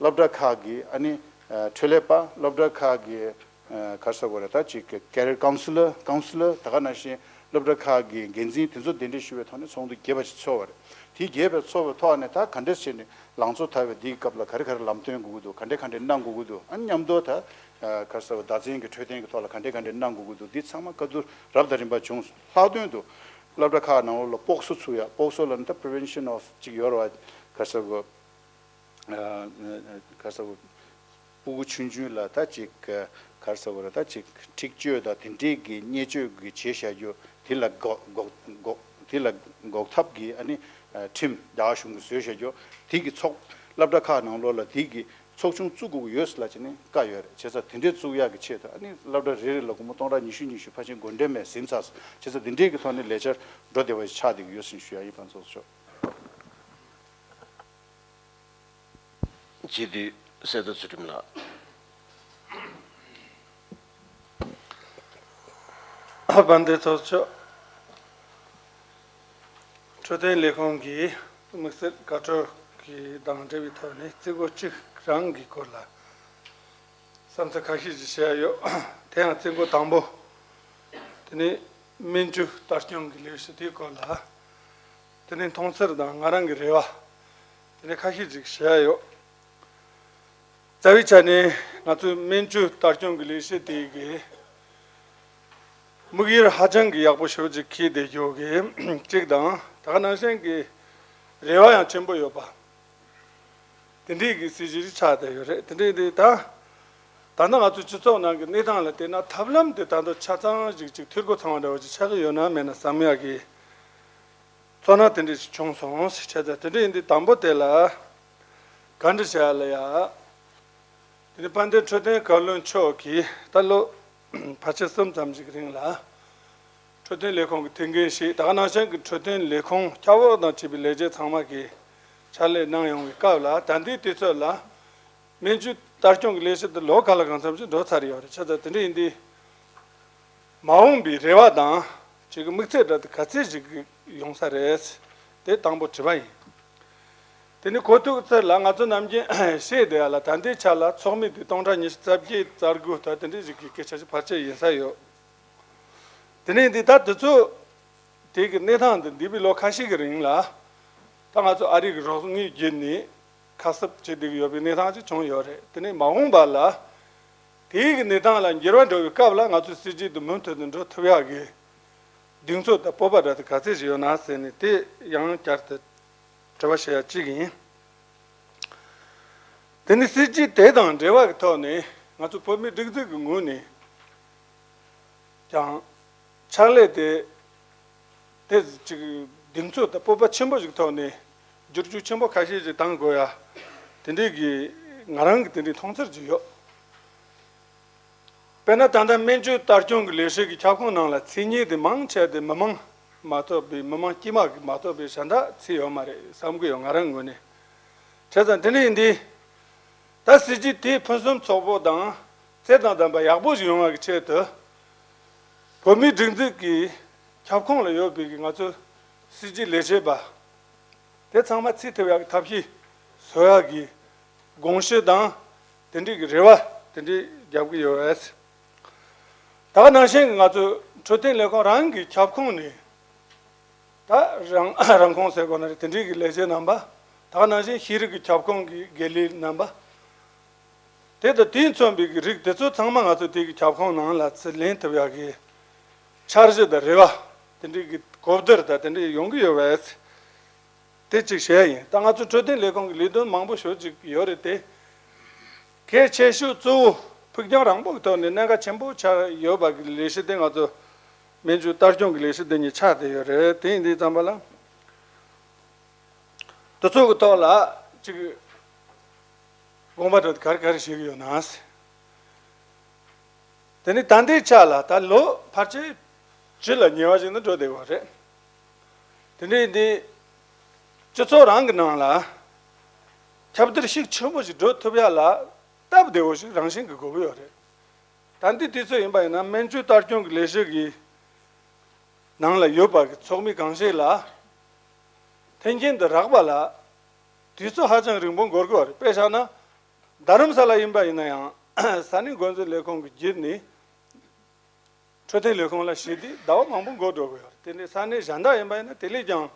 སློབ་གྲྭ་ཁག་གི་ཨ་ནི་འཕྲོད་ལས་པ། སློབ་གྲྭ་ཁག་གི་ག་རེ་ཟེར་དགོས་རེད། ད་ཅིག་career counsellor counsellor ད་ག་ནང་བཞིན་སློབ་གྲྭ་ཁག་གི་འགན་འཛིན་དེ་ཚོ་གདན་འདྲེན་ཞུ་བའི་ཐོག་ནས་ཚོགས་འདུ་རྒྱས་པ་ཞིག་ཚོགས་པ་རེད། དེ་རྒྱས་པ་ཚོགས་པའི་ཐོག་ནས་ད་ག་འདྲས་བྱས་ནས་ལང་ཚོ་དར་བའི་འདིའི་སྐབས་ལ་ག་རེ་ག་རེ་ལམ་སྟོན་དགོས་ཀྱི་འདུག་ག་འདྲས་ག་འདྲས་གནང་དགོས་ཀྱི་འདུག་ཨ་ནི་མཉམ་དུ་ད་ག་རེ་ཟེར་བ་བདག་འཛིན་གྱི་འཕྲོད་བསྟེན་གྱི་ཐོག་ལ་ག་འདྲས་ག་འདྲས་གནང་དགོས་ཀྱི་འདུག་འདི་ཚང་མ་བཀའ་བསྡུར་རབ་དང་རིམ་པ་བྱུང་སོང་། ལྷག་དོན་དུ་སློབ་གྲྭ་ཁག་ནང་ལོགས་ལ་སྤོག་གསོ་ཚུགས་ཡ། སྤོག་གསོ་ལ་ནི་ད་prevention of ཅིག་ཡོད་རེད་བ། ག་རེ་ཟེར་དགོས། ག་རེ་ཟེར་དགོས། སྤུ་གུ་ཆུང་ཆུང་ལ་ད་ཅིག་ག་རེ་ཟེར་དགོས་རེད། ད་ཅིག་འཁྲིག་སྤྱོད་དང་དེ་འདྲས་ཀྱི་བརྙས་བཅོས་ཀྱི་བྱས་བཞག་རྒྱུ་དེ་ལ་འགོག་འགོག་འགོག་དེ་ལ་འགོག་ཐབས་ཀྱི་ཨ་ནི་ཁྲིམས་རྒྱ་གར་གཞུང་གིས་བཟོས་བཞག་རྒྱུ་དེ་གི་ཚོགས་སློབ་གྲྭ་ཁག་ནང་ལོགས་ལ་དེ་གི་ཚོགས་ཆུང་བཙུགས་དགོས་ཀྱི་ཡོད་ཟེར་ལབ་བྱས་ནས་བཀའ་ཡོད་རེད། བྱས་ཙང་དེ་འདྲས་བཙུགས་ཡག་གི་ཆེད་དུ་ཨ་ནི་སློབ་གྲྭ་རེ་རེ་ལ་སྒོར་མོ་སྟོང་ཕྲག་ཉི་ཤུ་ཉི་ཤུ་ཕལ་ཆེར་འགོ་འདྲེན་མས་ཟིན་ཚར་སོང་། བྱས་ཙང་དེ་འདྲས་ཀྱི་ཐོག་ནས་ལས་འཆར་འགྲོ་བདེ་བ་ཞིག་ཆགས་བསྡད་ཀྱི་ཡོད་ཟེར་ཞུ་ཡ་ཡིན། དཔལ་ལྡན་ཚོགས་གཙོ་མཆོག་སྤྱི་འཐུས་གསེར་རྟ་ཚུལ་ཁྲིམས་ལགས། དཔལ་ལྡན་ཚོགས་གཙོ་མཆོག་འཕྲོད་བསྟེན་ལས་ཁུངས་ཀྱི་དམིགས་བསལ་བཀའ་འཁྲོལ་གྱི་དང་འབྲེལ་བའི་ཐོག་ནས་རྩིས་འགོ་གཅིག་རང་གི་སྐོར་ལ་བསམ་ཚུལ་ཁ་ཤས་ཤིག་བཤད་ཡ་ཡོད། དེ་ཡང་རྩིས་འགོ་དང་པོ་དེ་ནི་སྨན་བཅོས་ལྟ་སྐྱོང་གི་ལས་གཞི་དེའི་སྐོར་ལ། དེ་ནས་མཐོང་ཚུལ་དང་ང་རང་གི་རེ་བ། དེ་ནས་ཁ་ཤས་ཅིག་བཤད་ཡ་ཡོད། རྩ་བའི་ཆ་ནས་ང་ཚོའི་སྨན་བཅོས་ལྟ་སྐྱོང་གི་ལས་གཞི་དེ་གི་དམིགས་ཡུལ་ཧ་ཅང་གི་ཡག་པོ་ཞེ་པོ་ཅིག་འཁྱེར་བསྡད་ཡོད་གི་གཅིག་དང་། ད་ག་ནང་བཞིན་གྱི་རེ་བ་ཡང་ཆེན་པོ་ཡོད་པ། དེ་འདྲའི་གི་སྲིད་ཇུས་ཆགས་བསྡད་ཡོད་རེད། དེ་འདྲའི་དེ་ད་ད་ལྟ་ང་ཚོའི་སྤྱི་ཚོགས་ནང་གི་གནས་སྟངས་ལ་བལྟས་ན་ཐབས་ལམ་དེ་ད་དུང་ཆ་ཚང་ཞིག་ཅིག་འཐུས་སྒོ་ཚང་བ་འདྲ་བོ་ཅིག་ཆགས་ཀྱི་ཡོད་ན་མེད་ན་བསམ་ཡག་གི་ ཚོར་སྣང་དེ་འདྲ་ཞིག་བྱུང་སོང་ཟེར། བྱས་ཙང་དེ་འདྲ་ཡིན་དུས་དང་པོ་དེ་ལ་བཀའ་འདྲི་བྱ་ཡ་ལ་ཡ། དེ་ནི་དཔལ་ལྡན་འཕྲོད་བསྟེན་བཀའ་བློན་མཆོག་གིས་ད་ལོ་ཕལ་ཆེར་གསུམ་ཙམ་ཞིག་རིང་ལ་འཕྲོད་བསྟེན་ལས་ཁུངས་ཀྱི་ཐུགས་འགན་བཞེས། ད་ག་ནང་བཞིན་གྱི་འཕྲོད་བསྟེན་ལས་ཁུངས་སྐྱབས་འོག་དང་བཅས་པའི་ལས་བྱེད་ཚང་མ་གིས་ཕྱག་ལས་གནང་ཡོང་བའི་སྐབས་ལ། ད་ལྟའི་དུས་ཚོད་ལ་སྨན་བཅོས་ལྟ་སྐྱོང་གི་ལས་གཞི་འདི་ལོ་ག་ལ་གང་འཚམ་ཞིག་འགྲོ་ཚར་ཡོད་རེད། བྱས་ཙང་དེ་འདྲ་ཡིན་དུས། མ་འོངས་པའི་རེ་བ་དང་ཅིག་དམིགས་ཚད་འདྲ་དེ་ག་ཚད་ཞིག་ཡོང་ས་རེད། དེ་དང་པོ་དྲི་བ་ཡིན། དེ་ནི་གོ་ཐོས་ཚར་ལ་ང་ཚོ་ནམ་རྒྱུན་བཤད་བསྡད་ཡ་ལ། ད་ལྟའི་ཆ་ལ་ཚོགས་མི་དེ་སྟོང་ཕྲག་ཉི་ཤུ་རྩ་བརྒྱད་རྩ་དགུ་ད་དེ་འདྲ་ཞིག་གི་སྐད་ཆ་ཞིག་ཕལ་ཆེར་ཡིན་ས་ཡོད། དེ་ནས་འདི་ད་དེ་ཚོ་དེ་གི་གནས་སྟངས་འདི་འདས་པའི་ལོ་ཁ་ཤས་ཀྱི་རིང་ལ་ད་ང་ཚོ་ཨ་རི་གི་རོགས་དངུལ་བརྒྱུད་ནས་ཁ་གསབ་བྱེད་བསྡད་ཀྱི་ཡོད་པའི་གནས་སྟངས་ཅིག་བྱུང་ཡོད་རེད། དེ་ནས་མ་འོངས་པ་ལ། དེའི་གི་གནས་སྟངས་ལ་འགྱུར་བ་འགྲོ་བའི་སྐབས་ལ་ང་ཚོའི་སྲིད་ཇུས་དེ་མུ་མཐུད་དུ་འགྲོ་ཐུབ་ཡག་གི་གདེང་ཚོད་དང་སྤོབས་པ་འདྲ་དེ་ག་ཚད་ཞིག་ཡོད་ན་ཟེར་ནས་དེ་ཡང་བསྐྱར་དུ་དྲི་བ་ཞུ་ཡ་གཅིག་ཡིན། དེ་ནི་སྲིད་ཇུས་དེ་དང་འབྲེལ་བ་གི་ཐོག་ནས་ང་ཚོ་བོད་མིའི་སྒྲིག་འཛུགས་ཀྱི་ངོས་ནས་ཀྱང་ཕྱག་ལས་དེ་དེ་ཅིག་གདེང་ཚོད་དང་སྤོབས་པ་ཆེན་པོ་ཞིག་ཐོག་ནས་བསྒྱུར་བཅོས་ཆེན་པོ་ཁ་ཤས་ཤིག་གཏང་དགོས་ཡ་དེ་འདྲའི་གི་ང་རང་གི་དེ་འདྲའི་མཐོང་ཚུལ་ཅིག་ཡོད། དཔེར་ན་ད་ལྟ་སྨན་བཅོས་ལྟ་སྐྱོང་གི་ལས་གཞི་གི་ཁྱབ་ཁོངས་ནང་ལ་མཚན་ཉིད་དེ་མང་ཆེ་དེ་མི་མང་མ་གཏོགས་པའི་མི་མང་དཀྱུས་མ་གི་མ་གཏོགས་པའི་གཞན་དག་ཚུད་ཡོད་མ་རེད་བསམ་གི་ཡོད། ང་རང་ངོས་ནས། བྱས་ཙང་དེ་འདྲ་ཡིན་དུས། ད་སྲིད་ཇུས་དེ་ཕུན་སུམ་ཚོགས་པོ་དང་ཚད་དང་ལྡན་པ་ཡག་པོ་ཞིག་ཡོང་བ་གི་ཆེད་དུ། བོད་མིའི་སྒྲིག་འཛུགས་ཀྱི་ཁྱབ་ཁོངས་ལ་ཡོད་པའི་གི་ང་ཚོའི་སྲིད་ཇུས་ལས་བྱེད་པ་དེ་ཚང་མ་ཚུད་ཐུབ་ཡག་གི་ཐབས་ཤེས་བཟོ་ཡག་གི་དགོངས་གཞི་དང་དེ་འདྲའི་གི་རེ་བ་དེ་འདྲའི་རྒྱབ་ཀྱི་ཡོད་རེད། ད་ག་ནང་བཞིན་གྱི་ང་ཚོའི་འཕྲོད་བསྟེན་ལས་ཁུངས་རང་གི་ཁྱབ་ཁོངས་ནས་ད་རང་རང་ཁོངས་ཟེར་དགོས་ན་རེད། དེ་འདྲའི་གི་ལས་བྱེད་རྣམ་པ། ད་ག་ནང་བཞིན་ཤེས་རིག་གི་ཁྱབ་ཁོངས་ཀྱི་དགེ་ལས་རྣམ་པ། དེ་དང་དེས་མཚོན་པའི་གི་རིགས་དེ་ཚོ་ཚང་མ་ང་ཚོ་དེ་གི་ཁྱབ་ཁོངས་ནང་ལ་ཚུར་ལེན་ཐུབ་ཡག་གི་འཆར་གཞི་དང་རེ་བ་དེ་འདྲའི་གི་གོ་བསྡུར་དང་དེ་འདྲའི་ཡོང་གི་ཡོད་པས། དེ་གཅིག་བཤད་ཡིན། ད་ང་ཚོ་འཕྲོད་བསྟེན་ལས་ཁུངས་ཀྱི་ལས་དོན་མང་པོ་ཞེ་པོ་ཅིག་ཡོད་རེད་དེ། གལ་ཆེ་ཤོས་གཙོ་བོ་ཕུགས་རྒྱང་རིང་པོ་གི་ཐོག་ནས་གནད་འགག་ཆེན་པོ་ཆགས་ཡོད་པ་གི་ལས་གཞི་དེ་ང་ཚོ་སྨན་བཅོས་ལྟ་སྐྱོང་གི་ལས་གཞི་འདི་གཉིས་ཆགས་བསྡད་ཡོད་རེད། དེ་ཡིན་དུས་ཙམ་པ་ལ་དེ་ཚོ་གི་ཐོག་ལ་ཅིག་དགོངས་པ་འདྲ་ག་རེ་ག་རེ་བཞེས་ཀྱི་ཡོད་ན། དེ་ནི་ད་ལྟའི་ཆ་ལ་ད་ལོ་ཕལ་ཆེར་བཅུ་ལ་ཉེ་བ་ཞིག་ནི་འགྲོ་བསྡད་ཡོད་རེད། དེ་འདྲའི་འདི་སྤྱི་ཚོགས་རང་གི་ནང་ལ་ཁྱབ་བརྡལ་ཤུགས་ཆེན་པོ་ཞིག་འགྲོ་ཐུབ་ཡ་ལ་སྟབས་བདེ་བོ་ཞིག་རང་བཞིན་གྱི་དགོས་ཀྱི་ཡོད་རེད། ད་ལྟའི་དུས་ཚོད་ཡིན་པ་ཡིན་ན་སྨན་བཅོས་ལྟ་སྐྱོང་གི་ལས་གཞི་གི་ནང་ལ་ཡོད་པ་གི་ཚོགས་མི་གང་ཞིག་ལ་མཐུན་རྐྱེན་དུ་རག་པ་ལ་དུས་ཚོད་ཧ་ཅང་རིང་པོ་འགོར་གྱི་ཡོད་རེད། དཔེ་བཞག་ན་རྡ་རམ་ས་ལ་ཡིན་པ་ཡིན་ན་ཡང་ས་གནས་འགོ་འཛིན་ལས་ཁུངས་ཀྱི་བརྒྱུད་ནས། འཕྲོད་བསྟེན་ལས་ཁུངས་ལ་ཞེས་ཏེ་ཟླ་བ་མང་པོ་འགོར་འགྲོ་གི་ཡོད་རེད། དེ་ནས་ས་གནས་གཞན་དག་ཡིན་པ་ཡིན་ན་དེ་ལས་ཀྱང་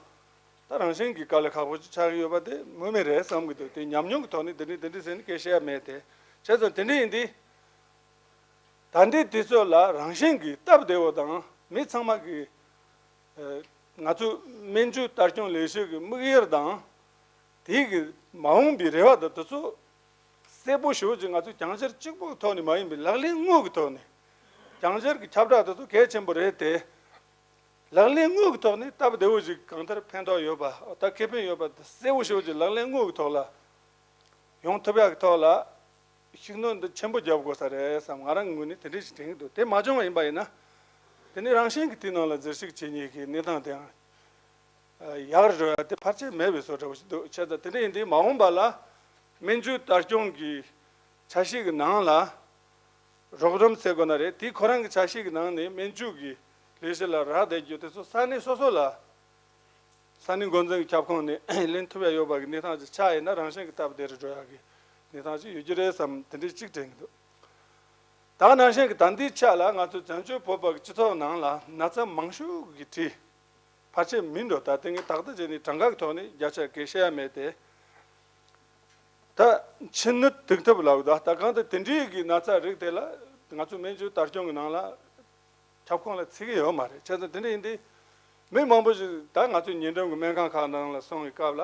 ད་རང་བཞིན་གྱི་དཀའ་ལས་ཁག་པོ་ཅིག་ཆགས་ཀྱི་ཡོད་པ་དེ་ངོས་མེད་རེད་བསམ་གྱི་འདུག་དེ་ཉམས་མྱོང་གི་ཐོག་ནས་དེ་འདྲས་དེ་འདྲས་ཟེར་ནས་སྐད་བཤད་ཡ་མེད་དེ། བྱས་ཙང་དེ་འདྲས་ཡིན་དུས་ད་ལྟའི་དུས་ཚོད་ལ་རང་བཞིན་གྱི་སྟབས་བདེ་བོ་དང་མི་ཚང་མ་གི་ང་ཚོ་སྨན་བཅོས་ལྟ་སྐྱོང་ལས་གཞི་གི་དམིགས་ཡུལ་དང་དེའི་གི་མ་འོངས་པའི་རེ་བ་དང་དེ་ཚོ་གསལ་པོ་ཞེ་པོ་ཅིག་ང་ཚོས་བསྐྱར་བཅོས་གཅིག་པོའི་ཐོག་ནས་མ་ཡིན་པའི་ལག་ལེན་དངོས་ཀྱི་ཐོག་ནས། བསྐྱར་བཅོས་ཀྱི་ཁྱབ་བསྒྲགས་དེ་ཚོ་གལ་ཆེན་པོ་རེད་དེ། ལག་ལེན་དངོས་ཀྱི་ཐོག་ནས་སྟབས་བདེ་བོ་ཞིག་གང་ལྟར་ཕན་ཐོགས་ཡོད་པ་ད་ཁེ་ཕན་ཡོད་པ་དེ་གསལ་པོ་ཞེ་པོ་ཅིག་ལག་ལེན་དངོས་ཀྱི་ཐོག་ལ་ཡོང་ཐུབ་ཡག་གི་ཐོག་ལ་ཤུགས་སྣོན་འདི་ཆེན་པོ་རྒྱབ་དགོས་ས་རེད་བསམ། ང་རང་གི་ངོས་ནས་དེ་འདྲ་ཞིག་དྲན་གྱི་འདུག་དེ་མ་བྱུང་བ་ཡིན་པ་ཡིན་ན་དེ་ནི་རང་བཞིན་གྱིས་དེའི་ནང་ལ་འཛུལ་ཞུགས་བྱེད་མཁན་གྱི་གནས་སྟངས་དེའང་ཡག་རུ་འགྲོ་ཡ་དེ་ཕལ་ཆེར་མེད་པའི་བཟོ་འདྲ་བོ་ཞིག་འདུག་བྱས་ཙང་དེ་འདྲ་ཡིན་དུས་མ་འོངས་པ་ལ་སྨན་བཅོས་ལྟ་སྐྱོང་གི་ཆ་ཤས་ཀྱི་ནང་ལ་རོགས་རམ་ཟེར་དགོས་ན་རེད། དེ་ཁོ་རང་གི་ཆ་ཤས་ཀྱི་ནང་ནས་སྨན་བཅོས་ཀྱི་ལས་གཞི་ལ་རག་བསྡད་རྒྱུ་དེ་ཚོ་ས་གནས་སོ་སོ་ལ་ས་གནས་འགོ་འཛིན་གྱི་ཁྱབ་ཁོངས་ནས་ལེན་ཐུབ་ཡ་ཡོད་པ་གི་གནས་སྟངས་ཅིག་ཆགས་ཡིན་ན་རང་བཞིན་གྱི་སྟབས་བདེ་རུ་འགྲོ་ཡ་གི་གནས་སྟངས་ཅིག་ཡོད་རྒྱུ་རེད་བསམ་དེ་འདྲ་གཅིག་དྲན་གྱི་འདུག་ད་ག་ནང་བཞིན་གྱི་ད་ལྟའི་ཆ་ལ་ང་ཚོ་བྱང་ཆུབ་བོད་པ་གི་སྤྱི་ཚོགས་ནང་ལ་ན་ཚ་མང་ཤོས་ཀྱི་གྲས་ཕལ་ཆེར་མི་འགྲོ། ད་ལྟ་ངས་ཏག་ཏག་བྱས་ནས་གྲངས་ཀ་གི་ཐོག་ནས་བརྒྱ་ཆ་བརྒྱ་བཤད་ཡ་མེད་དེ། ད་ཕྱི་ནད་སྡུག་ཐབས་ལབ་ད་ད་གང་ལྟར་དེ་འདྲའི་གི་ན་ཚ་རིགས་དེ་ལ་ང་ཚོ་སྨན་བཅོས་ལྟ་སྐྱོང་གི་ནང་ལ་ཁྱབ་ཁོངས་ལ་ཚུད་ཀྱི་ཡོད་མ་རེད། བྱས་ཙང་དེ་འདྲ་ཡིན་དུས་མི་མང་པོ་ཞིག་ད་ང་ཚོའི་ཉེ་འགྲམ་གྱི་སྨན་ཁང་ཁག་ནང་ལ་སོང་བའི་སྐབས་ལ་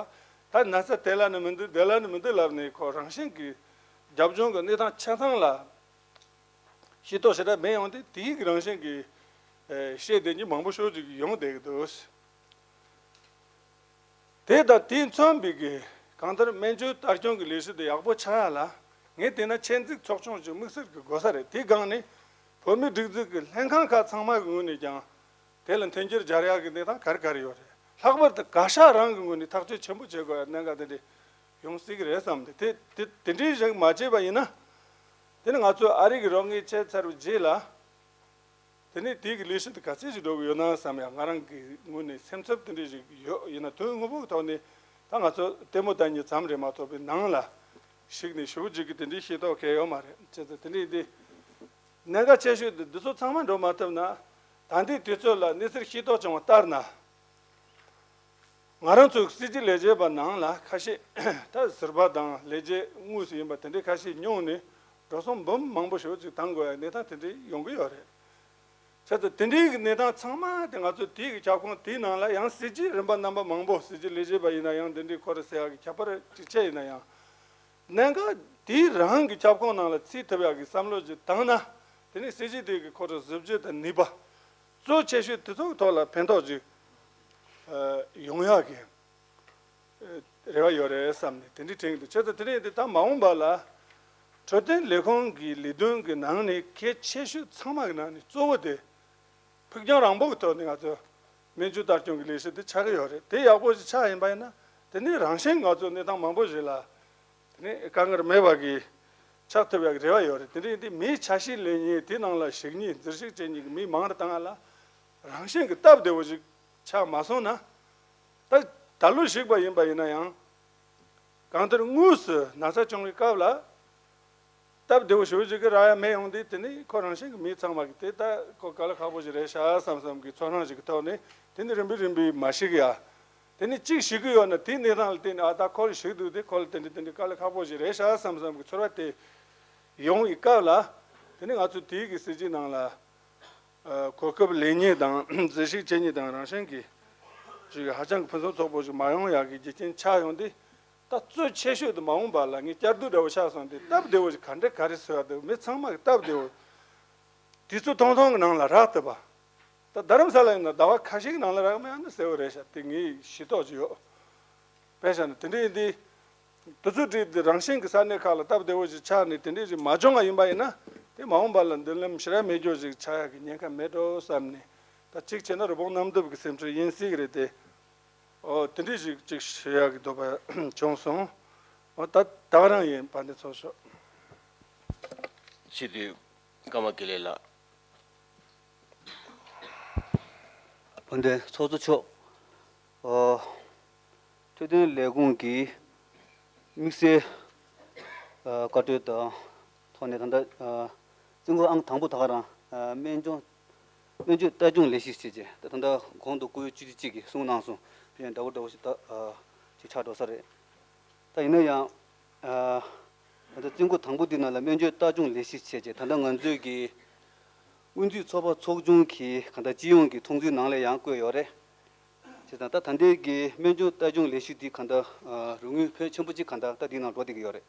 ད་ན་ཚ་དེ་ལ་ནི་མི་འདུག་དེ་ལ་ནི་མི་འདུག་ལབ་ནས་ཁོ་རང་བཞིན་གྱི་རྒྱབ་ལྗོངས་ཀྱི་གནས་སྟངས་ཆ་ཚང་ལ་ཤེས་རྟོགས་ཞེ་དྲག་མེད་ཡོང་དུས་དེའི་གི་རང་བཞིན་གྱི་ཨེ་བཤད་བསྡད་མཁན་མང་པོ་ཤོས་ཅིག་ཡོང་བསྡད་ཀྱི་འདུག་དེ་དང་དེས་མཚོན་པའི་གི་གང་ལྟར་སྨན་བཅོས་ལྟ་སྐྱོང་གི་ལས་གཞི་དེ་ཡག་པོ་ཆགས་ཡ་ལ། ངས་བལྟས་ན་ཆེད་འཛུགས་ཚོགས་ཆུང་ཞིག་དམིགས་བསལ་གྱི་དགོས་ས་རེད། དེའི་སྒང་ནས་བོད་མིའི་སྒྲིག་འཛུགས་ཀྱི་ལྷན་ཁང་ཁག་ཚང་མ་གི་ངོས་ནས་ཀྱང་དེ་ལ་མཐུན་འགྱུར་སྦྱར་ཡག་གི་གནས་སྟངས་ག་རེ་ག་རེ་ཡོད་རེད། ལྷག་པར་དུ་བཀའ་ཤག་རང་གི་ངོས་ནས་ཐག་གཅོད་ཆེན་པོ་བྱེད་དགོས་ཡ་གནད་འགག་དེ་འདྲ་ཡོང་སྲིད་ཀྱི་རེད་བསམ་སྟེ། དེ་དེ་དེ་འདྲའི་རིགས་མ་བྱས་པ་ཡིན་ན། དེ་ནི་ང་ཚོས་ཨ་རི་གི་རོགས་དངུལ་བྱས་ཚར་བའི་རྗེས་ལ། དེ་ནས་དེའི་གི་ལས་གཞི་དེ་ག་ཚད་ཅིག་འགྲོ་གི་ཡོད་ན་བསམ་ཡང་ང་རང་གི་ངོས་ནས་སེམས་འཚབ་དེ་འདྲ་ཞིག་ཡོད། ཡིན་ན་དོན་དངོས་པོའི་ཐོག་ནས་ད་ང་ཚོ་ལྟད་མོ་ལྟ་མཁན་ཙམ་རེད་མ་གཏོགས་པའི་ནང་ལ་ཞུགས་ནས་ཞེ་པོ་ཅིག་གི་དེ་འདྲའི་ཤེས་རྟོགས་གང་ཡང་ཡོད་མ་རེད། བྱས་ཙང་དེ་འདྲའི་དེ་གནད་འགག་ཆེ་ཤོས་དེ་འདི་ཚོ་ཚང་མ་འགྲོ་མ་ཐུབ་ན། ད་ལྟའི་དུས་ཚོད་ལ་གནས་ཚུལ་ཤེས་རྟོགས་བྱུང་བ་ལྟར་ན། ང་རང་ཚོའི་སྲིད་བྱུས་ལས་བྱེད་པ་ནང་ལ་ཁ་ཤས་ད་ཟུར་པ་དང་ལས་བྱེད་དངོས་སུ་ཡིན་པ་དེ་འདྲའི་ཁ་ཤས་སྙུང་ནས་འགྲོ་སོང་འབུམ་མང་པོ་ཞེ་པོ་ཅིག་བཏང་དགོས་ཡ་གནས་སྟངས་དེ་འདྲའི་ཡོང་གི་ཡོད་རེད། བྱས་ཙང་དེ་འདྲའི་གི་གནས་སྟངས་ཚང་མ་དེ་ང་ཚོ་དེའི་གི་ཁྱབ་ཁོངས་དེའི་ནང་ལ་ཡང་སྲིད་བྱུས་རིམ་པ་རྣམ་པ་མང་པོ། སྲིད་བྱུས་ལས་བྱེད་པ་ཡིན་ན་ཡང་འདི་འདྲའི་ཁོ་རང་ཟེར་ཡ་གི་ཁྱད་པར་ཅིག་ཆད་ཡིན་ན་ཡང་། གནད་འགག་དེའི་རང་གི་ཁྱབ་ཁོངས་ནང་ལ་ཚུད་ཐུབ་ཡ་གི་བསམ་བློ་ཅིག་བཏང་ན། དེ་ནི་སྲིད་བྱུས་དེ་གི་ཁོ་རང་གཟི་བརྗིད་དང་ནུས་པ། གཙོ་ཆེ་ཤོས་དེ་ཚོའི་ཐོག་ལ་ཕན་ཐོགས་ཅིག་ཡོང་ཡག་གི་རེ་བ་ཡོད་རེད་བསམ་ནས་དེ་འདྲའི་དྲན་གྱི་འདུག་བྱས་ཙང་དེ་རིང་འདི་ད་མ་འོངས་པ་ལ་འཕྲོད་བསྟེན་ལས་ཁུངས་ཀྱི་ལས་དོན་གྱི་ནང་ནས་གལ་ཆེ་ཤོས་ཚང་མ་གི་ནང་ནས་གཙོ་བོ་དེ་ཕུགས་རྒྱང་རིང་པོ་གི་ཐོག་ནས་ང་ཚོ་སྨན་བཅོས་ལྟ་སྐྱོང་གི་ལས་གཞི་དེ་ཆགས་ཀྱི་ཡོད་རེད། དེ་ཡག་པོ་ཞིག་ཆགས་ཡིན་པ་ཡིན་ན། དེ་ནི་རང་བཞིན་ང་ཚོ་གནས་སྟངས་མང་པོ་ཞིག་ལ་དེ་ནི་དཀའ་ངལ་མེད་པ་གི་ཆགས་ཐུབ་ཡག་གི་རེ་བ་ཡོད་རེད། དེ་འདྲ་ཡིན་དུས་མིའི་ཆ་ཤས་ལེན་མཁན་དེ་ནང་ལ་ཞུགས་མཁན་འཛུལ་ཞུགས་བྱེད་མཁན་གྱི་མི་མང་རུ་བཏང་ཡ་ལ་རང་བཞིན་གྱི་སྟབས་བདེ་བོ་ཞིག་ཆགས་མ་སོང་ན། ད་ད་ལོ་ཞུགས་པ་ཡིན་པ་ཡིན་ན་ཡང་། གང་ལྟར་དངོས་སུ་ན་ཚ་བྱུང་བའི་སྐབས་ལ་སྟབས་བདེ་བོ་ཞེ་པོ་ཅིག་གི་རག་ཡ་མེད་ཡོང་དུས། དེ་ནི་ཁོ་རང་བཞིན་གྱི་མི་ཚང་མ་གི་དེ་ད་ཁོ་དཀའ་ལས་ཁག་པོ་ཞིག་རེད་ཤག་བསམ་བསམ་གྱི་ཚོར་སྣང་ཞིག་གི་ཐོག་ནས། དེ་ནི་རིམ་པས་རིམ་པས་མ་ཞུགས་ཡ། དེ་ནི་གཅིག་ཞུགས་ཀྱི་ཡོད་ན་དེའི་གནས་སྟངས་ལ་བལྟས་ནས། ཨ་ད་ཁོ་ཞུགས་འདུག་དེ་ཁོ་ལ་དེ་འདྲ་དེ་འདྲ་དཀའ་ལས་ཁག་པོ་ཞིག་རེད་ཤག་བསམ་བསམ་གྱི་ཚོར་བ་དེ་ཡོང་བའི་སྐབས་ལ། དེ་ནི་ང་ཚོ་དེའི་གི་སྲིད་བྱུས་ནང་ལ། ཨ་གོ་སྐབས་ལེན་མཁན་དང་འཛུལ་ཞུགས་བྱེད་མཁན་དང་རང་བཞིན་གྱི་ཞིག་ཧ་ཅང་གི་ཕུན་སུམ་ཚོགས་པོ་ཞིག་མ་ཡོང་ཡག་གི་རྒྱུ་རྐྱེན་ཆགས་ཡོང་དུས། ད་གཙོ་ཆེ་ཤོས་དེ་མ་འོངས་པ་ལ་ངས་བསྐྱར་ཟློས་འདྲ་བོ་ཆགས་སོང་དུས། སྟབས་བདེ་བོ་ཞིག་ག་འདྲ་ག་རེ་བཟོ་ཡག་འདུག་མི་ཚང་མ་གི་སྟབས་བདེ་བོ་དུས་ཚོད་ཐུང་ཐུང་གི་ནང་ལ་རག་ཐུབ་པ། ད་རྡ་རམ་ས་ལ་ཡིན་ན་ཟླ་བ་ཁ་ཤས་ཀྱི་ནང་ལ་རག་མེད་ཡང་ན་གསལ་བོ་རེད་ཤག་དེ་ངའི་ཤེས་རྟོགས་ཅིག་ཡོད། དཔེ་བཞག་ན་དེ་འདྲ་ཡིན་དུས། དུས་ཚོད་དེ་རང་བཞིན་གྱི་ས་གནས་ཁག་ལ་སྟབས་བདེ་བོ་ཞིག་ཆགས་ནས་དེ་འདྲ་ཞིག་མ་བྱུང་བ་ཡིན་པ་ཡིན་ན། དེ་མ་འོངས་པ་ལ་མདུན་ལམ་ཞེ་དྲག་མེད་རྒྱུ་ཞིག་ཆགས་ཡག་གི་ཉེན་ཁ་མེད་འགྲོ་བསམ་ནས། ད་གཅིག་བྱས་ན་རི་བོང་གནམ་རྡིབ་ཀྱི་སེམས་ཁྲལ་ཡིན་སྲིད་ཀྱི་རེད་དེ། ཨོ་དེ་འདྲ་ཞིག་ཅིག་ཞུ་ཡག་གི་འདོད་པ་བྱུང་སོང་། ཨོ་ད་ད་ག་རང་ཡིན། དཔལ་ལྡན་ཚོགས་གཙོ། སྤྱི་འཐུས་ཀརྨ་དགེ་ལེགས་ལགས། དཔལ་ལྡན་ཚོགས་གཙོ་མཆོག་ཨོ། འཕྲོད་བསྟེན་ལས་ཁུངས་ཀྱི་དམིགས་བསལ་ཨ་བཀའ་འཁྲོལ་དང་ཐོག་ནས། ད་ལྟ་ཨ་རྩིས་འགོ་ཨང་དང་པོ་དེ་ག་རང་ཨ་སྨན་སྦྱོང་སྨན་བཅོས་ལྟ་སྐྱོང་ལས་གཞི་བྱས་རྗེས། ད་ད་ལྟ་གོང་དུ་སྐུ་ཡོད་བཅུ་གཅིག་གིས་གསུངས་གནང་སོང་། དཔེ་འདྲ་བོ་འདྲ་བོ་ཞིག་ད་ཨ་ཅིག་ཆགས་འགྲོ་ས་རེད། ད་ཡིན་ན་ཡང་ཨ་ད་ལྟ་རྩིས་འགོ་དང་པོ་འདི་ནང་ལ་སྨན་བཅོས་ལྟ་སྐྱོང་ལས་གཞི་བྱས་རྗེས། ད་ལྟ་ང་ཚོས་ཀྱི་སྔོན་རྩིས་ཚོགས་པ་ཚོགས་ཆུང་གི་གང་ལྟར་སྤྱི་ཡོངས་ཀྱི་མཐོང་ཚུལ་ནང་ལ་ཡང་བཀོད་ཡོད་རེད། བྱས་ཙང་ད་ད་ལྟའི་གི་སྨན་བཅོས་ལྟ་སྐྱོང་ལས་གཞི་འདི་གང་ལྟར་ཨ་རིན་གོང་ཕོན་ཆེན་པོ་ཅིག་གང་ལྟར་ད་འདི་ནང་འགྲོ་བསྡད་ཀྱི་ཡོད་རེད།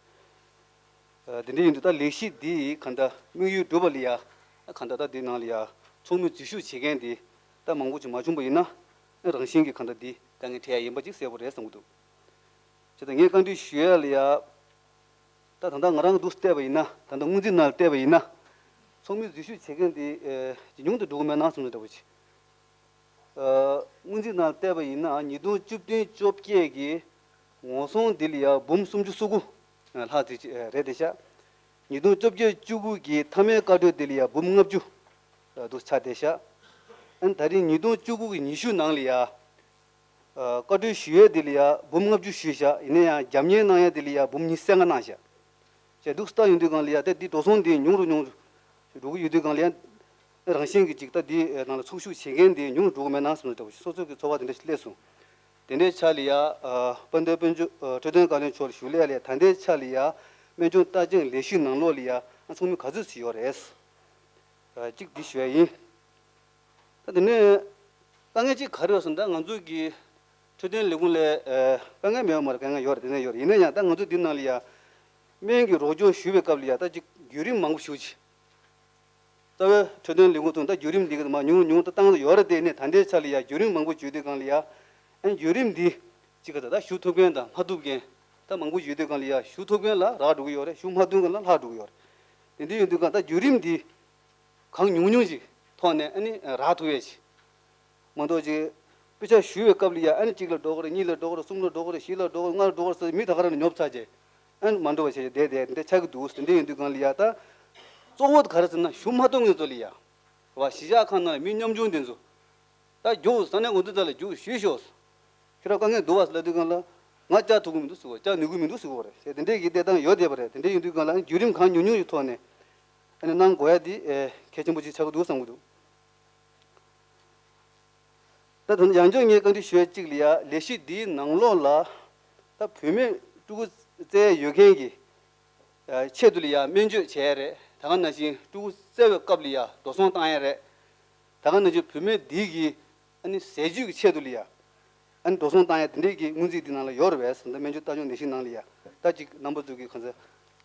ཨ་དེ་འདྲ་ཡིན་དུས་ད་ལས་གཞི་འདི་གང་ལྟར་དམིགས་ཡུལ་འགྲུབ་པ་ལ་ཡ། གང་ལྟར་ད་འདི་ནང་ལ་ཡ་ཚོགས་མི་འཛུལ་ཞུགས་བྱེད་མཁན་འདི་ད་མང་པོ་ཅིག་མ་བྱུང་པ་ཡིན་ན། རང་བཞིན་གྱིས་གང་ལྟར་འདི་དཀའ་ངལ་འཕྲད་ཡ་ཡིན་པ་ཅིག་གསལ་པོ་རེད་བསམ་གྱི་འདུག་བྱས་ཙང་ངས་བཀའ་འདྲི་ཞུ་ཡ་ལ་ཡ། ད་ད་ལྟ་ང་རང་གི་འདུག་བལྟས་པ་ཡིན་ན། ད་ལྟ་སྔོན་རྩིས་ནང་བལྟས་པ་ཡིན་ན། ཚོགས་མི་འཛུལ་ཞུགས་བྱེད་མཁན་དེ་ཨེ་ཇེ་ཉུང་དུ་འགྲོ་གི་མེད་ན་བསམ་ཚུལ་འདྲ་པོ་ཅིག་ཨ་སྔོན་རྩིས་ནང་བལྟས་པ་ཡིན་ན་ཉིས་སྟོང་བཅུ་བདུན་བཅོ་བརྒྱད་ཀྱི་ངོ་སྲུང་དེ་ལ་ཡ་འབུམ་སུམ་ཅུ་སོ་དགུ་ལྷག་ཙམ་ཅིག་རེད་བསྡད་ཤག་ཉིས་སྟོང་བཅོ་བརྒྱད་བཅུ་དགུ་གི་མཐའ་མའི་བཀའ་འཁྲོལ་དེ་ལ་ཡ་འབུམ་ལྔ་བཅུ་འདུག་ཆགས་བསྡད་ཤག་ཨ་ད་རིང་ཉིས་སྟོང་བཅུ་དགུ་གི་ཉི་ཤུ་ནང་ལ་ཡ། ཨ་བཀའ་འཁྲོལ་ཞུ་ཡས་དེ་ལ་ཡ་འབུམ་ལྔ་བཅུ་ཞུས་ཤག་ཡིན་ན་ཡང་རྒྱབ་གཉེར་གནང་ཡས་དེ་ལ་ཡ་འབུམ་ཉི་ཤུ་རྩ་ལྔ་གནང་ཤག་བྱས་འདུག་སེ་ལྟ་ཡོང་དུས་སྒང་ལ་ཡ། ད་འདི་འགྲོ་སོང་འདི་ཉུང་རུ་ཉུང་རུ་འགྲོ་གི་ཡོད་དུས་སྒང་ལ་ཡ། རང་བཞིན་གྱིས་ཅིག་ད་འདི་ནང་ལ་ཚོགས་ཞུགས་བྱེད་མཁན་འདི་ཉུང་རུ་འགྲོ་གི་མེད་ན་བསམ་ཚུལ་འདྲ་པོ་ཞིག་སོ་སོ་གི་ཚོར་བ་དེ་འདྲ་ཞིག་སླེབས་སོང་། དེ་འདྲའི་ཆ་ལ་ཡ་ཨ་དཔལ་ལྡན་དཔལ་འབྱོར་ཨ་འཕྲོད་བསྟེན་བཀའ་བློན་མཆོག་ལ་ཞུ་ལས་ལས། ད་ལྟའི་ཆ་ལ་ཡ་སྨན་སྦྱོང་ལྟ་སྐྱོང་ལས་གཞི་ནང་ལོགས་ལ་ཡ་ཚོགས་མི་ག་ཚོད་ཅིག་ཡོད་རེད། ཨ་གཅིག་འདི་ཞུ་ཡ་ཡིན། ད་དེ་ནས་དཀའ་ངལ་གཅིག་ག་རེ་ཡོད་ཟེར་ན། ད་ང་ཚོ་གི་འཕྲོད་བསྟེན་ལས་ཁུངས་ལ་ཨ་དཀའ་ངལ་མེད་པ་མ་རེད། དཀའ་ངལ་ཡོད་རེད། དེ་ནས་ཡོད་རེད། ཡིན་ན་ཡང་ད་ང་ཚོ་འདི་ནང་ལ་ཡ་སྨན་གྱི་རོགས་སྐྱོར་ཞུ་བའི་སྐབས་ལ་ཡ་ད་ཅིག་བརྒྱུད་རིམ་མང་པོ་ཞུ་ཅིག་རྩ་བའི་འཕྲོད་བསྟེན་ལས་ཁུངས་དང་ད་བརྒྱུད་རིམ་འདི་གི་མ་ཉུང་ཉུང་ད་བཏང་ཡོད་རེད། དེ་ནས་ད་ལྟའི་ཆ་ལ་ཡ་བརྒྱུད་རིམ་མང་པོ་བརྒྱུད་དུས་སྒང་ལ་ཡ། ཨ་བརྒྱུད་རིམ་འདི་ གཅིག་ག་ད་ད་ཞུ་ཐུབ་མཁན་དང་མ་ཐུབ་མཁན་ད་མང་པོ་ཡོད་དུས་གང་ལ་ཡ་ཞུ་ཐུབ་མཁན་ལ་རག་འགྲོ་གི་ཡོད་རེད། ཞུ་མ་ཐུབ་མཁན་ལ་ལྷག་འགྲོ་གི་ཡོད་རེད། དེ་འདྲ་ཡོད་དུས་གང་ད་བརྒྱུད་རིམ་འདི་གང་ཉུང་ཉུང་ཞིག་ཐོག་ནས་ཨ་ནི་རག་ཐུབ་ཡས་ཞིག་མ་གཏོགས་ཅིག་དཔེ་ཆ་ཞུ་བའི་སྐབས་ལ་ཡ་ཨ་ནི་གཅིག་ལ་འགྲོ་གི་རེད། གཉིས་ལ་འགྲོ་གི་རེད། གསུམ་ལ་འགྲོ་གི་རེད། བཞི་ལ་འགྲོ་གི་རེད། ལྔ་ལ་འགྲོ་གི་རེད་ཟེར་མི་ད་ག་རང་ནས་ཉོབ་ཚར་རྗེས་ཨ་ནི་མ་འགྲོ་བ་བྱས་བསྡད་བསྡད་དེ་འདྲ་ཆགས་ཀྱི་འདུག་དེ་འདྲ་ཡིན་དུས་གང་ལ་ཡ་ད་གཙོ་བོ་ག་རེ་ཟེར་ན་ཞུ་མ་ཐུབ་མཁན་ཚོ་ལ་ཡ་རེད་བ། གཞིས་ཆགས་ཁག་ནང་ལ་མི་ཉམ་ཆུང་དེ་ཚོ་ད་རྒྱུགས་ས་གནས་འགོ་འཛིན་དག་ལ་རྒྱུགས་ཞུས་ཤོག་ཁྱེད་རང་དཀའ་ངལ་འདུག་བ་ཟེར་ལབ་དུས་སྒང་ལ་ང་བཅར་ཐུབ་ཀྱི་མི་འདུག་ཟེར་གོ། བཅར་ནུས་ཀྱི་མི་འདུག་ཟེར་གོ་རེད། དེ་འདྲའི་གི་བསྡད་སྟངས་ཡོད་བསྡད་པ་རེད། དེ་འདྲ་ཡིན་དུས་སྒང་ལ་བརྒྱུད་རིམ་གང་ཉུང་ཉུང་གི་ཐོག་ནས་ཨ་ནི་གནང་དགོས་ཡ་འདི་ཨེ་གལ་ཆེན་པོ་ཅིག་ཆགས་ཀྱི་འདུག་བསམ་གྱི་འདུག་ད་དེ་ནས་ཡང་བསྐྱར་ངས་བཀའ་འདྲི་ཞུ་ཡ་གཅིག་ལ་ཡ་ལས་གཞི་འདིའི་ནང་ལོགས་ལ་ད་བུད་མེད་ཕྲུ་གུ་བཙའ་ཡ་ཡོད་མཁན་གྱི་ཆེད་དུ་ལ་ཡ་སྨན་བཅོས་བྱས་རེད། ད་ག་ནང་བཞིན་ཕྲུ་གུ་བཙའ་བའི་སྐབས་ལ་ཡ་འགྲོ་སོང་བཏང་ཡ་རེད། ད་ག་ནང་བཞིན་བུད་མེད་འདི་གི་ཨ་ནི་ཟས་བཅུད་ཀྱི་ཆེད་དུ་ལ་ཡ་ཨ་ནི་འགྲོ་སོང་བཏང་ཡ་དེ་འདྲས་ཀྱི་སྔོན་རྩིས་འདི་ནང་ལ་ཡོད་རེད་པས། ད་སྨན་བཅོས་ལྟ་སྐྱོང་ནད་གཞི་ནང་ལ་ཡ་ད་ཅིག་རྣམ་པ་ཚོ་གི་གང་ཟེར་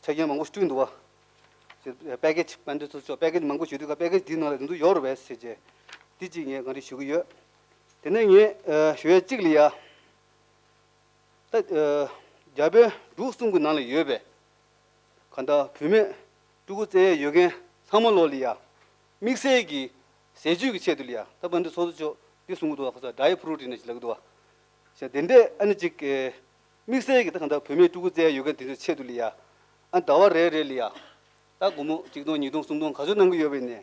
ཆ་རྐྱེན་མང་པོ་ཞིག་བསྐྲུན་འདུག་བ། པེ་ཀེ་ཇི་དཔལ་ལྡན་ཚོགས་གཙོ་པེ་ཀེ་ཇི་མང་པོ་ཞིག་འདུག་ག་པེ་ཀེ་ཇི་འདིའི་ནང་ལ་དེ་ཚོ་ཡོད་རེད་པས་ཟེར་བྱས་འདི་གཅིག་ངས་གང་འདྲས་ཞུ་གི་ཡོད། དེ་ནས་ངས་ཞུ་ཡ་གཅིག་ལ་ཡ། ད་ཨ་རྒྱ་བོད་འབྲུག་གསུམ་གྱི་ནང་ལ་ཡོད་པའི་གང་ལྟར་བུད་མེད་ཕྲུ་གུ་བཙའ་ཡས་ཡོད་མཁན་ཚང་མ་ལོག་ལ་ཡ་དམིགས་བསལ་གྱི་ཟས་བཅུད་ཀྱི་ཆེད་དུ་ལ་ཡ་ད་བན་དེ་ཚོགས་གཙོ་མཆོག་འདི་གསུང་གི་འདུག་བ། ཁ་ས་ཌའི་ཕུ་རོ་ཊིན་ཞེས་ལབ་ཀྱི་འདུག་བ། ཞེས་དེ་འདྲས་ཨ་ནི་ཅིག་དམིགས་བསལ་གྱི་ད་གང་ལྟར་བུད་མེད་ཕྲུ་གུ་བཙའ་ཡས་ཡོད་མཁན་དེ་ཚོའི་ཆེད་དུ་ལ་ཡ་ཨ་ཟླ་བ་རེ་རེ་ལ་ཡ་ད་སྒོར་མོ་གཅིག་སྟོང་ཉིས་སྟོང་སུམ་སྟོང་ག་ཚོད་གནང་གི་ཡོད་པ་ཡིན་ནའི།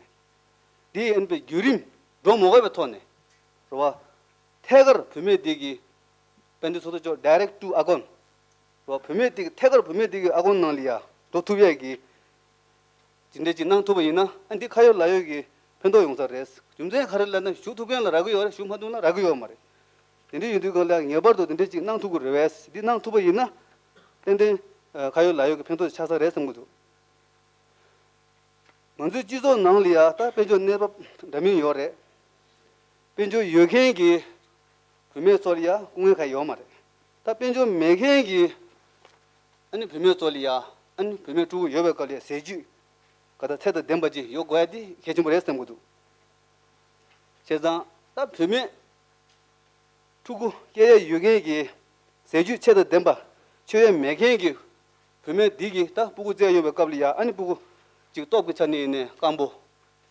འདི་ཨན་པའི་བརྒྱུད་རིམ་འགྲོ་མ་དགོས་པའི་ཐོག་ནས་རེད་བ། ཐད་ཀར་བུད་མེད་འདི་གི་དཔལ་ལྡན་ཚོགས་གཙོ་མཆོག་direct to account རེད་བ། བུད་མེད་འདི་གི་ཐད་ཀར་བུད་མེད་འདི་གི་ཨ་ཁོན་ནང་ལ་ཡ་འགྲོ་ཐུབ་ཡས་ཀྱི་ཇི་འདྲས་ཅིག་གནང་ཐུབ་པ་ཡིན་ན་ཨ་འདི་ཁ་ཡོད་ལག་ཡོད་ཀྱི་ཕན་ཐོགས་ཡོང་ས་རེད། རྒྱུ་མཚན་ག་རེ་ལབ་ན་ཞུ་ཐུབ་མཁན་ལ་རག་གི་ཡོད་རེད། ཞུ་མ་ཐུབ་ན་རག་གི་ཡོད་མ་རེད། དེ་འདྲས་ཡིན་དུས་གང་ལ་ངེས་པར་དུ་དེ་འདྲས་ཅིག་གནང་ཐུབ་ཀྱི་རེད་བས། འདི་གནང་ཐུབ་པ་ཡིན་ན་ཏན་ཏན་ཁ་ཡོད་ལག་ཡོད་ཀྱི་ཕན་ཐོགས་ཆགས་ས་རེད་བསམ་གྱི་འདུག་ང་ཚོའི་སྤྱི་ཚོགས་ནང་ལ་ཡ་ད་དཔལ་འབྱོར་གནས་བབ་འདྲ་མིན་ཡོད་རེད། དཔལ་འབྱོར་ཡོད་མཁན་གྱི་བུད་མེད་ཚོ་ལ་ཡ་སྐུ་ངལ་ག་ཡོད་མ་རེད། ད་དཔལ་འབྱོར་མེད་མཁན་གྱི་ཨ་ནི་བུད་མེད་ཚོ་ལ་ཡ་ཨ་ནི་བུད་མེད་ཕྲུ་གུ་ཡོད་པའི་སྐབས་ལ་ཡ་ཟས་བཅུད་ག་ད་ཚད་དང་ལྡན་པ་ཅིག་ཡོད་དགོས་ཡ་དེ་གལ་ཆེན་པོ་རེད་བསམ་གྱི་འདུག་བྱས་ཙང་ད་བུད་མེད་ཕྲུ་གུ་སྐྱེ་ཡས་ཡོད་མཁན་གྱི་ཟས་བཅུད་ཆེད་དུ་ལྡན་པ་མཆོད་ཡས་མེད་མཁན་གྱི་བུད་མེད་འདི་གིས་ད་སྤུ་གུ་བཙའ་ཡོང་བའི་སྐབས་ལ་ཡ་ཨ་ནི་སྤུ་གུ་གཅིག་སྟོབས་ཀྱི་ཆ་ནས་ཡིན་ནའི་སྐམ་པོ།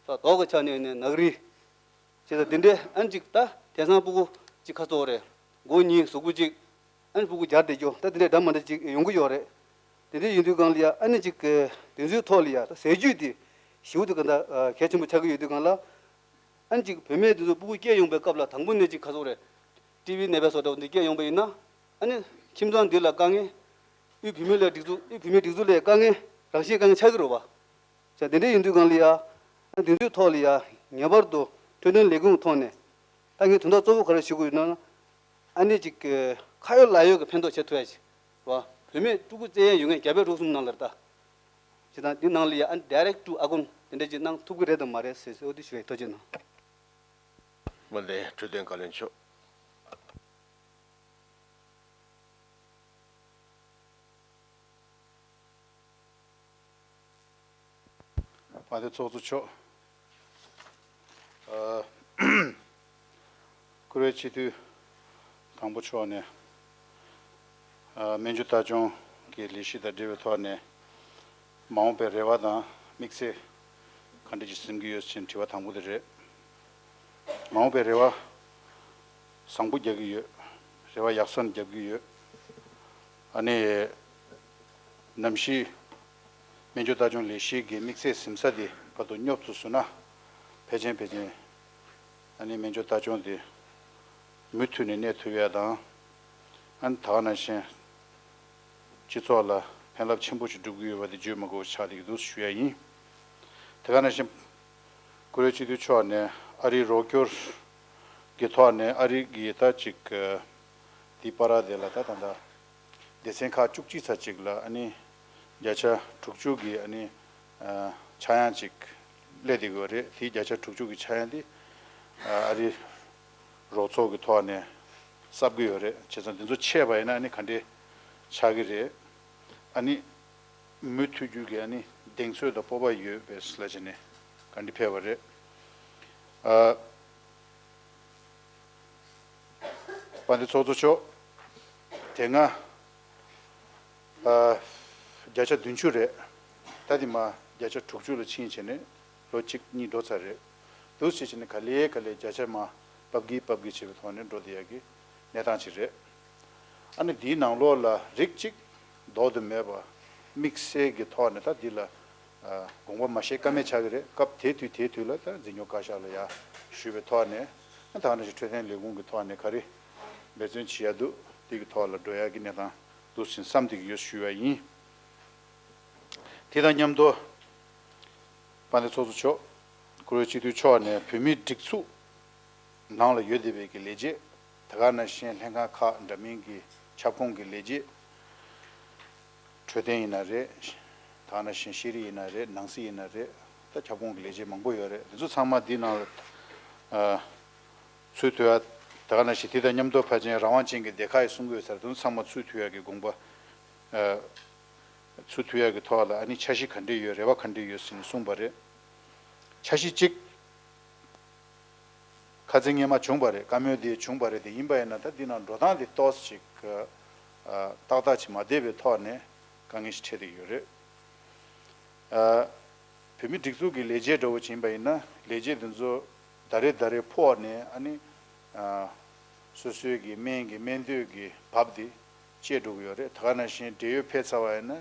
ད་མདོག་གི་ཆ་ནས་ཡིན་ནའི་ནག་རིལ། བྱས་ཙང་འདི་འདྲའི་ཨ་ནི་གཅིག་ད་དེང་སང་སྤུ་གུ་གཅིག་ཁ་ཚོགས་རེད། མགོ་གཉིས་གཟུགས་པོ་གཅིག་ཨ་ནི་སྤུ་གུ་འབྱར་བསྡད་རྒྱུ་ད་འདི་འདྲའི་འདྲ་མ་འདྲ་གཅིག་ཡོང་གི་ཡོད་རེད། དེ་འདྲའི་ཡིན་དུས་སྒང་ལ་ཡ་ཨ་ནི་གཅིག་དེ་ཚོའི་ཐོག་ལ་ཡ་ད་ཟས་བཅུད་དེ་ཞེ་པོ་དེ་ག་འདྲ་གལ་ཆེན་པོ་ཆགས་ཀྱི་ཡོད་དུས་སྒང་ལ། ཨ་ནི་གཅིག་བུད་མེད་དེ་ཚོ་སྤུ་གུ་སྐྱེས་ཡོང་པའི་སྐབས་ལ་དང་པོ་ནས་གཅིག་ཁ་ཚོགས་རེད། ཊི་བི་ནད་པ་སོགས་འདྲ་བོ་འདི་སྐྱེས་ཡོང་པ་ཡིན་ན་ཨ་ནི་ཁྱིམ་ཚང་འདི་ལ་དཀའ་ངལ། དབུས་བུད་མེད་ལ་སྒྲིག་འཛུགས་དབུས་བུད་མེད་སྒྲིག་འཛུགས་ལ་དཀའ་ངལ་རང་བཞིན་དཀའ་ངལ་ཆགས་ཀྱི་རེད་བ། ཟེར་དེ་འདྲ་ཡིན་དུས་སྒང་ལ་ཡ། ཨ་འདི་ཚོའི་ཐོག་ལ་ཡ་ངེས་པར་དུ་འཕྲོད་བསྟེན་ལས་ཁུངས་ཐོག་ནས་ད་ངས་དོན་དག་གཙོ་བོ་ག་རེ་ཞུ་དགོས་ཡོད་ན། ཨ་ནི་ཅིག་ཁ་ཡོད་ལག་ཡོད་ཀྱི་ཕན་ཐོགས་བྱེད་ཐུབ་ཡ་ཅིག་རེད་བ། བུད་མེད་ཕྲུ་གུ་བཙའ་ཡས་ཡོད་མཁན་རྒྱ་བོད་འབྲུག་གསུམ་ནང་ལ་རེད་ད། བྱས་ཙང་འདི་ནང་ལ་ཡ་ཨ་ནི་direct to account དེ་འདྲ་ཅིག་གནང་ཐུབ་ཀྱི་རེད་དམ་མ་རེད་ཟེར་ཟེར་འོ་དེ་ཞུ་ཡ་ཐུགས་རྗེ་གནང་། དཔལ་ལྡན་འཕྲོད་བསྟེན་བཀའ་བློན་མཆོག་དཔལ་ལྡན་ཚོགས་གཙོ་མཆོག་ཨ། བཀུར་འོས་སྤྱི་འཐུས་དང་པོ་མཆོག་ནས། ཨ། སྨན་བཅོས་ལྟ་སྐྱོང་གི་ལས་གཞི་དང་འབྲེལ་བའི་ཐོག་ནས་མ་འོངས་པའི་རེ་བ་དང་དམིགས་བསལ་ག་འདྲ་ཅིག་འཛིན་གྱི་ཡོད་ཅེས་དྲི་བ་དང་པོ་དེ་རེད། མ་འོངས་པའི་རེ་བ་བཟང་པོ་རྒྱག་གི་ཡོད། རེ་བ་ཡག་ས་ནས་རྒྱབ་ཀྱི་ཡོད། ཨ་ནི། ནམ་ཞིག་སྨན་བཅོས་ལྟ་སྐྱོང་ལས་གཞི་གི་དམིགས་ཚད་ཟིན་ས་དེ་བར་དུ་སྙོབ་ཐུབ་སོང་ན། ཕལ་ཆེར་ཕལ་ཆེར་ཨ་ནི་སྨན་བཅོས་ལྟ་སྐྱོང་དེ་མུ་མཐུད་ནས་གནས་ཐུབ་ཡ་དང་། ཨ་ནི་ད་ག་ནང་བཞིན་སྤྱི་ཚོགས་ལ་ཕན་རླབས་ཆེན་པོ་ཞིག་སྒྲུབ་ཀྱི་ཡོད་པ་དེ་བརྗོད་མི་དགོས་པ་ཆགས་བསྡད་ཀྱི་འདུག་ཞུ་ཡ་ཡིན། དེ་ག་ནང་བཞིན་བཀུར་འོས་སྤྱི་འཐུས་མཆོག་ནས་ཨ་རིའི་རོགས་སྐྱོར་གྱི་ཐོག་ནས་ཨ་རི་གི་ད་ཅིག་དེའི་བར་དེ་ལ་ད་ད་ལྟ་སྡེ་ཚན་ཁག་བཅུ་གཅིག་ཙམ་ཅིག་ལ་ཨ་ནི་བརྒྱ་ཆ་དྲུག་ཅུ་གི་ཨ་ནི་ཆག་ཡང་ཅིག་སླེབས་བསྡད་ཀྱི་ཡོད་རེད། དེའི་བརྒྱ་ཆ་དྲུག་ཅུ་གི་ཆག་ཡང་དེ་ཨ་རི་རོགས་ཚོགས་ཀྱི་ཐོག་ནས་གསབ་ཀྱི་ཡོད་རེད། བྱས་ཙང་དེ་ཚོ་ཆད་པ་ཡིན་ན་ཨ་ནི་ག་འདྲས་ཆགས་ཀྱི་རེད། ཨ་ནི་མུ་མཐུད་རྒྱུ་གི་ཨ་ནི་གདེང་ཚོད་དང་སྤོབས་པ་ཡོད་པའི་ལ་བྱས་ནས་ག་འདྲས་ཕེབས་པ་རེད། ཨ། དཔལ་ལྡན་ཚོགས་གཙོ་མཆོག་དེ་སྔ་ཨ་བརྒྱ་ཆ་བདུན་ཅུ་རེད། ད་དེ་མ་བརྒྱ་ཆ་དྲུག་ཅུ་ལ་ཕྱིན་བྱས་ནས་ལོ་གཅིག་གཉིས་འགྲོ་ཚར་རེད། འདུག་སེ་བྱས་ནས་ག་ལེ་ག་ལེ་བརྒྱ་ཆ་མ་བབས་ཀྱིས་བབས་ཀྱིས་བྱས་པའི་ཐོག་ནས་འགྲོ་བསྡད་ཡག་གི་གནས་སྟངས་ཅིག་རེད། ཨ་ནི་འདིའི་ནང་ལོགས་ལ་རིགས་གཅིག་ལྡོག་ཏུ་མེད་པ་དམིགས་བསལ་གྱི་ཐོག་ནས་ད་འདི་ལ་ཨ་དགོངས་པ་མ་བཞེས་ཀ་མེད་ཆགས་ཀྱི་རེད། སྐབས་དེ་དུས་དེ་དུས་ལ་ད་འཛིན་སྐྱོང་བཀའ་ཤག་ལ་ཡར་ཞུས་པའི་ཐོག་ནས་ཨ་ད་ག་ནང་བཞིན་འཕྲོད་བསྟེན་ལས་ཁུངས་ཀྱི་ཐོག་ནས་ག་རེ་འབད་བརྩོན་བྱེད་ཡ་འདུག་འདི་གི་ཐོག་ལ་འགྲོ་ཡ་གི་གནས་སྟངས་འདུག་ཟིན་བསམ་བསྡད་ཀྱི་ཡོད་ཞུ་བ་ཡིན། དེ་དང་མཉམ་དུ་དཔལ་ལྡན་ཚོགས་གཙོ་མཆོག་བཀུར་འོས་སྤྱི་འཐུས་མཆོག་ནས་བོད་མིའི་སྒྲིག་འཛུགས་ནང་ལ་ཡོད་བསྡད་པའི་གི་ལས་བྱེད། དེ་ག་ནང་བཞིན་ལྷན་ཁང་ཁག་འདྲ་མིན་གྱི་ཁྱབ་ཁོངས་ཀྱི་ལས་བྱེད། འཕྲོད་བསྟེན་ཡིན་ན་རེད། དེ་ག་ནང་བཞིན་ཤེས་རིག་ཡིན་ན་རེད། ནང་སྲིད་ཡིན་ན་རེད། ད་ཁྱབ་ཁོངས་ཀྱི་ལས་བྱེད་མང་པོ་ཡོད་རེད། དེ་ཚོ་ཚང་མ་འདི་ནང་ལ་ཨ་ཚུད་ཐུབ་ཡ། དེ་ག་ནང་བཞིན་དེ་དང་མཉམ་དུ་ཕལ་ཆེར་རང་དབང་ཅན་གྱི་སྡེ་ཁག་ཡིས་གསུང་གི་ཡོད་ས་རེད། དེ་ཚོ་ཚང་མ་ཚུད་ཐུབ་ཡ་གི་དགོངས་པ་ཨ་ཚུད་ཐུབ་ཡ་གི་ཐོག་ལ་ཨ་ནི་འཆར་གཞི་ག་འདྲས་ཡོད། རེ་བ་ག་འདྲས་ཡོད་ཟེར་ནས་གསུངས་པ་རེད། འཆར་གཞི་གཅིག་ཁ་ཚིག་སྔས་མ་བྱུང་བ་རེད། བཀའ་མོལ་དེ་བྱུང་བ་རེད། དེ་ཡིན་པ་ཡིན་ན་ད་འདི་ནང་འགྲོ་སྟངས་དེ་ཏོག་ཙམ་ཅིག་ཨ་ཏག་ཏག་ཅིག་མ་བསྡད་པའི་ཐོག་ནས་དཀའ་ངལ་ཞིག་འཕྲད་བསྡད་ཡོད་རེད། ཨ་བོད་མི་སྒྲིག་འཛུགས་ཀྱི་ལས་བྱེད་འདྲ་བོ་ཅིག་ཡིན་པ་ཡིན་ན་ལས་བྱེད་དེ་ཚོ་ཟླ་རེ་ཟླ་རེ་ཕོགས་ནས་ཨ་ནི་ཨ་སོ་སོའི་གི་སྨན་གྱི་སྨན་དུས་ཀྱི་བབ་དེ་བཅད་འགྲོ་གི་ཡོད་རེད། ད་ག་ནང་བཞིན་འབྲེལ་ཡོད་ཕེབས་ཚར་བ་ཡིན་ན་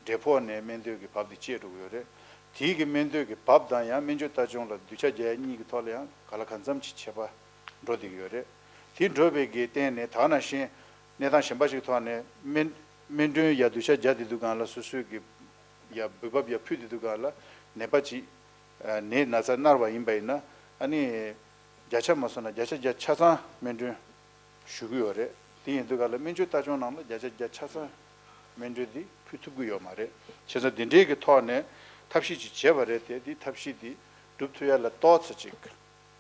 འབྲེལ་ཕོགས་ནས་སྨན་དུས་ཀྱི་བབ་དེ་བཅད་འགྲོ་གི་ཡོད་རེད། དེའི་གི་སྨན་དུས་ཀྱི་བབ་དང་ཡང་སྨན་བཅོས་ལྟ་སྐྱོང་ལ་སྡུད་ཆ་རྒྱག་ཡ་གཉིས་ཀྱི་ཐོག་ལ་ཡང་ག་ལ་གང་འཚམ་ཅིག་ཁྱད་པར་འགྲོ་བསྡད་ཀྱི་ཡོད་རེད། དེ་འགྲོ་བའི་གི་སྟེང་ནས་ད་ག་ནང་བཞིན་གནས་སྟངས་གཞན་པ་ཞིག་ཐོག་ནས་སྨན་སྨན་གྲོན་ཡ་སྡུད་ཆ་རྒྱག་བསྡད་དུས་སྒང་ལ་སོ་སོའི་གི་ཡ་འབུལ་འབབ་ཡ་ཕུལ་བསྡད་དུས་སྒང་ལ་ནད་པ་ཅིག་ནད་ན་ཚ་མནར་བ་ཡིན་པ་ཡིན་ན་ཨ་ནི་བརྒྱ་ཆ་མ་སོང་ན་བརྒྱ་ཆ་བརྒྱ་ཆ་ཚང་སྨན་གྲོན་ཞུ་གི་ཡོད་རེད། དེ་ཡིན་དུས་ག་ལ་སྨན་བཅོས་ལྟ་སྐྱོང་ནང་ལ་བརྒྱ་ཆ་བརྒྱ་ཆ་ཚང་སྨན་གྲོན་འདི་ཕུལ་ཐུབ་ཀྱི་ཡོད་མ་རེད། བྱས་ཙང་འདི་འདྲའི་གི་ཐོག་ནས་ཐབས་ཤེས་ཅིག་བྱས་པ་རེད་དེ། འདི་ཐབས་ཤེས་འདི་སྒྲུབ་ཐུབ་ཡ་ལ་ཏོག་ཙམ་ཅིག་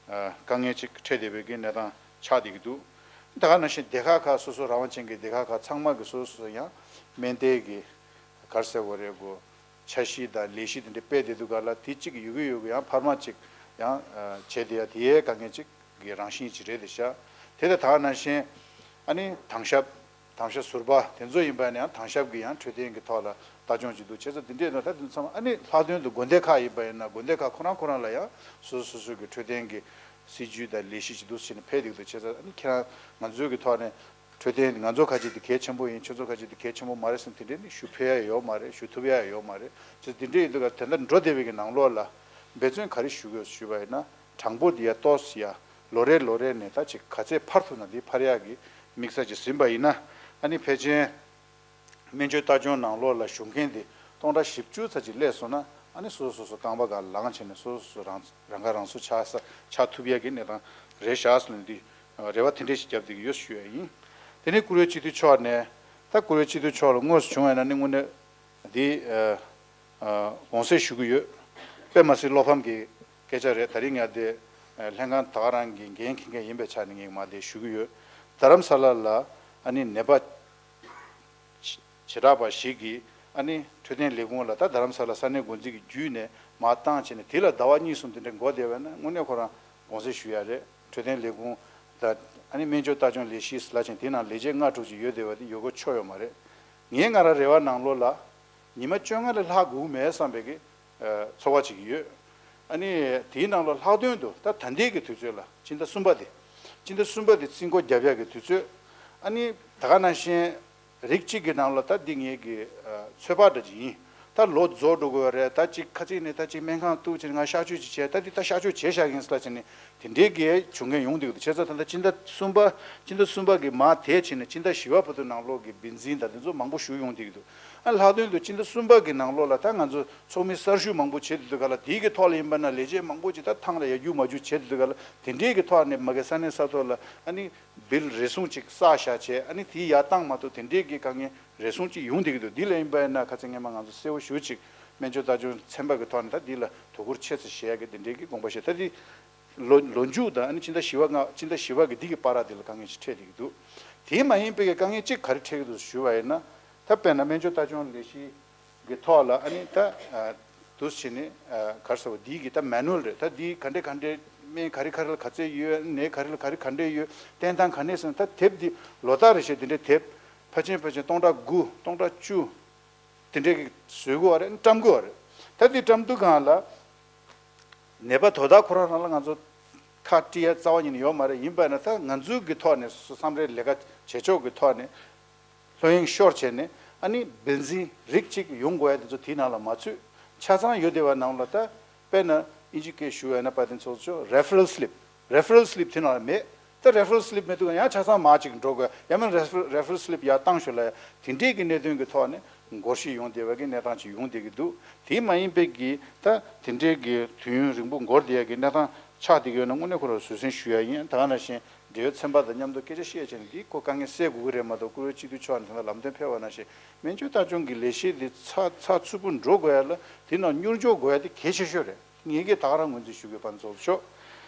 ཨ་དཀའ་ངལ་ཅིག་འཕྲད་བསྡད་པའི་གི་གནས་སྟངས་ཆགས་བསྡད་ཀྱི་འདུག་ད་ག་ནང་བཞིན་སྡེ་ཁག་ཁག་སོ་སོ་རང་དབང་ཅན་གྱི་སྡེ་ཁག་ཁག་ཚང་མ་གི་སོ་སོ་ཡང་སྨན་དེ་གི་ག་རེ་ཟེར་དགོས་རེད་གོ། འཆར་གཞི་དང་ལས་གཞི་དེ་འདྲ་སྤེལ་བསྡད་དུས་ག་ལ་དེ་གཅིག་ཡོད་ཀྱི་ཡོད་ཀྱི་ཡང་འཕར་མ་གཅིག་ཡང་ཨ་བྱས་བསྡད་ཡ་དེ་ཡའི་དཀའ་ངལ་གཅིག་གི་རང་བཞིན་གཅིག་རེད་དེ་ཤག་དེ་ལྟ་ད་ག་ནང་བཞིན་ཨ་ནི་དྭངས་ཞབས་དྭངས་ཞབས་ཟུར་པ་དེ་ཚོ་ཡིན་པ་ཡིན་ན་ཡང་དྭངས་ཞབས་ཀྱི་ཡང་འཕྲོད་བསྟེན་གྱི་ཐོག་ལ་ལྟ་སྐྱོང་བྱེད་འདུག་བྱས་ཙང་དེ་འདྲས་ནང་ད་དེ་ཚང་མ་ཨ་ནི་ལྷག་དོན་དུ་དགོན་སྡེ་ཁག་ཡིན་པ་ཡིན་ན་དགོན་སྡེ་ཁག་ཁོ་རང་ཁོ་རང་ལ་ཡང་སོ་སོ་སོ་སོ་གི་འཕྲོད་བསྟེན་གྱི་སྲིད་ཇུས་དང་ལས་གཞི་ཅིག་འདུག་བྱས་ནས་ཕེབས་བསྡད་ཀྱི་འདུག་བྱས་ཙང་ཨ་ནི་ཁྱེད་རང་ང་ཚོའི་གི་ཐོག་ནས། འཕྲོད་བསྟེན་ང་ཚོ་ཁ་ཅིག་དེ་གལ་ཆེན་པོ་ཡིན། ཁྱོད་ཚོ་ཁ་ཅིག་དེ་གལ་ཆེན་པོ་མ་རེད་ཟེར་དེ་འདྲའི་ནི་ཞུ་ཕོད་ཡ་ཡོད་མ་རེད། ཞུ་ཐུབ་ཡ་ཡོད་མ་རེད། ཅེས་དེ་འདྲའི་ཡིན་དུས་ཀ་དེ་འདྲ་འགྲོ་བསྡད་པའི་གི་ནང་ལོགས་ལ་འབད་བརྩོན་ག་རེ་ཞུ་དགོས་ཞུས་པ་ཡིན་ན་གྲངས་འབོར་དེ་ཡ་ཏོག་ཙམ་ཡ་ལོ་རེ་ལོ་རེ་ནས་ད་ཅིག་ག་ཚད་འཕར་ཐུབ་ན་དེ་འཕར་ཡ་གི་དམིགས་ས་ཅིག་ཟིན་པ་ཡིན་ན་ཨ་ནི་ཕལ་ཆེར་སྨན་བཅོས་ལྟ་སྐྱོང་ནང་ལོགས་ལ་ཞུགས་མཁན་དེ་སྟོང་ཕྲག་བཞི་བཅུ་ཙམ་ཅིག་སླེབས་སོང་ན་ཨ་ནི་སོ་སོ་སོ་སོ་རྐང་པ་སྒང་ལངས་བྱས་ནས་སོ་སོ་སོ་རང་རང་ཁ་རང་གསོ་ཆགས་ས་ཆགས་ཐུབ་ཡ་གི་གནས་སྟངས་རེད་ཤག་ཟེར་ནས་འདི། རེ་བ་དེ་འདྲས་ཤིག་བརྒྱབ་བསྡད་ཀྱི་ཡོད་ཞུ་ཡ་ཡིན། དེ་ནས་བཀུར་འོས་སྤྱི་འཐུས་མཆོག་ནས་ད་བཀུར་འོས་སྤྱི་འཐུས་མཆོག་ལ་དངོས་སུ་བྱུང་བ་ཡིན་ན་ནི་དངོས་གནས་འདི་ཨ་ཨ་དགོངས་སེལ་ཞུ་གི་ཡོད། དཔེ་མ་སྲིད་བློ་ཕམ་གྱི་སྐད་ཆ་རེད། ད་རིང་ང་དེ་ཨ་ལྷན་ཁང་ད་ག་རང་གི་འགན་འཁྱེར་མཁན་ཡིན་པའི་ཆ་ནས་ངས་མ་དེ་ཞུ་གི་ཡོད། རྡ་རམ་ས་ལ་ལ་ཨ་ནི་ནད་པ་བྱེ་བྲག་པ་ཞིག་གིས་ཨ་ནི་འཕྲོད་བསྟེན་ལས་ཁུངས་ལ་ད་རྡ་རམ་ས་ལ་ས་གནས་འགོ་འཛིན་གྱི་བརྒྱུད་ནས་མར་བཏང་བྱས་ནས་དེ་ལ་ཟླ་བ་གཉིས་གསུམ་དེ་འདྲ་འགོར་བསྡད་པ་ན་དངོས་གནས་ཁོ་རང་དགོངས་སེལ་ཞུ་ཡ་རེད། འཕྲོད་བསྟེན་ལས་ཁུངས་དང་ཨ་ནི་སྨན་བཅོས་ལྟ་སྐྱོང་ལས་གཞི་ལ་ཕྱིན་དེ་ནང་ལས་བྱེད་ལྔ་དྲུག་ཅིག་ཡོད་བསྡད་པ་དེ་ཡོད་དགོས་ཆོག་ཡོད་མ་རེད། ངས་ང་རང་རེ་བ་ནང་ལོགས་ལ་ཉི་མ་བཅོ་ལྔ་ལས་ལྷག་དགོས་མེད་བསམ་པའི་གི་ཚོར་བ་ཅིག་ཡོད། ཨ་ནི་དེའི་ནང་ལ་ལྷག་དོན་དུ་ད་ད་ལྟའི་གི་དུས་ཚོད་ལ་སྤྱི་ཟླ་གསུམ་པ་དེ་སྤྱི་ཟླ་གསུམ་པ་དེ་རྩིས་འགོ་རྒྱབ་ཡག་གི་དུས་ཚོད། ཨ་ནི་ད་ག་ནང་བཞིན་རིགས་གཅིག་གི་ནང་ལ་ད་འདི་ངེད་ཀྱི་ཚོད་དཔག་འདྲ་ཅིག་ཡིན། ད་ལོ་རྫོགས་འགྲོ་དགོས་པ་རེད། ད་ཅིག་ཁ་ཚིག་ནས་ད་ཅིག་སྨན་ཁང་གཏུག་བྱས་ནས་ང་གཤག་བཅོས་ཅིག་བྱས། ད་འདི་ད་གཤག་བཅོས་བྱས་བཞག་གིན་ཟེར་ལ་བྱས་ནས་དེ་འདྲའི་གི་བྱུང་མཁན་ཡོང་བསྡད་ཀྱི་འདུག་བྱས་ཙང་ད་ལྟ་སྤྱི་ཟླ་གསུམ་པ་སྤྱི་ཟླ་གསུམ་པ་གི་མར་དེ་ཕྱིན་ནས་སྤྱི་ཟླ་བཞི་པ་བར་དུ་ནང་ལོགས་ཀྱི་བི་འཛིན་དང་དེ་ཚོ་མང་པོ་ཞིག་ཡོང་བསྡད་ཀྱི་འདུག་ཨ་ལྷག་དོན་དུ་སྤྱི་ཟླ་གསུམ་པ་གི་ནང་ལོགས་ལ་ད་ང་ཚོ་ཚོགས་མི་གསར་ཞུགས་མང་པོ་བྱེད་དུས་ག་ལ་དེའི་གི་ཐོག་ལ་ཡིན་པ་ན་ལས་བྱེད་མང་པོ་ཅིག་ད་ཐང་ལ་ཡར་རྒྱུག་མར་རྒྱུག་བྱེད་དུས་ག་ལ་དེ་འདྲའི་གི་ཐོག་ནས་མ་གི་ས་གནས་ས་ཐོག་ལ་ཨ་ནི་བིལ་རེ་ཟུང་ཅིག་བསགས་བཞག་བྱས་ཨ་ནི་དེ་ཡར་བཏང་མ་ཐུབ་དེ་འདྲའི་གི་དཀའ་ངལ་རེ་ཟུང་ཅིག་ཡོང་བསྡད་ཀྱི་འདུག་འདི་ལ་ཡིན་པ་ན་ཁ་ཚིག་སྔས་མ་ང་ཚོ་གསལ་བོ་ཞེ་པོ་ཅིག་སྨན་བཅོས་ལྟ་སྐྱོང་ཚན་པ་གི་ཐོག་ནས་ད་འདི་ལ་དོ་ཁུར་ཆེ་ཙམ་བཞེས་ཡ་གི་དེ་འདྲའི་གི་དགོངས་པ་བཞེས། ད་འདི་ལོ་ལོ་མཇུག་དང་ཨ་ནི་སྤྱི་ཟླ་བཞི་པ་ལྔ་སྤྱི་ཟླ་བཞི་པ་གི་འདི་གི་བར་དེ་ལ་དཀའ་ངལ་ཅིག་འཕྲད་བསྡད་ཀྱི་འདུག་དེ་མ་ཡིན་པའི་གི་དཀའ་ངལ་ཅིག་ག་རེ་འཕྲད་ཀྱི་འདུག་ཞུས་པ་ཡིན་ན། ད་དཔེར་ན་སྨན་བཅོས་ལྟ་སྐྱོང་ལས་གཞི་གི་ཐོག་ལ་ཨ་ནི་ད་ཨ་འདུག་སེ་བྱས་ནས་ཨ་ག་རེ་ཟེར་བ་འདི་གི་ད་མེ་ནུ་ཨལ་རེད། ད་འདི་ག་འདྲས་ག་འདྲས་སྨན་ག་རེ་ག་རེ་ལ་ག་ཚད་ཡོད། ནད་ག་རེ་ལ་ག་རེ་ག་འདྲས་ཡོད། བསྟེན་སྟངས་ག་འདྲས་ཟེར་ན་ད་དེབ་འདི་ལོ་ལྟར་རེ་བཞིན་དེ་འདྲས་དེབ་ ཕལ་ཆེར་ཕལ་ཆེར་སྟོང་ཕྲག་དགུ་སྟོང་ཕྲག་བཅུ་དེ་འདྲའི་གི་བཟོ་དགོས་པ་རེད། བཀྲམ་དགོས་པ་རེད། ད་དེ་བཀྲམ་དུས་སྒང་ལ་ནད་པ་དོ་བདག་ཁོ་རང་རང་ལ་ང་ཚོ་ཁ་དཀྲི་ཡ་རྩ་བ་ཉིད་ནས་ཡོད་མ་རེད། ཡིན་པ་ན་ད་ང་ཚོའི་གི་ཐོག་ནས་སོ་སོ་བསམ་པའི་ལས་ཀ་བྱེད་ཕྱོགས་ཀྱི་ཐོག་ནས་ལྷོད་གཡེང་ཤོར་བྱས་ནས་ཨ་ནི་བེན་ཛིན་རིགས་གཅིག་ཡོང་དགོས་ཡ་དེ་ཚོ་དེའི་ནང་ལ་མ་ཚུད། ཆ་ཚང་ཡོད་བསྡད་པ་ནང་ལ་ད་དཔེར་ན་ཨིན་ཇི་སྐད་ཞུ་བ་ཡིན་ན་དཔལ་ལྡན་ཚོགས་གཙོ་མཆོག་referral slip referral slip་དེ་ནང་ལ་མེད། ད་referral slip མེད་དུས་ཡང་ཆ་ཚང་མར་ཅིག་འགྲོ་དགོས། ཡང་མིན་refer- referral slip ཡར་བཏང་ཞོར་ལ་ཡ་དེ་འདྲའི་གི་གནད་དོན་གི་ཐོག་ནས་འགོར་ཤི་ཡོང་བསྡད་པ་གི་གནས་སྟངས་ཅིག་ཡོང་བསྡད་ཀྱི་འདུག་དེ་མ་ཡིན་པའི་གི་ད་དེ་འདྲའི་གི་དུས་ཡུན་རིང་པོ་འགོར་བསྡད་ཡ་གི་གནས་སྟངས་ཆགས་བསྡད་ཀྱི་ཡོད་ན་དངོས་གནས་ཁོ་རང་བཟོད་བསྲན་ཞུ་ཡ་ཡིན། ད་ག་ནང་བཞིན་འབྲེལ་ཡོད་ཚན་པ་དང་མཉམ་དུ་སྐད་ཆ་བཤད་བྱས་ནས་འདིའི་སྐོར་དཀའ་ངལ་སེལ་དགོས་ཀྱི་རེད་མ་གཏོགས། བཀུར་འོས་སྤྱི་འཐུས་མཆོག་ནས་ད་ལྟ་ལམ་སྟོན་ཕེབས་པ་ནང་བཞིན་སྨན་བཅོས་ལྟ་སྐྱོང་གི་ལས་གཞི་འདི་ཚགས་ཚགས་ཚུད་པོ་འགྲོ་དགོས་ཡ་ལ་དེ་ནང་མྱུར་འགྱུར་དགོས་ཡ་དེ་གལ་ཆེ་ཤོས་རེད། ངེད་ཀྱིས་ད་ག་རང་ངོས་འཛིན་ཞུ་དགོས། དཔལ་ལྡན་ཚོགས་གཙོ་མཆོག་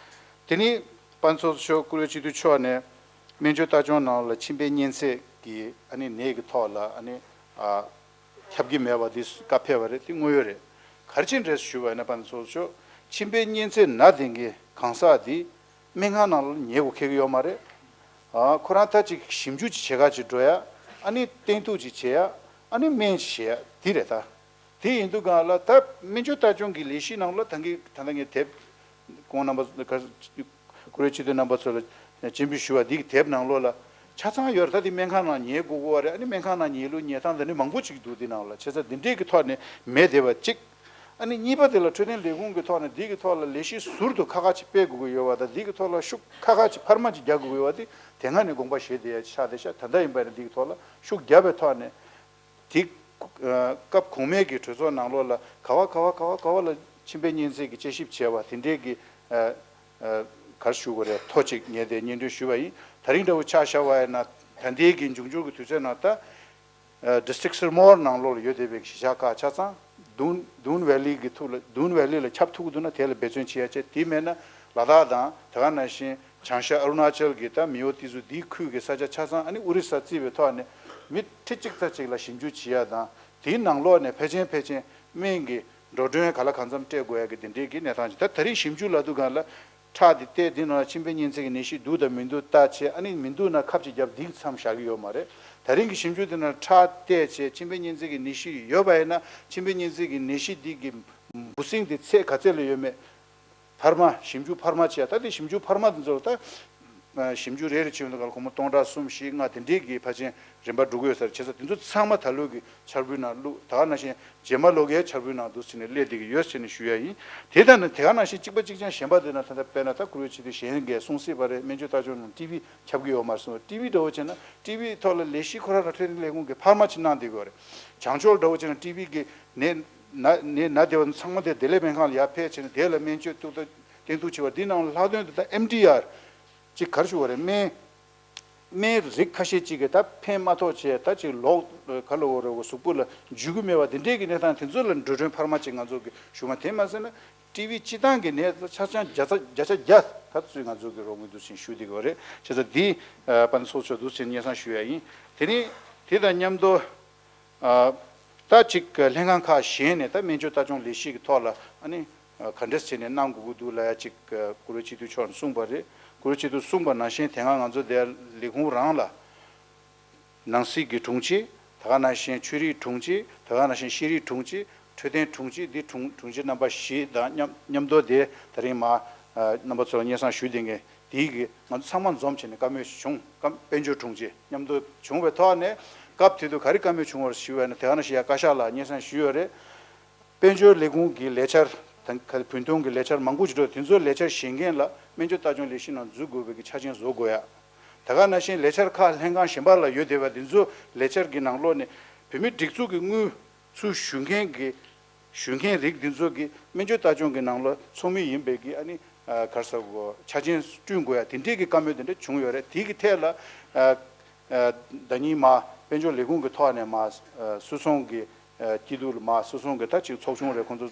དེ་ནི་དཔལ་ལྡན་ཚོགས་གཙོ་མཆོག་བཀུར་འོས་སྤྱི་འཐུས་མཆོག་ནས་སྨན་བཅོས་ལྟ་སྐྱོང་ནང་ལ་མཆིན་པའི་གཉན་ཚད་ཀྱི་ཨ་ནི་ནད་ཀྱི་ཐོག་ལ་ཨ་ནི་ཨ་ཁྱབ་ཀྱི་མེད་པ་འདི་བཀའ་ཕེབས་པ་རེད། དེ་དངོས་ཡོད་རེད། ག་རེ་བྱས་ནས་རེད་ཞུས་པ་ཡིན་ན། དཔལ་ལྡན་ཚོགས་གཙོ་མཆོག་མཆིན་པའི་གཉན་ཚད་ན་ལྡན་གྱི་གང་ཟག་འདི་སྨན་ཁང་ནང་ལ་ཉལ་དགོས་ཁེལ་གྱི་ཡོད་མ་རེད། ཨ་ཁོ་རང་ད་ཅིག་ཞིབ་འཇུག་ཅིག་བྱེད་ག་ཅིག་འགྲོ་ཡ། ཨ་ནི་བསྟེན་གཏུག་ཅིག་བྱེད་ཡ། ཨ་ནི་སྨན་ཅིག་བཞེས་ཡ་འདི་རེད་ད། དེ་ཡིན་དུས་སྒང་ལ་ད་སྨན་བཅོས་ལྟ་སྐྱོང་གི་ལས་གཞི་ནང་ལ་ད་གིན་ད་ལྟ་ངས་དེབ་ཁོང་རྣམ་པ་ག་བཀུར་འོས་སྤྱི་འཐུས་རྣམ་པ་ཚོ་ལ་སྤྱན་འབུལ་ཞུ་བ་འདི་གི་དེབ་ནང་ལོགས་ལ་ཆ་ཚང་ཡོད་རེད། ད་དེ་སྨན་ཁང་ནང་ཉལ་དགོས་ཀྱི་ཡོད་རེད། ཨ་ནི་སྨན་ཁང་ནང་ཉལ་ལུགས་ཉལ་སྟངས་འདི་ནི་མང་པོ་ཅིག་འདུག་དེ་ནང་ལ་བྱས་ཙང་འདི་འདྲས་ཀྱི་ཐོག་ནས་མེད་བསྡད་པ་གཅིག་ཨ་ནི་གཉིས་པ་དེ་ལ་འཕྲོད་བསྟེན་ལས་ཁུངས་ཀྱི་ཐོག་ནས་འདི་གི་ཐོག་ལ་ལས་གཞི་ཟུར་དུ་ཁག་ཁག་ཅིག་སྤེལ་དགོས་ཀྱི་ཡོད་པ་དང་། འདི་གི་ཐོག་ལ་ཤུགས་ཁག་ཁག་ཅིག་འཕར་མ་ཅིག་རྒྱག་དགོས་ཀྱི་ཡོད་པ་དེ་དེ་སྔ་ནས་དགོངས་པ་བཞེས་བསྡད་ཡ་ཆགས་བསྡད་ཤག་ད་ལྟ་ཡིན་པ་ཡིན་ན་འདི་གི་ཐོག་ལ་ཤུགས་བརྒྱབ་པའི་ཐོག་ནས། དེ་ཨ་སྐབས་གོང་མའི་གི་གྲོས་ཚོགས་ནང་ལོགས་ལ་ག་བ་ག་བ་ག་བ་ག་བ་ལ་མཆིན་པའི་གཉན་ཚད་ཀྱི་དཔྱད་ཞིབ་བྱས་པ་དེ་འདྲའི་གི་ཨ་ཨ་ག་རེ་ཞུ་དགོས་རེད། ཐོ་གཅིག་ངས་དེ་སྙན་སྒྲོན་ཞུས་པ་ཡིན། ད་རིང་འདྲ་བོ་ཆ་བཞག་པ་ཡིན་ན་ད་ལྟའི་གི་འབྱུང་འགྱུར་གྱི་དུས་ཚོད་ནང་ད་ཨ་ཌི་སི་ཊིག་སི་རི་མོར་ནང་ལོགས་ལ་ཡོད་བསྡད་པའི་གཞིས་ཆགས་ཁག་ཆ་ཚང་དུན་དུན་ཝེ་ལི་གི་ཐུག་ལ་དུན་ཝེ་ལི་ལ་ཁྱབ་ཐུབ་ཀྱི་འདུག་ན་དེ་ལ་འབད་བརྩོན་བྱེད་ཡ་བྱས། དེ་མེད་ན་ལ་དྭགས་དང་དེ་ག་ནང་བཞིན་བྱང་ཤར་ཨ་རུ་ན་ཅལ་གྱི་ད་མེའོ་ཏི་ཛུ་འདིའི་ཁུལ་གྱི་ས་ཆ་ཆ་ཚང་ཨ་ནི་ཨོ་རི་ས་བརྩིས་པའི་ཐོག་ནས་མི་ཁྲི་གཅིག་ཙམ་ཅིག་ལ་ཞིབ་འཇུག་བྱེད་ཡ་དང་། དེའི་ནང་ལོགས་ནས་ཕལ་ཆེར་ཕལ་ཆེར་སྨན་གྱི་འགྲོ་གྲོན་ག་ལ་གང་འཚམ་སྤྲད་དགོས་ཡ་གི་དེ་འདྲའི་གི་གནས་སྟངས་ཅིག་ད་ད་རིང་ཞིབ་འཇུག་ལབ་དུས་སྒང་ལ་ཁྲག་དེ་བལྟས། དེ་ནང་ལ་མཆིན་པའི་གཉན་ཚད་ཀྱི་ནད་གཞི་འདུག་དང་མི་འདུག་བལྟ་བྱས། ཨ་ནི་མི་འདུག་ན་ཁབ་ཅིག་བརྒྱབ། འདི་མཚམས་བཞག་གི་ཡོད་མ་རེད། ད་རིང་གི་ཞིབ་འཇུག་དེ་ནང་ཁྲག་བལྟས་བྱས་མཆིན་པའི་གཉན་ཚད་ཀྱི་ནད་གཞི་ཡོད་པ་ཡིན་ན་མཆིན་པའི་གཉན་ཚད་ཀྱི་ནད་གཞི་འདི་གི་འབུ་སྲིན་དེ་ཚད་ག་ཚད་ལ་ཡོད་མེད། འཕར་མ་ཞིབ་འཇུག་འཕར་མ་བྱས། ད་དེ་ཞིབ་འཇུག་འཕར་མ་དེ་ཚོ་ད་ཨ་ཞིབ་འཇུག་རེ་རེ་བྱེད་ཡོང་དུས་སྒང་ལ་སྒོར་མོ་སྟོང་ཕྲག་གསུམ་བཞི་ལྔ་དེ་འདྲའི་གི་ཕལ་ཆེར་རིན་པ་འགྲོ་གི་ཡོད་ས་རེད། བྱས་ཙང་དེ་ཚོ་ཚང་མ་ད་ལོ་གི་འཆར་འབུལ་ནང་བླུགས། ད་ག་ནང་བཞིན་རྗེས་མ་ལོ་འགའི་འཆར་འབུལ་ནང་འདུག་ཟེར་ནས་སླེབས་བསྡད་ཀྱི་ཡོད་ཟེར་ནས་ཞུ་ཡ་ཡིན། དེ་ལྟར་ན་དེ་ག་ནང་བཞིན་གཅིག་པ་གཅིག་རྐྱང་གཞན་པ་དེ་ན་ད་ལྟ་དཔེར་ན་ད་བཀུར་འོས་སྤྱི་འཐུས་གཞན་གྱིས་གསུང་སྲིད་པ་རེད། སྨན་བཅོས་ལྟ་སྐྱོང་ནང་ཊི་ཝི་ཁྱབ་ཀྱི་ཡོད་མ་རེད་གསུངས། ཊི་ཝི་འདྲ་བོ་བྱས་ན་ཊི་ཝི་ཐོག་ལ་ལས་གཞི་ཁོ་རང་རང་འཕྲོད་བསྟེན་ལས་ཁུངས་ཀྱིས་འཕར་མ་ཅིག་གནང་བསྡད་ཀྱི་ཡོད་རེད། བྱང་ཕྱོགས་འདྲ་བོ་བྱས་ན་ཊི་ཝི་གི་ནད་ན་ནད་ན་བསྡད་པ་ཚང་མ་དེ་བདེ་ལེགས་སྨན་ཁང་ལ་ཡར་ཕེབས་བྱས་ནས་དེ་ལ་སྨན་བཅོས་ཏུག་ད་བསྟེན་གཏུག་བྱེད་པ་འདི་ནང་ལྷག་དོན་དུ་ད་ཨེམ་ཌི་ཨར་ཅིག་ག་རེ་ཞུ་དགོས་རེད། སྨན་སྨན་རིགས་ཁ་ཤས་ཅིག་གིས་ད་ཕན་མ་ཐོགས་བྱས་ད་ཅིག་ལོག་ག་ལ་འོ་རེ་འོ་གཟུགས་པོ་ལ་འཇུ་གི་མེད་པ་དེ་འདྲས་ཀྱི་གནས་སྟངས་དེ་ཚོ་ལ་འགྲོ་གྲོན་འཕར་མ་ཅིག་ང་ཚོ་གི་ཞུ་མ། དེ་མ་ཟད་ན་ཊི་ཝི་སྤྱི་བཏང་གི་ནད་ཆ་ཚང་བརྒྱ་ཆ་བརྒྱ་ཆ་བརྒྱ་ད་ཚུད་ང་ཚོ་གི་རོགས་དངུལ་འདུག་ཟེར་ཞུ་བསྡད་ཀྱི་ཡོད་རེད། བྱས་ཙང་འདི་ཨ་དཔལ་ལྡན་ཚོགས་གཙོ་འདུག་ཟེར་སྙན་སེང་ཞུ་ཡ་ཡིན། དེ་ནི་དེ་དང་མཉམ་དུ་ཨ་ད་ཅིག་ལྷན་ཁང་ཁག་གཞན་ནས་ད་སྨན་བཅོས་ལྟ་སྐྱོང་ལས་གཞི་གི་ཐོག་ལ་ཨ་ནི་ཨ་ག་འདྲས་བྱས་ནས་གནང་དགོས་ཀྱི་འདུག་ལབ་ཡ་ཅིག་ཨ་བཀུར་འོས་སྤྱི་འཐུས་མཆོག་ནས་གསུངས་པ་རེད། བཀུར་འོས་སྤྱི་འཐུས་གསུངས་པ་ནང་བཞིན་དེ་སྔ་ང་ཚོ་དེ་ལས་ཁུངས་རང་ལ་ནང་སྲིད་ཀྱི་དྲུང་ཆེ། ད་ག་ནང་བཞིན་ཆོས་རིག་དྲུང་ཆེ། ད་ག་ནང་བཞིན་ཤེས་རིག་དྲུང་ཆེ། འཕྲོད་བསྟེན་དྲུང་ཆེ། འདི་དྲུང་དྲུང་ཆེ་རྣམ་པ་བཞི་དང་མཉམ་མཉམ་དུ་དེ་ད་རིང་མ་ཨ་རྣམ་པ་ཚོ་ལ་སྙན་སེང་ཞུ་བསྡད་མཁན་དེའི་གི་ང་ཚོ་ཚང་མ་འཛོམས་བྱས་ནས་བཀའ་མོལ་བྱུང་། བཀའ་དཔལ་འབྱོར་དྲུང་ཆེ་མཉམ་དུ་བྱུང་བའི་ཐོག་ནས་སྐབས་དེ་དུས་ག་རེ་བཀའ་མོལ་བྱུང་བར་ཞུ་བས་ན། དེ་ག་ནང་བཞིན་ཡ་བཀའ་ཤག་ལ་སྙན་སེང་ཞུས་ཡོད་རེད། དཔལ་འབྱོར་ལས་ཁུངས་ཀྱི་ལས་འཆར་དང་བོད་དོན་གྱི་ལས་འཆར་མང་པོ་ཞིག་འགྲོ། དེ་ཚོའི་ལས་འཆར་བཞེངས་མཁན་ལ་སྨན་བཅོས་ལྟ་སྐྱོང་ལས་གཞི་ནང་འཛུལ་དགོས་པའི་གི་ཆ་རྐྱེན་བཟོ་དགོས་ཡ། ད་ག་ནང་བཞིན་ལས་འཆར་ཁག་ལྷན་ཁང་གཞན་པ་ལ་ཡོད་བསྡད་པ་དེ་ཚོ་ལས་འཆར་གྱི་ནང་ལོགས་ནས་བོད་མིའི་སྒྲིག་འཛུགས་ཀྱི་དངུལ་ཚུར་ཞུ་མཁན་གྱི་ཞུ་མཁན་རིགས་དེ་ཚོ་གི་སྨན་བཅོས་ལྟ་སྐྱོང་གི་ནང་ལ་ཚོགས་མི་ཡིན་པའི་གི་ཨ་ནི་ཨ་ག་རེ་ཟེར་དགོས། ཆ་རྐྱེན་བསྐྲུན་དགོས་ཡ་དེ་འདྲའི་གི་བཀའ་མོལ་དེ་འདྲ་བྱུང་ཡོད་རེད། དེ་གི་ཐད་ལ་ཨ་ཨ་ཟླ་ཉིན་མ་དཔལ་འབྱོར་ལས་ཁུངས་ཀྱི་ཐོག་ནས་མ་ཨ་སུད་ཚོང་གི་ཨ་སྐྱིད་སྡུག་ལ་མ་སུད་ཚོང་གི་ད་ཅིག་ཚོགས་ཆུང་རེད། ཁོང་ཚོ་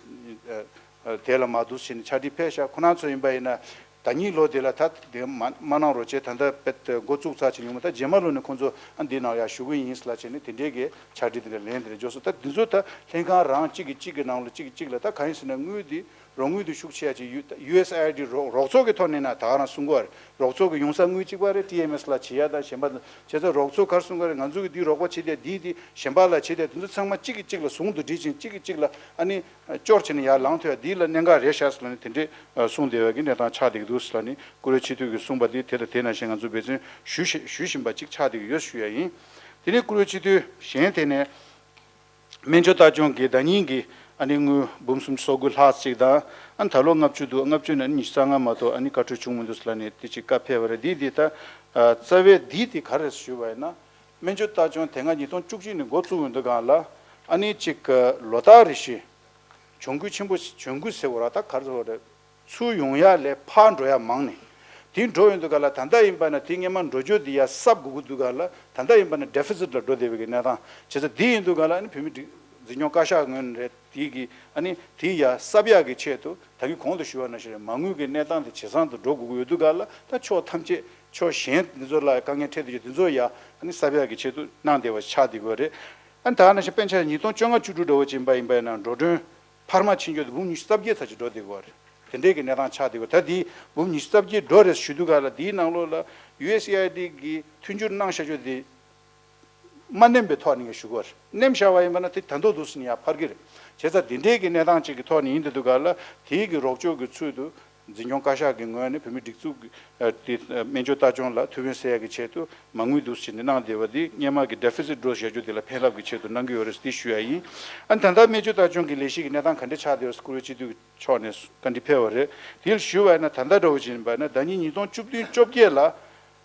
ཨ་ཨ་དེ་ལ་མ་འདུག་ཟེར་ནས་ཕྱག་བྲིས་ཕེབས་ཤག་ཁོ་རང་ཚོ་ཡིན་པ་ཡིན་ན་ཟླ་ཉིན་ལོ་དེ་ལ་ད་དེ་མ་མ་གནང་རོགས་བྱས། ད་ལྟ་དཔེ་འགོ་བཙུགས་ཚར་ཕྱིན་ཡོང་མ། ད་རྗེས་མ་ལོ་ནས་ཁོང་ཚོ་ཨ་འདི་ནང་ཡར་ཞུ་གི་ཡིན་ཟེར་ལབ་བྱས་ནས་དེ་འདྲའི་གི་ཕྱག་བྲིས་དེ་འདྲ་ལན་དེ་འདྲ་འབྱོར་སོང་། ད་འདི་ཚོ་ད་ལྷན་ཁང་རང་གཅིག་གིས་གཅིག་གི་ནང་ལ་གཅིག་གིས་གཅིག་ལ་ད་གང་ཡིན་ཟེར་ན་དངུལ་འདི་ རོགས་དངུལ་དེ་ཤུགས་ཆེ་ཡ་ཅིག་ཡུ་ཡུ་ཨེས་ཨའི་ཌི་རོགས་རོགས་ཚོགས་ཀྱི་ཐོག་ནས་ན་ད་ག་རང་གསུང་གི་ཡོད་རེད། རོགས་ཚོགས་ཀྱི་ཡོང་ས་དངུལ་གཅིག་པ་རེད། ཊི་ཨེམ་ཨེས་ལ་བྱེད་ཡ་དང་གཞན་པ་བྱས་ཙང་རོགས་ཚོགས་ག་རེ་གསུང་གི་རེད། ང་ཚོ་གི་འདི་རོགས་པ་བྱེད་དེ་འདི་དེ་གཞན་པ་ལ་བྱེད་དེ་དེ་ཚོ་ཚང་མ་གཅིག་གིས་གཅིག་ལ་ཟུང་དུ་སྒྲིལ་ཅིང་གཅིག་གིས་གཅིག་ལ་ཨ་ནི་སྐྱོར་བྱས་ནས་ཡར་ལངས་ཐུབ་ཡ་འདི་ལ་གནད་འགག་རེད་ཤག་ཟེར་ལབ་ནས་དེ་འདྲས་གསུངས་བསྡད་པ་གི་གནས་སྟངས་ཆགས་བསྡད་ཀྱི་འདུག་ཟེར་ལབ་ནས་བཀུར་འོས་སྤྱི་འཐུས་ཀྱིས་གསུངས་པ་དེ་དེ་དང་དེ་ནང་བཞིན་ང་ཚོ་འབད་བརྩོན་ཞུ་བཞིན་ཞུ་བཞིན་པ་གཅིག་ཆགས་བསྡད་ཀྱི་ཡོད་ཞུ་ཡ་ཡིན། དེ་ནས་བཀུར་འོས་སྤྱི་འཐུས་གཞན་དེ་ནས། སྨན་བཅོས་ལྟ་སྐྱོང་གི་ཟླ་ཉིན་གྱི་ཨ་ནི་དངུལ་འབུམ་སུམ་ཅུ་སོ་དགུ་ལྷག་ཅིག་དང་ཨ་ནི་ད་ལོ་ལྔ་བཅུ་འདུག་ལྔ་བཅུ་ནས་ཉི་ཤུ་རྩ་ལྔ་མ་གཏོགས་ཨ་ནི་བཀའ་འཁྲོལ་བྱུང་མི་འདུག་ཟེར་ལབ་ནས་དེ་ཅིག་བཀའ་ཕེབས་པ་རེད། འདི་འདི་ད་རྩ་བའི་འདི་དེ་ག་རེ་ཞུས་པ་ཡིན་ན། སྨན་བཅོས་ལྟ་སྐྱོང་དེ་སྔ་ཉིས་སྟོང་བཅུ་གཅིག་ནས་འགོ་བཙུགས་ཡོང་དུས་སྒང་ལ་ཨ་ནི་ཅིག་ལོ་ལྟར་རེ་བཞིན་གྱོང་གུད་ཆེན་པོ་གྱོང་གུད་ཟེར་བ་ར་ད་ག་རེ་ཟེར་བ་རེད། ཚུར་ཡོང་ཡ་ལས་ཕར་འགྲོ་ཡ་མང་ནས། དེ་འགྲོ་ཡོང་དུས་ག་ལ་ད་ལྟ་ཡིན་པ་ན་དེ་སྔོན་མ་འགྲོ་རྒྱུ་དེ་ཡ་གསབ་དགོས་ཀྱི་འདུག་ག་ལ་ད་ལྟ་ཡིན་པ་ན་ཌེ་ཕི་སིཊ་ལ་འགྲོ་བསྡད་པའི་གི་གནས་སྟངས་བྱས་ཙང་དེ་ཡིན་དུས་ག་ལ་ཨ་ནི་བོད་མི་སྒྲིག་འཛིན་སྐྱོང་བཀའ་ཤག་ངོས་ནས་རེད་དེ་གི་ཨ་ནི་དེ་ཡ་གསབ་ཡ་གི་ཆེད་དུ་ད་གིན་གོང་དུ་ཞུས་པ་ནང་བཞིན་མ་དངུལ་གི་གནས་སྟངས་དེ་ཇེ་བཟང་དུ་འགྲོ་དགོས་ཀྱི་ཡོད་དུས་ག་ལ་ད་ཕྱོགས་ཐམས་ཅད་ཕྱོགས་གཞན་འདི་ཚོ་ལ་དཀའ་ངལ་འཕྲད་དུས་དེ་ཚོ་ཡ་ཨ་ནི་གསབ་ཡ་གི་ཆེད་དུ་གནང་བསྡད་པ་ཆགས་བསྡད་ཀྱི་ཡོད་རེད། ཨ་ནི་ད་ག་ནང་བཞིན་དཔེ་ཆ་ཉིས་སྟོང་བཅོ་ལྔ་བཅུ་དྲུག་འདྲ་བོ་ཅིག་ཡིན་པ་ཡིན་པ་ཡིན་ན་འགྲོ་གྲོན། འཕར་མ་ཕྱིན་རྒྱུ་དེ་འབུམ་ཉི་ཤུ་རྩ་བརྒྱད་ཙམ་ཅིག་འགྲོ་བསྡད་ཀྱི་ཡོད་རེད། དེ་འདྲའི་གི་གནས་སྟངས་ཆགས་བསྡད་ཀྱི་ཡོད། ད་དེ་འབུམ་ཉི་ཤུ་རྩ་བརྒྱད་འགྲོ་རེད་ཞུ་དུས་ག་ལ་དེའི་ནང་ལོགས་ལ་ཡུ་ཨེས་ཨེ་ཨའི་ཌི་གིས་མཐུན་འགྱུར་གནང་བཞག་རྒྱུ་དེ་མ་ནེམ་པའི་ཐོག་ནས་ངས་ཞུ་གི་ཡོད་རེད། ནེམ་བཞག་པ་ཡིན་པ་ན་དེ་ད་དུང་འདུག་སེ་ནས་ཡར་འཕར་གྱི་རེད། བྱས་ཙང་དེ་འདྲའི་གི་གནས་སྟངས་ཅིག་གི་ཐོག་ནས་ཡིན་བསྡད་དུས་ག་ལ་དེའི་གི་རོགས་སྐྱོར་གི་ཚུལ་དུ། འཛིན་སྐྱོང་བཀའ་ཤག་གི་ངོས་ནས་བོད་མིའི་སྒྲིག་འཛུགས་ཀྱི་ཨ་དེ་ཨ་སྨན་བཅོས་ལྟ་སྐྱོང་ལ་ཐུགས་ཕན་གསོས་ཡག་གི་ཆེད་དུ་མ་དངུལ་འདུག་སེ་བྱས་ནས་གནང་བསྡད་པ་འདི་སྔོན་མ་གི་ཌེ་ཕི་སིཊ་འགྲོ་བཞག་རྒྱུ་དེ་ལ་ཕན་རླབས་ཀྱི་ཆེད་དུ་གནང་གི་ཡོད་རེད་ཟེར་དེ་ཞུ་ཡ་ཡིན། ཨ་ནི་ད་ལྟ་སྨན་བཅོས་ལྟ་སྐྱོང་གི་ལས་གཞི་གི་གནས་སྟངས་ག་འདྲ་ཆགས་བསྡད་ཡོད་སྐུ་ལུས་སྤྱི་འཐུས་ཀྱི་ཕྱོགས་ནས་བཀའ་འདྲི་ཕེབས་པ་རེད། དེ་ལ་ཞུས་པ་ཡིན་ན་ད་ལྟ་འདྲ་བོ་ཅིག་ཡིན་པ་ན་ཟླ་ཉིན་ཉིས་སྟོང་བཅུ་བདུན་བཅོ་བརྒྱད་ལ།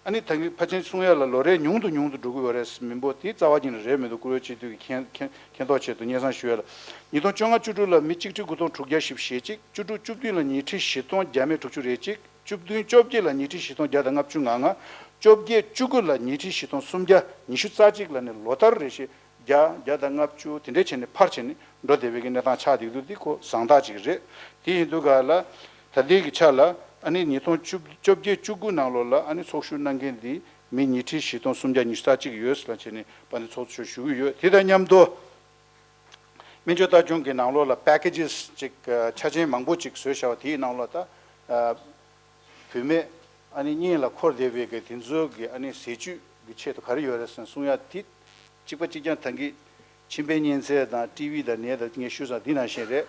ཨ་ནི་ད་གིན་ཕལ་ཆེར་གསུང་ཡ་ལ་ལོ་རེ་ཉུང་དུ་ཉུང་དུ་འགྲོ་གི་ཡོད་རེད་མི་འབོར་དེ་རྩ་བ་ཉིད་ནས་རེད་མི་འདུག་སྐུ་ལུས་སྤྱི་འཐུས་ཀྱི་མཁྱེན་མཁྱེན་མཁྱེན་རྟོགས་ཆེད་དུ་སྙན་སེང་ཞུ་ཡ་ལ། ཉིས་སྟོང་བཅོ་ལྔ་བཅུ་དྲུག་ལ་མི་གཅིག་ཁྲི་དགུ་སྟོང་དྲུག་བརྒྱ་བཞི་བཅུ་ཞེ་གཅིག་བཅུ་དྲུག་བཅུ་བདུན་ལ་ཉིས་ཁྲི་བཞི་སྟོང་བརྒྱ་མེད་དྲུག་ཅུ་རེ་གཅིག་བཅུ་བདུན་བཅོ་བརྒྱད་ལ་ཉིས་ཁྲི་བཞི་སྟོང་བརྒྱ་དང་ལྔ་བཅུ་ང་ལྔ་བཅོ་བརྒྱད་བཅུ་དགུ་ལ་ཉིས་ཁྲི་བཞི་སྟོང་སུམ་བརྒྱ་ཉི་ཤུ་རྩ་གཅིག་ལ་ནི་ལོ་ལྟར་རེ་བཞིན་བརྒྱ་བརྒྱ་དང་ལྔ་བཅུ་དེ་འདྲའི་བྱས་ནས་འཕར་བྱས་ནས་འགྲོ་བསྡད་པའི་གི་གནས་སྟངས་ཆགས་བསྡད་འདུག་འདི་ཁོ་བཟང་རྟགས་ཅིག་རེད། དེ་ཡིན་དུས་ག་ལ་ད་ལྟའི་གི་ཆ་ལ་ཨ་ནི་ཉིས་སྟོང་བཅུ་བཅོ་བརྒྱད་བཅུ་དགུ་ནང་ལོགས་ལ་ཨ་ནི་ཚོགས་ཞུགས་གནང་མཁན་འདི་མི་ཉིས་ཁྲི་བཞི་སྟོང་སུམ་བརྒྱ་ཉི་ཤུ་རྩ་གཅིག་ཡོད་ཟེར་ལབ་བྱས་ནས་དཔལ་ལྡན་ཚོགས་གཙོ་མཆོག་ཞུ་གི་ཡོད། དེ་དང་མཉམ་དུ། སྨན་བཅོས་ལྟ་སྐྱོང་གི་ནང་ལོགས་ལ་པེ་ཀེ་ཇེས་ཅིག་ཆ་རྐྱེན་མང་པོ་ཅིག་བཟོས་བཞག་པ་དེའི་ནང་ལོགས་ད། བུད་མེད་ཨ་ནི་གཉེན་ལ་འཁོར་བསྡད་པའི་གི་དེ་ཚོའི་གི་ཨ་ནི་ཟས་བཅུད་གི་ཆེད་དུ་ག་རེ་ཡོད་རེད་ཟེར་གསུང་ཡ་དེ། གཅིག་པ་གཅིག་རྐྱང་ད་གི་མཆིན་པའི་གཉན་ཚད་དང་ཊི་བི་དང་ནད་དང་ངས་ཞུས་ཙང་འདི་ནང་བཞིན་རེད།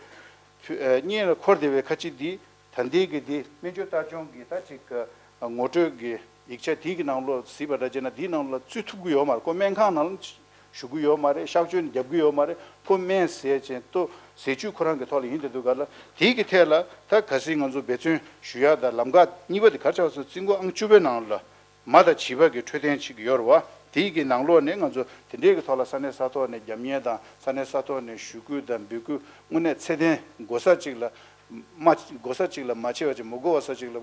བུ་ཨ་གཉེན་ལ་འཁོར་བསྡད་པའི་ཁ་ཅིག་འདི་ད་ལྟའི་གི་འདི་སྨན་བཅོས་ལྟ་སྐྱོང་གི་ད་ཅིག་ངོ་སྤྲོད་གི་ཡིག་ཆ་དེའི་གི་ནང་ལོགས་གཟིགས་པ་འདྲ་བྱས་ན་འདིའི་ནང་ལ་ཚུད་ཐུབ་ཀྱི་ཡོད་མ་རེད། ཁོ་སྨན་ཁང་ནང་ལ་ཞུགས་ཀྱི་ཡོད་མ་རེད། གཤག་བཅོས་ནི་རྒྱབ་ཀྱི་ཡོད་མ་རེད། ཁོ་སྨན་ཟས་ཅན་ལྟོ་ཟས་བཅུད་ཁོ་རང་གི་ཐོག་ལ་ཡིན་དེ་འདུག་ག་ལ། དེའི་གི་ཐད་ལ་ད་གལ་སྲིད་ང་ཚོ་འབད་བརྩོན་ཞུ་ཡ་དང་ལམ་ཁ་གཉིས་པ་དེ་ག་རེ་ཆགས་སོང་རྩིས་འགོ་ཨང་བཅུ་པའི་ནང་ལ་མ་དང་བྱིས་པ་གི་འཕྲོད་བསྟེན་ཅིག་ཡོད་རེད་བ། དེའི་གི་ནང་ལོགས་ནས་ང་ཚོ་དེ་འདྲའི་གི་ཐོག་ལ་ས་གནས་ས་ཐོག་ནས་རྒྱབ་གཉེར་དང་ས་གནས་ས་ཐོག་ནས་ཞུ་སྐུལ་དང་འབོད་སྐུལ་དངོས་གནས་ཚད་ལྡན་དགོས་ས་ཅིག་ལ་མ་དགོས་ས་ཅིག་ལ་མ་བྱས་པ་ཅིག་མ་དགོས་པ་ས་ཅིག་ལ།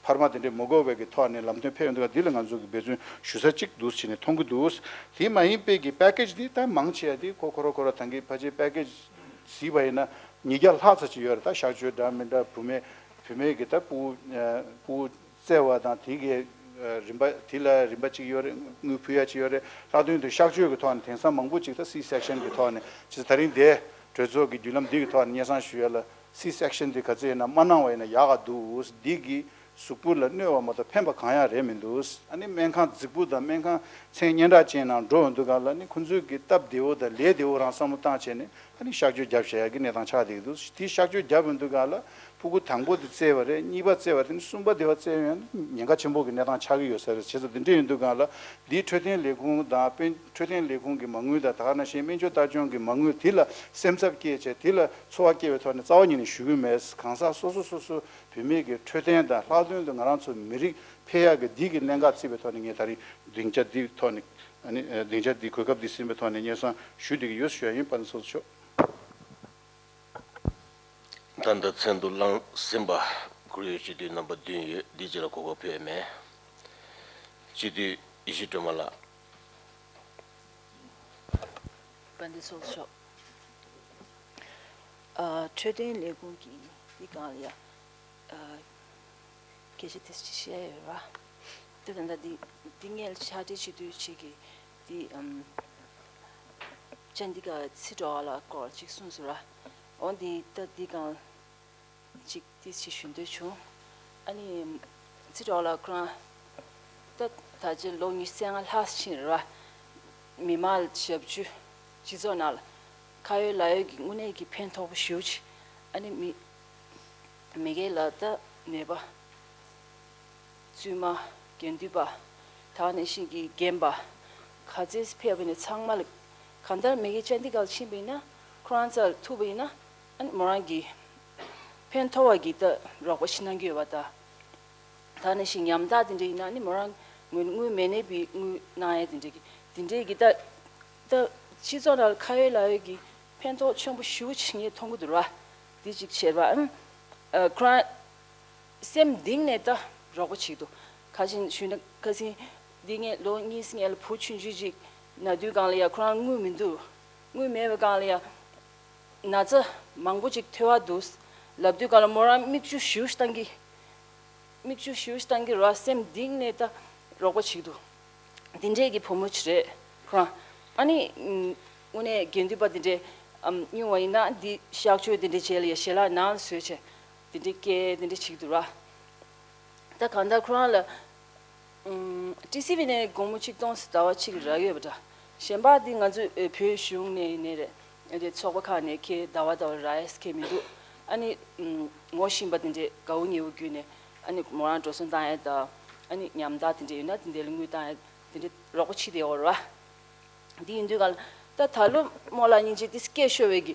འཕར་མ་དེ་འདྲའི་མ་དགོས་པའི་གི་ཐོག་ནས་ལམ་སྟོན་ཕེབས་ཡོང་དུས་འདི་ལ་ང་ཚོ་གི་འབད་བརྩོན་ཞུ་ས་གཅིག་འདུག་བྱས་ནས་མཐོང་གི་འདུག་དེ་མ་ཡིན་པའི་གི་པེ་ཀེ་ཇི་འདི་ད་མང་ཆེ་བ་འདི་ཁོ་ཁོ་ར་ཁོ་ར་ད་གིན་ཕལ་ཆེར་པེ་ཀེ་ཇི་གཟིགས་པ་ཡིན་ན་ཉིས་བརྒྱ་ལྷག་ཙམ་ཅིག་ཡོད་རེད། ད་གཤག་བཅོས་འདྲ་མི་འདྲ་བུད་མེད་བུད་མེད་གི་ད་ཕྲུ་གུ་ཕྲུ་གུ་བཙའ་བ་དང་དེ་གི་རིན་པ་དེ་ལ་རིན་པ་གཅིག་ཡོད་རེད། དངུལ་ཕུལ་ཡ་གཅིག་ཡོད་རེད། ལྷག་དོན་དུ་གཤག་བཅོས་ཀྱི་ཐོག་ནས་དེང་སང་མང་པོ་ཅིག་ད་སི་སེག་ཤན་གྱི་ཐོག་ནས་ཅིག་ད་རིང་དེ་གྲོས་ཚོགས་ཀྱི་བརྒྱུད་ལམ་འདི་གི་ཐོག་ནས་སྙན་སེང་ཞུ་ཡ་ལ། སི་སེག་ཤན་འདི་ག་ཚོད་ཡིན་ན་མ་གནང་བ་ཡིན་ན་ཡག་ག་འདུག་འདི་གི་གཟུགས་པོ་ལ་གནོད་པ་མ་གཏོགས་ཕན་པ་གང་ཡང་རེད་མི་འདུག་ཨ་ནི་སྨན་ཁང་རྫིག་པོ་དང་སྨན་ཁང་མཚན་སྙན་གྲགས་ཅན་ནང་འགྲོ་ཡོང་དུས་སྒང་ལ་ནི་ཁོང་ཚོས་ཀྱི་སྟབས་བདེ་བོ་དང་ལས་བདེ་བོ་རང་བསམ་བློ་བཏང་བྱས་ནས་ཨ་ནི་གཤག་བཅོས་བརྒྱབ་བཞག་ཡ་གི་གནས་སྟངས་ཆགས་བསྡད་ཀྱི་འདུག་དེ་གཤག་བཅོས་བརྒྱབ་ཡོང་དུས་སྒང་ལ་ཕྲུ་གུ་དང་པོ་དེ་བཙས་པ་རེད། གཉིས་པ་བཙས་པ་རེད། ཨ་ནི་གསུམ་པ་དེ་བ་བཙས་ཡོང་ན་ཉེན་ཁ་ཆེན་པོ་གི་གནས་སྟངས་ཆགས་ཀྱི་ཡོད་ས་རེད། བྱས་ཙང་དེ་འདྲ་ཡོང་དུས་སྒང་ལ་འདིའི་འཕྲོད་བསྟེན་ལས་ཁུངས་དང་དཔེ་འཕྲོད་བསྟེན་ལས་ཁུངས་ཀྱི་མ་དངུལ་དང་ད་ག་ནང་བཞིན་སྨན་བཅོས་ལྟ་སྐྱོང་གི་མ་དངུལ་དེ་ལ་སེམས་འཚབ་སྐྱེས་བྱས་དེ་ལ་ཚོར་བ་སྐྱེ་བའི་ཐོག་ནས་རྩ་བ་ཉིད་ནས་ཞུ་གི་མེད། གང་ཟག་སོ་སོ་སོ་སོ་བུད་མེད་ཀྱི་འཕྲོད་བསྟེན་དང་ལྷག་དོན་དུ་ང་རང་ཚོ་མི་རིགས་འཕེལ་ཡག་གི་འདི་གི་གནད་འགག་བརྩིས་པའི་ཐོག་ནས་ངས་ད་རིང་སྡིངས་ཆ་འདིའི་ཐོག་ནས་ཨ་ནི་སྡིངས་ཆ་འདི་གོ་སྐབས་འདི་ཟིན་པའི་ཐོག་ནས་སྙན་སེང་ཞུ་བསྡད་ཀྱི་ཡོད་ཞུ་ཡ་ཡིན། དཔལ་ལྡན་ཚོགས་གཙོ་མཆོག་ད་ལྟ་མཚན་ཐོ་བླངས་ཟིན་པ་བཀུར་འོས་སྤྱི་འཐུས་རྣམ་པ་བདུན་ཡོད། འདི་གཅིག་ལ་གོ་སྐབས་ཕུལ་ཡ་མེད། སྤྱི་འཐུས་ཡེ་ཤེས་སྒྲོལ་མ་ལགས། དཔལ་ལྡན་ཚོགས་གཙོ་མཆོག་ཨ། འཕྲོད་བསྟེན་ལས་ཁུངས་ཀྱི་འདི་སྒང་ལ་ཡ། ཨ། སྐད་ཆ་དེ་ཅིག་བཤད་ཡོད་ར། དེ་ད་ལྟ་འདི་འདི་སྔོན་ལ་ཕྱག་བྲིས་བྱེད་དུས་ཅིག་གི་འདི་ཨམ། ཅན་འདི་ག་ཚི་གྲོགས་ལ་སྐོར་ཅིག་གསུངས་སོང་ར། འོ་འདི་ད་འདི་སྒང་། ཅིག་ཏིས་ཅིག་ཞུ་འདོད་བྱུང་། ཨ་ནི་ཚེ་གྲོགས་ལགས་ཁོ་རང་ད་ད་ཆ་ལོ་ཉི་ཤུ་རྩ་ལྔ་ལྷག་ཕྱིན་རེད་བ། མི་མང་ལ་ཞབས་ཞུ་སྤྱི་ཚོགས་ནང་ལ་ཁ་ཡོད་ལག་ཡོད་ཀྱི་དངོས་གནས་ཀྱི་ཕན་ཐོགས་པོ་ཞེ་པོ་ཅིག་ཨ་ནི་མི་མི་སྒེར་ལ་ད་ནད་པ། བཙུན་མ། དགེ་འདུན་པ། དེ་ནང་བཞིན་གྱི་རྒན་པ། ག་ཚོད་ཕེབས་པ་ཡིན་ན་ཚང་མ་ལ་གང་ལྟར་མི་སྒེར་བཅར་འདྲི་ག་ལ་ཕྱིན་པ་ཡིན་ན་ཁོ་རང་རྩ་ལ་ཐུག་པ་ཡིན་ན་ཨ་ནི་མོ་རང་གི་ཕན་ཐོགས་པ་གི་ད་རོགས་པ་ཞིག་གནང་གི་ཡོད་པ་ད། དེ་ནང་བཞིན་ཉམ་ཐག་དེ་འདྲ་ཡིན་ན་ཨ་ནི་མོ་རང་དངུལ་དངུལ་མེད་ནའི་བི་དངུལ་གནང་ཡས་དེ་འདྲ་གི་དེ་འདྲའི་གི་ད་ད་སྤྱི་ཚོགས་ནང་ལ་ཁ་ཡོད་ལག་ཡོད་ཀྱི་ཕན་ཐོགས་ཆེན་པོ་ཞེ་པོ་ཅིག་ངས་མཐོང་གི་འདུག་ར། དེ་གཅིག་བྱས་པ་ཨ་ནི་ཁོ་རང་། སེམས་གཏིང་ནས་ད་རོགས་པ་བྱེད་ཀྱི་འདུག་ག་ཅིག་ཞུས་ན་ཁ་སང་འདི་ངས་ལོ་གཉིས་སྔོན་ལ་བུ་ཆུང་ཆུང་ཅིག་ན་དུས་སྒང་ལ་ཡ་ཁོ་རང་དངུལ་མི་འདུག་དངུལ་མེད་པའི་སྒང་ལ་ཡ་ན་ཚ་མང་པོ་ཅིག་ཐོལ་བ་འདུག་ལབ་དུས་སྒང་ལ་མོ་རང་མིག་ཆུ་ཞེ་པོ་ཅིག་བཏང་གི་མིག་ཆུ་ཞེ་པོ་ཅིག་བཏང་གི་ར་སེམས་གཏིང་ནས་ད་རོགས་པ་བྱེད་ཀྱི་འདུག་འདི་འདྲས་ཀྱི་བུ་མོ་ཅིག་རེད་ཁོ་རང་། ཨ་ནི་དངོས་གནས་དགེ་འདུན་པ་འདི་འདྲས་སྨྱུང་བ་ཡིན་ན་འདི་གཤག་བཅོས་འདི་འདྲས་བྱས་ལ་ཡ་ཞལ་ལག་ནང་ལ་བཟོས་བྱས་འདི་འདྲས་སྐྱེལ་འདི་འདྲས་བྱེད་ཀྱི་འདུག་ར། ད་གང་ལྟར་ཁོ་རང་ལ་ཨུམ། ཊི་སི་ཝི་ནས་དགོང་མོ་ཆིག་སྟོང་ཟླ་བ་གཅིག་ལ་རག་ཡོད་པ་འདྲ། གཞན་པ་འདི་ང་ཚོ་ཨེ་བོད་གཞུང་ནས་ཡིན་ནའི་རེད། ཨེ་དེ་ཚོགས་པ་ཁག་ནས་ཁྱེད་ཟླ་བ་ཟླ་བ་རག་ཡས་ཁྱེད་མི་འདུག་ཨ་ནི་ཨུམ། ངོ་ཤེས་པ་དེ་འདྲས་དགའ་བོ་ཉེ་བོ་བརྒྱུད་ནས་ཨ་ནི་མོ་རང་འགྲོ་སོང་བཏང་ཡས་དང་ཨ་ནི་ཉམ་ཐག་དེ་འདྲས་ཡོད་ན་དེ་འདྲས་ལ་དངུལ་བཏང་ཡས་དེ་འདྲས་རོགས་པ་བྱེད་བསྡད་ཡོད་རེད་བ། འདི་ཡིན་དུས་ག་ལ་ད་ད་ལོ་རྨོ་ལགས་སྙིང་རྗེ་དེ་སྐད་ཤོར་བའི་གི་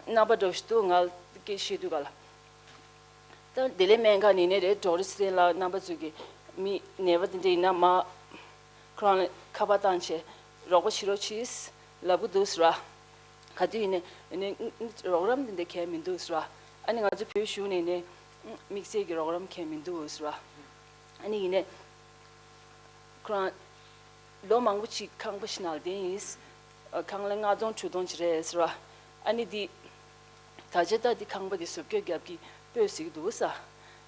རྣམ་པ་འདྲ་བོ་ཞིག་འདུག་ང་ལ་སྐད་ཤོར་དུས་ག་ལ། ད་བདེ་ལེགས་སྨན་ཁང་ནས་ནས་རེད་ཌོག་ཊར་སི་ལ་རྣམ་པ་ཚོས་ཀྱི་མི་ནད་པ་དེ་འདྲ་ཡིན་ན་མ་ཁོ་རང་ལ་ཁ་པར་བཏང་བྱས་རོགས་པ་བྱེད་རོགས་གྱིས་ལབ་གི་འདུག་ཟེར་བ། ག་དུས་ཡིན་ནའི་ནས་རོགས་རམ་དེ་འདྲ་གལ་མི་འདུག་ཟེར་བ། ཨ་ནི་ང་ཚོ་བོད་གཞུང་ནས་ནས་དམིགས་བསལ་གྱི་རོགས་རམ་གལ་མི་འདུག་ཟེར་བ། ཨ་ནི་ཡིན་ནའི་ཁོ་རང་ལོ་མང་པོ་ཅིག་ཁང་པ་ཞིག་ནང་ལ་བསྡད་ཡིན། ཁང་གླ་ལྔ་སྟོང་དྲུག་སྟོང་ཅིག་རེད་ཟེར་བ། ཨ་ནི་འདི་ད་ཆ་ད་འདི་ཁང་པ་འདི་བཟོ་བཀོད་རྒྱབ་ཀྱི་སྤོས་ཟེར་གྱི་འདུག་ས།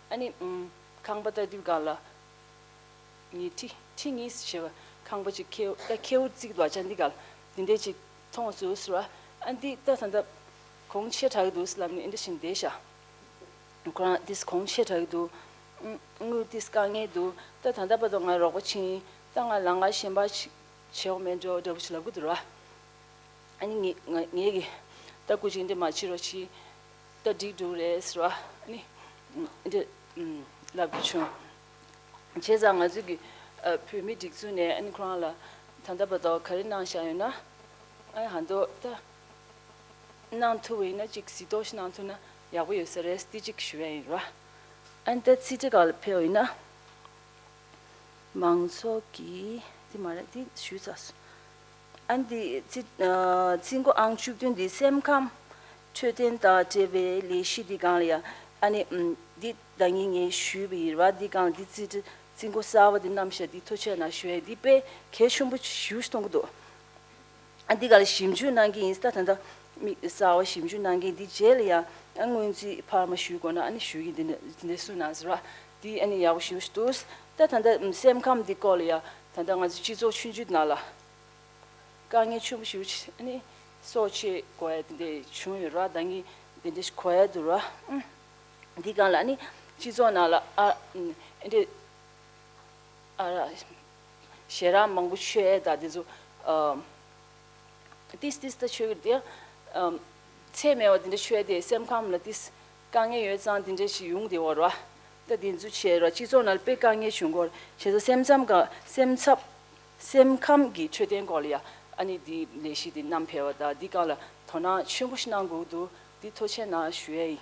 ཨ་ནི་ཁང་པ་ལྟ་དུས་སྒང་ལ་ཉིས་ཁྲི་ཁྲི་གཉིས་ཟེར་བ་ཁང་པ་ཅིག་ཁེའུ་ད་ཁེའུ་བརྩིགས་འདུག་ཨ་ཅག་འདི་ག་ལ་འདི་འདྲས་ཅིག་མཐོང་སོང་ཟེར་བ། ཨ་འདི་ད་ད་ད་གོང་ཆེ་དྲགས་ཀྱི་འདུག་ལབ་ནས་ཨེ་འདྲ་བཞིན་བསྡད་ཤག་ཁོ་རང་ཏིས་གོང་ཆེ་དྲགས་འདུག་དངུལ་ཏིས་དཀའ་ངལ་འདུག་ད་ད་ལྟ་བར་དུ་ང་རོགས་པ་བྱིན། ད་ང་ལང་ཀ་གཞན་པ་ཞིག་བྱེད་འོ་མེད་འགྲོ་འདྲ་བོ་ཞིག་ལབ་གི་འདུག་ར། ཨ་ནི་ངེ་ང་ངེད་ཀྱི་ད་སྐུ་མཁྱེན་འདི་མ་བྱེད་རོགས་གྱིས། ད་འགྲིག་འགྲོ་རེད་ཟེར་བ། ཨ་ནི་འདི་ལབ་གི་བྱུང་། བྱས་ཙང་ང་ཚོས་ཀྱི་བོད་མི་སྒྲིག་འཛུགས་ནས་ཨ་ནི་ཁོ་རང་ལ་ད་ལྟ་བར་དུ་ག་རེ་གནང་བཞག་ཡོད་ན། ཨ་ཧ་འདོ་ད། གནང་ཐུབ་པ་ཡིན་ན་ཅིག་གཟིགས་རྟོག་ཞིག་གནང་ཐུབ་ན་ཡག་པོ་ཡོད་ས་རེད་འདི་གཅིག་ཞུ་ཡ་ཡིན་ར། ཨ་ནི་ད་རྩིས་ཁྲ་ག་ལ་ཕེབས་པ་ཡིན་ན། མང་ཚོགས་ཀྱི་འདི་མ་རེད་འདི་ཞུས་ཚར་སོང་། ཨ་ནི་འདི་རྩིས་རྩིས་འགོ་ཨང་བཅུ་བདུན་འདི་སེམས་ཁམས་འཕྲོད་བསྟེན་དང་འབྲེལ་བའི་ལས་གཞི་འདི་སྒང་ལ་ཡ་ཨ་ནི་འདི་ད་ངས་ངས་ཞུས་པ་ཡིན་ར། འདི་སྒང་ལ་འདི་རྩིས་རྩིས་འགོ་གསར་པ་འདི་བསྣམས་ཤག་འདི་ཐུགས་རྗེ་ཆེ་གནང་ཞུ་ཡ་འདི་དཔེ་གལ་ཆེན་པོ་ཞེ་པོ་ཞིག་མཐོང་གི་འདུག་ཨ་འདི་ག་ལ་ཞིབ་འཇུག་གནང་གི་ཡིན་ད་ད་ལྟ་མི་གསར་བ་ཞིབ་འཇུག་གནང་གི་ཡིན་འདི་རྗེས་ལ་ཡང་ཨ་སྔོན་རྩིས་འཕར་མ་ཞུ་དགོས་ན་ཨ་ནི་ཞུ་གི་འདི་ནི་འདི་འདྲ་སུ་ན་ཟེར་བ་འདི་ཨ་ནི་ཡག་པོ་ཞེ་པོ་ཞིག་འདུག་ད་ད་ལྟ་སེམས་ཁམས་འདི་སྐོར་ལ་ཡང་ད་ལྟ་ང་ཚོ་སྤྱི་ཚོགས་ཆུང་ཆུང་ནང་ལ་དཀའ་ངལ་ཆེན་པོ་ཞེ་པོ་ཞིག་ཨ་ནི་སྲོག་བཅད་དགོས་ཡ་འདི་འདྲ་བྱུང་ཡོད་ར། ད་ངས་འདི་འདྲ་ཞིག་གོ་ཡ་འདུག་ར། ཨ་འདི་སྒང་ལ་ཨ་ནི་སྤྱི་ཚོགས་ནང་ལ་ཨ་ཨ་འདྲ། ཨ་ར། ཞེ་དྲག་མང་པོ་མཆོད་ཡས་དང་དེ་ཚོ་ཨ། ཏིས་ཏིས་ད་མཆོད་ཀྱི་དེ་ཨ། ཚད་མེད་པ་དེ་འདྲ་མཆོད་ཡས་དེ་སེམས་ཁམས་ལ་ཏིས་དཀའ་ངལ་ཡོད་ཙང་དེ་འདྲ་ཞིག་ཡོང་བསྡད་ཡོད་རེད་བ། ད་དེ་ཚོ་བྱས་ར་སྤྱི་ཚོགས་ནང་ལ་དཔེ་དཀའ་ངལ་བྱུང་གི་ཡོད་རེད། བྱས་ཙང་སེམས་ཙམ་ག་སེམས་འཚབ་སེམས་ཁམས་ཀྱི་འཕྲོད་བསྟེན་སྐོར་ལ་ཡ་ཨ་ནི་དེ་ལས་གཞི་དེ་བསྣམས་ཕེབས་པ་དང་འདི་སྒང་ལ་དོ་སྣང་ཆེན་པོ་ཞིག་གནང་དགོས་འདུག་འདི་ཐུགས་རྗེ་ཆེ་གནང་ཞུ་ཡས་ཡིན།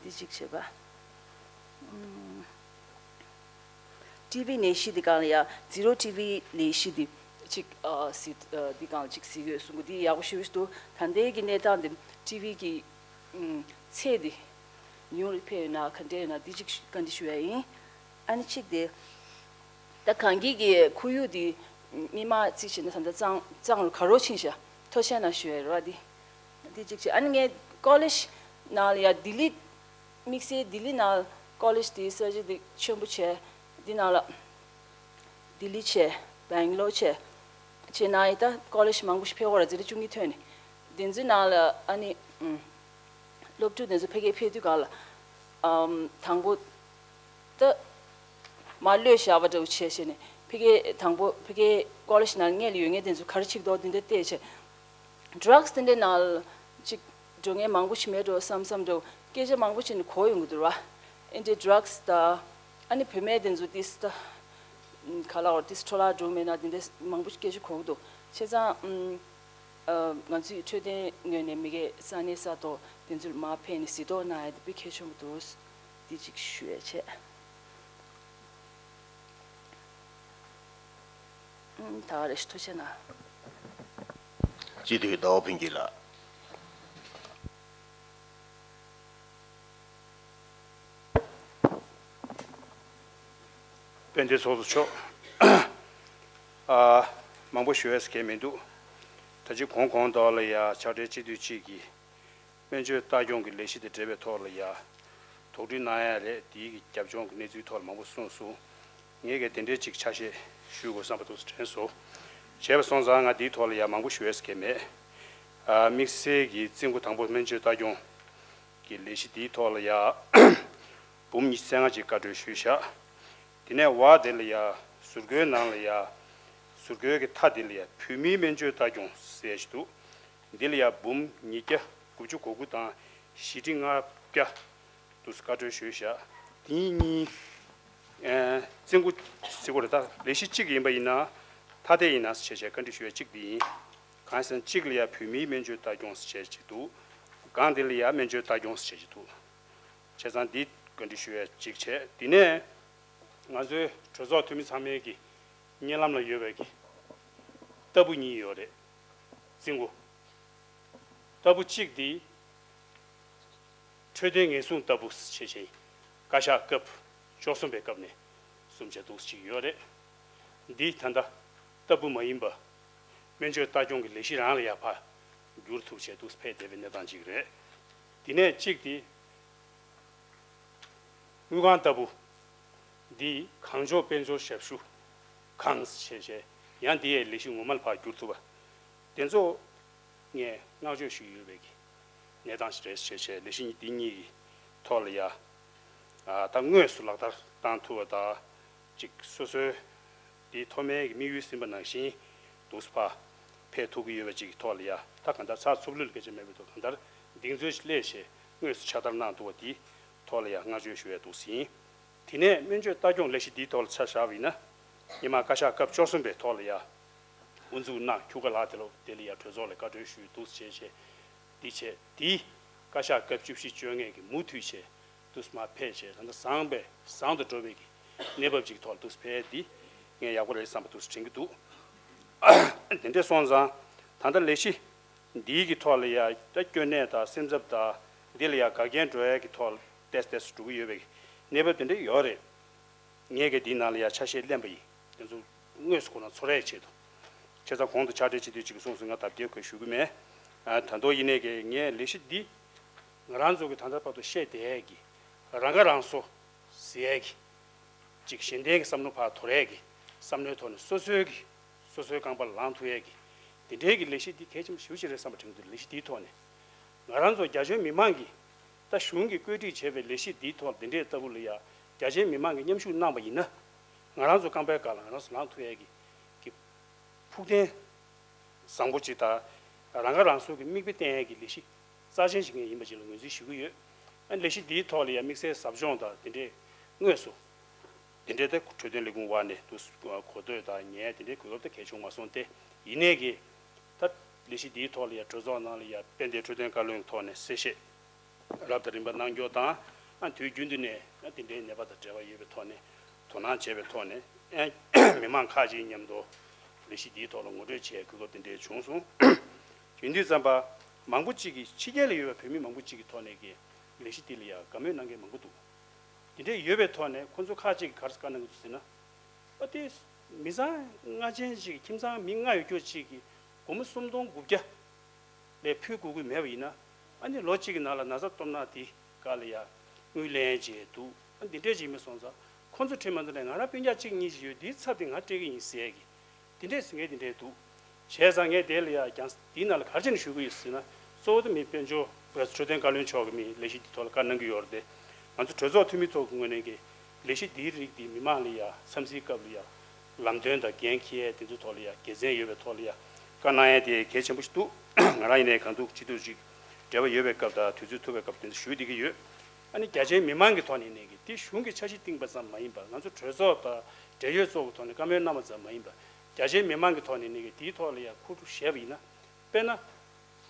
འདི་གཅིག་བྱས་པ། ཨུམ། ཊི་བི་ནད་གཞི་འདི་སྒང་ལ་ཡ་ཛི་རོ་ཊི་བི་ནད་གཞི་འདི་གཅིག་ཨ་སྲིད་ཨ་འདི་སྒང་ལ་གཅིག་སྲིད་ཡོད་གསུང་གི་འདི་ཡག་པོ་ཞེ་པོ་ཞིག་འདུག་ད་ལྟའི་གི་གནས་སྟངས་འདི་ཊི་བི་གི་ཨུམ་ཚད་འདི་ཉུང་རུ་འཕེལ་ཡོད་ན་ག་འདྲ་ཡོད་ན་འདི་གཅིག་བཀའ་འདྲི་ཞུ་ཡ་ཡིན། ཨ་ནི་གཅིག་དེ་ད་གངས་སྐྱིད་ཀྱི་ཁོར་ཡུག་འདི་མི་མང་གཅིག་བྱས་ན་ད་ལྟ་གཙང་གཙང་རུ་ག་རོ་ཕྱིན་ཤག་ཐུགས་རྗེ་ཆེ་གནང་ཞུ་ཡ་རེད་བ་འདི། འདི་གཅིག་བྱས་ཨ་ནི་ངའི་ཀོ་ལེཇ་ནང་ལ་ཡ་ལྡི་ལི། དམིགས་བསལ་ལྡི་ལི་ནང་ཀོ་ལེཇ་དེ་གསར་བརྗེ་དེ་ཆེན་པོ་བྱས། འདི་ནང་ལ་ལྡི་ལི་བྱས། སྦེང་ལོར་བྱས། བྱས་ན་ཡི་ད་ཀོ་ལེཇ་མང་པོ་ཞིག་ཕེབས་ཡོད་རེད་ཟེར་ཏེ་བཅུ་གཉིས་ཐོན་ནས། དེ་ཚོའི་ནང་ལ་ཨ་ནི་ཨུམ། སློབ་ཕྲུག་དེ་ཚོ་ཕ་གིར་ཕེབས་དུས་སྒང་ལ་ ཨམ། དང་པོ་ད་མར་གློད་བཞག་པ་འདྲ་བོ་བྱས་བྱས་ནས་ཕ་གི་དང་པོ་ཕ་གི་ཀོ་ལེ་ཇི་ནང་སྔོན་ལ་ཡོད་མཁན་དེ་ཚོ་ག་རེ་བྱེད་ཀྱི་འདུག་དེ་འདྲ་བལྟས་བྱས། ཌྲག་སི་དེ་འདྲའི་ནང་ལ་ཅིག་འགྲོ་མཁན་མང་པོ་ཞིག་མེད་འགྲོ་བསམ་བསམ་འགྲོ། སྐད་ཆ་མང་པོ་བྱས་ནས་གོ་ཡོང་གི་འདུག་ར། ཨེ་འདྲའི་ཌྲག་སི་དང་ཨ་ནི་བུད་མེད་དེ་ཚོ་ཏིས་ད་ག་ལ་བར་ཏིས་འཕྲོ་བརླག་འགྲོ་མེད་ན་དེ་འདྲ་མང་པོ་ཞིག་སྐད་ཆ་གོ་གི་འདུག་བྱས་ཙང་། ཨ། ང་ཚོའི་འཕྲོད་བསྟེན་ངོས་ནས་མི་སྒེར་ས་གནས་ས་ཐོག་དེ་ཚོར་མར་ཕེབས་ནས་གཟིགས་རྟོག་གནང་ཡ་དེ་དཔེ་གལ་ཆེན་པོ་འདུག་འདི་གཅིག་ཞུ་ཡ་བྱས། ཨུམ། ད་ག་རེ་ཞུ། ཐུགས་རྗེ་གནང་། སྤྱི་འཐུས་ཟླ་བ་ཕུན་སྐྱིད་ལགས། དཔལ་ལྡན་ཚོགས་གཙོ་མཆོག་ཨ། མང་པོ་ཞུ་ཡས་གལ་མི་འདུག་ད་ཅི་གོང་གོང་དག་ལ་ཡ་ཕྱག་སྦྲེལ་སྤྱི་འཐུས་གཅིག་གིས་སྨན་བཅོས་ལྟ་སྐྱོང་གི་ལས་གཞི་དེ་འབྲེལ་བའི་ཐོག་ལ་ཡ་དོགས་འདྲི་གནང་ཡ་རེད། དེའི་གི་རྒྱབ་ལྗོངས་ཀྱི་གནས་ཚུལ་ཐོག་ལ་མང་པོ་གསུངས་སོང་། ངས་གི་དེ་འདྲའི་ཅིག་ཆ་ཤས་ཞུ་དགོས་བསམ་པ་འདུག་དྲན་སོང་། བྱས་པ་སོང་ཙང་ང་དེའི་ཐོག་ལ་ཡ་མང་པོ་ཞུ་ཡས་གལ་མེད། ཨ། དམིགས་བསལ་གྱི་རྩིས་འགོ་དང་པོ་སྨན་བཅོས་ལྟ་སྐྱོང་གི་ལས་གཞི་དེའི་ཐོག་ལ་ཡ་འབུམ་ཉི་ཤུ་རྩ་ལྔ་ཅིག་བཀའ་འཁྲོལ་ཞུས་བཞག་དེ་ནས་བ་དེ་ལ་ཡ་ཟུར་བཀོལ་ནང་ལ་ཡ་ཟུར་བཀོལ་གྱི་མཐའ་དེ་ལ་ཡ་བོད་མིའི་སྨན་བཅོས་ལྟ་སྐྱོང་ཟེར་ཞིག་འདུག་འདི་ལ་ཡ་འབུམ་ཉིས་བརྒྱ་དགུ་བཅུ་གོ་དགུ་དང་བཞི་ཁྲི་ལྔ་བརྒྱ་འདུག་བཀའ་འཁྲོལ་ཞུས་བཞག་དེ་གཉིས་ཨ། རྩིས་འགོ་ཟེར་དགོས་རེད། ད་ལས་གཞི་གཅིག་ཡིན་པ་ཡིན་ན་ཐ་དད་ཡིན་ན་ཞེས་བྱས་བཀའ་འདྲི་ཞུ་ཡ་གཅིག་འདི་ཡིན། གང་ཡིན་ཟེར་ན་གཅིག་ལ་ཡ་བོད་མིའི་སྨན་བཅོས་ལྟ་སྐྱོང་ཟེར་བྱས་གཅིག་འདུག་སྒང་དེ་ལ་ཡ་སྨན་བཅོས་ལྟ་སྐྱོང་ཟེར་བྱས་གཅིག་འདུག་བྱས་ཙང་འདི་བཀའ་འདྲི་ཞུ་ཡ་གཅིག་བྱས། དེ་ནས་ང་ཚོའི་གྲོས་ཚོགས་འཐུས་མི་ཚང་མའི་གི་སྙན་ལམ་ལ་ཡོད་པའི་གི་ལྟ་བུ་གཉིས་ཡོད་རེད། རྩིས་འགོ་ལྟ་བུ་གཅིག་འདི་འཕྲོད་བསྟེན་ཉེན་སྲུང་ལྟ་བུ་ཞེས་བྱས་བཀའ་ཤག་སྐབས་བཅུ་གསུམ་པའི་སྐབས་ནས་གསུམ་བྱས་འདུག་ཅིག་ཡོད་རེད། འདི་ད་ལྟ་ལྟ་བུ་མ་ཡིན་པ་སྨན་བཅོས་ལྟ་སྐྱོང་གི་ལས་གཞི་རང་ལ་ཡ་ཕར་བསྒྱུར་ཐུབ་བྱས་འདུག་ཕེབས་བསྡད་པའི་གནས་སྟངས་ཅིག་རེད། དེ་ནས་གཅིག་དེ་དངུལ་ཁང་ལྟ་བུ། འདི་གང་མགྱོགས་དཔལ་འབྱོར་ཞབས་ཞུ་ཁང་ཞེས་བྱས་ཡང་འདི་ཡའི་ལས་གཞི་ངོ་མ་ལ་ཕར་བསྒྱུར་ཐུབ་པ། དེ་ཚོ་ངས་བསྔགས་བརྗོད་ཞུ་ཡོད་པའི་གི་གནས་སྟངས་ཤིག་རེད་ཞེས་བྱས་ལས་གཞི་འདི་གཉིས་ཀྱི་ཐོག་ལ་ཡ། ཨ། ད་དངོས་སུ་ལག་བསྟར་བཏང་ཐུབ་པ་དང་། ཅིག་སོ་སོའི་འདིའི་མཐོ་དམན་གྱི་དམིགས་ཡུལ་ཟིན་པ་ནང་བཞིན་འདུག་སེ་ཕར་ཕེབས་ཐུབ་ཀྱི་ཡོད་པ་ཅིག་གི་ཐོག་ལ་ཡ། ད་གང་ལྟར་ཚགས་ཚུད་ལུས་ལ་སྐད་ཆ་མེད་པའི་ཐོག་གང་ལྟར་གདེང་ཚོད་ཅིག་སླེབས་བྱས་དངོས་སུ་ཕྱག་བསྟར་གནང་ཐུབ་པ་འདིའི་ཐོག་ལ་ཡ་བསྔགས་བརྗོད་ཞུ་ཡ་འདུག་སེ་ཡིན། དེ་ནས་སྨན་བཅོས་ལྟ་སྐྱོང་ལས་གཞི་འདིའི་ཐོག་ལ་ཆ་བཞག་པ་ཡིན་ན། སྔོན་མ་བཀའ་ཤག་སྐབས་བཅུ་གསུམ་པའི་ཐོག་ལ་ཡ་དབུ་འཛུགས་གནང་ཁྱུ་ག་ལགས་དེ་ལོ་དེ་ལ་ཡ་གྲོས་ཚོགས་ལ་བཀའ་འཁྲོལ་ཞུས་འདུག་བྱས་བྱས། འདི་བྱས་འདི་བཀའ་ཤག་སྐབས་བཅུ་བཞི་བཅོ་ལྔ་གི་མུ་མཐུད་བྱས་འདུག་སེ་མར་ཕེབས་བྱས་ད་ལྟ་བཟང་པའི་བཟང་དུ་འགྲོ་བའི་གི་གནས་བབ་ཅིག་ཐོག་ལ་འདུག་སེ་ཕེབས་འདི་ངས་ཡག་པོ་རེད་བསམ་པ་འདུག་སེ་དྲན་གྱི་འདུག་དེ་འདྲས་སོང་ཙང་ད་ལྟ་ལས་གཞི་འདིའི་གི་ཐོག་ལ་ཡ་ད་སྐྱོན་གནས་དང་སེམས་འཚབ་དང་འདི་ལ་ཡ་འགལ་རྐྱེན་འགྲོ་ཡ་གི་ཐོག་ལ་ཏོག་ཙམ་ཏོག་ཙམ་འགྲོ་གི་ཡོད་པའི་གནས་བབ་དེ་འདྲ་ཡོད་རེད། ངས་གི་འདིའི་ནང་ལ་ཡ་ཆ་ཤས་ལེན་པ་ཡིན། དེ་ཚོ་དངོས་སུ་ཁོ་རང་ཚོར་ཡ་ཆེད་དུ། བྱས་ཙང་གོང་དུ་ཕྱག་སྦྲེལ་སྤྱི་འཐུས་གཅིག་གིས་གསུངས་སོང་། ང་ད་ལྟའི་ཁོས་ཞུ་གི་མེད། ཨ། ད་དུང་ཡིན་ནའི་གི་ངས་ལས་གཞི་འདི་ང་རང་ཚོ་གི་ད་ལྟ་བར་དུ་བཤད་བསྡད་ཡ་གི་རང་ཁ་རང་གསོ་ཟེར་ཡ་གི་ཅིག་གཞན་བརྟེན་གྱི་བསམ་བློ་ཕར་དོར་ཡས་ཀྱི་བསམ་བློའི་ཐོག་ནས་སོ་སོའི་གི་སོ་སོའི་རྐང་པར་ལངས་ཐུབ་ཡས་ཀྱི་དེ་འདྲའི་གི་ལས་གཞི་འདི་གལ་ཆེན་པོ་ཞེ་པོ་ཅིག་རེད་བསམ་པ་དྲན་གྱི་འདུག་ལས་གཞི་འདིའི་ཐོག་ནས་ང་རང་ཚོ་རྒྱ་ཆེའི་མི་མང་གིས་ད་གཞུང་གིས་བཀོད་སྒྲིག་བྱས་པའི་ལས་གཞི་འདིའི་ཐོག་འདི་འདྲའི་ལྟ་བུ་ལ་ཡ་རྒྱ་ཆེའི་མི་མང་གིས་མཉམ་ཞུགས་གནང་པ་ཡིན་ན་ང་རང་ཚོ་རྐང་པའི་བཀའ་ལ་ང་རང་ཚོ་ལངས་ཐུབ་ཡས་ཀྱི་གི་ཕུགས་བརྟན་བཟང་པོ་ཅིག་དང་རང་ཁ་རང་གསོ་གི་མིག་དཔེ་བསྟན་ཡས་ཀྱི་ལས་གཞི་རྩ་ཆེན་ཞིག་ངས་ཡིན་པ་ཅིག་ལ་ངོས་འཛིན་ཞུ་གི་ཡོད། ཨ་ནི་ལས་གཞི་འདིའི་ཐོག་ལ་ཡང་དམིགས་བསལ་ཟབ་སྦྱོང་དང་དེ་འདྲའི་དངོས་སུ་དེ་འདྲའི་ད་འཕྲོད་བསྟེན་ལས་ཁུངས་དབར་ནས་དུ་གོ་ཐོས་དང་ཉན་དེ་འདྲའི་གོ་སྐབས་ད་གལ་བྱུང་མ་སོང་སྟེ། ཡིན་ནའི་གི་ད་ལས་གཞི་འདིའི་ཐོག་ལ་ཡང་གྲོས་ཚོགས་ནང་ལ་ཡང་དཔལ་ལྡན་འཕྲོད་བསྟེན་བཀའ་བློན་གྱི་ཐོག་ནས་གསལ་བཤད་རབ་དང་རིམ་པ་གནང་རྒྱུ་དང་། ཨ་དུས་རྒྱུན་དུ་ནས་ཨ་དེ་འདྲའི་ནད་པ་དང་འབྲེལ་བ་ཡོད་པའི་ཐོག་ནས་དོ་སྣང་བྱས་པའི་ཐོག་ནས་ཨ་མི་མང་ཁག་ཅིག་མཉམ་དུ་ལས་གཞི་འདིའི་ཐོག་ལ་ངོ་སྤྲོད་བྱེད་གོ་སྐབས་དེ་འདྲའི་བྱུང་སོང་། ཡིན་དུས་ཙམ་པ་མང་པོ་ཅིག་གིས་ཕྱི་རྒྱལ་ལ་ཡོད་པའི་བོད་མི་མང་པོ་ཅིག་གི་ཐོག་ནས་ཀྱི་ལས་གཞི་འདི་ལ་ཡང་དགའ་མོས་གནང་མཁན་མང་པོ་འདུག་དེ་འདྲའི་ཡོད་པའི་ཐོག་ནས་ཁོ་ཚོ་ཁག་ཅིག་གིས་ག་རེ་བཀའ་གནང་གི་འདུག་ཟེར་ན། ཨ་དེ་མི་ཚང་ལྔ་ཅན་ཅིག་ཁྱིམ་ཚང་མི་ལྔ་ཡོད་རྒྱུ་ཅིག་གིས་སྒོར་མོ་སུམ་སྟོང་དགུ་བརྒྱ་ལས་ཕུལ་དགོས་ཀྱི་མེད་པ་ཡིན་ན། ཨ་ནི་ལོ་གཅིག་གི་ནང་ལ་ན་ཚ་སྟོབས་ན་དེ་ག་ལ་ཡ་དངུལ་ལེན་བྱས་འདུག་ཨ་འདི་འདྲས་ཅིག་མི་སོང་ཙང་ཁོ་ཚོ་ཁྲིད་མ་འདུག་ནས་ང་རང་སྤུན་ཀྱག་གཅིག་གཉིས་ཅིག་ཡོད། དེའི་ཚབ་དེ་ང་སྤྲད་ཀྱི་ཡིན་ཟེར་ཡས་ཀྱི་དེ་འདྲས་ཟེར་མཁན་དེ་འདྲས་འདུག་བྱས་ཙང་ངས་དེ་ལ་ཡ་ཀྱང་དེའི་ནང་ལ་ག་རེ་བྱས་ནས་ཞུ་གི་ཡོད་ཟེར་ན། གཙོ་བོ་དེ་མི་དཔལ་འབྱོར་བོད་འཕྲོད་བསྟེན་བཀའ་བློན་མཆོག་གིས་མི་ལས་གཞི་འདི་ཐོག་ལ་བཀའ་གནང་གི་ཡོད་རེད་དེ། ང་ཚོ་གྲོས་ཚོགས་འཐུས་མི་ཚོ་གི་ངོས་ནས་ཀྱི་ལས་གཞི་འདིའི་རིགས་འདི་མི་མང་ལ་ཡ་འཚམས་གཟིགས་སྐབས་ལ་ཡ་ལམ་སྟོན་དང་འགན་འཁྱེར་ཡས་དེ་ཚོའི་ཐོག་ལ་ཡ་དགེ་མཚན་ཡོད་པའི་ཐོག་ལ་ཡ་བཀའ་གནང་ཡས་དེ་གལ་ཆེན་པོ་ཞིག་འདུག་ང་རང་ཡིན་ནའི་གང་ཐུབ་ཅི་ཐུབ་ཅིག་འབྲེལ་བ་ཡོད་པའི་སྐབས་དང་དུས་ཚོད་ཐུབ་པའི་སྐབས་དེ་ཚོ་ཞུ་བསྡད་ཀྱི་ཡོད། ཨ་ནི་རྒྱ་ཆེའི་མི་མང་གི་ཐོག་ནས་ནས་ཀྱི་དེ་གཞུང་གི་འཆར་གཞི་བཏིང་པ་ཙམ་མ་ཡིན་པར་ང་ཚོ་གྲོས་ཚོགས་དང་འབྲེལ་ཡོད་ཚོ་གི་ཐོག་ནས་བཀའ་མོལ་གནང་བ་ཙམ་མ་ཡིན་པར་རྒྱ་ཆེའི་མི་མང་གི་ཐོག་ནས་ནས་ཀྱི་དེའི་ཐོག་ལ་ཡ་ཁུར་བཞེས་པ་ཡིན་ན། དཔེར་ན།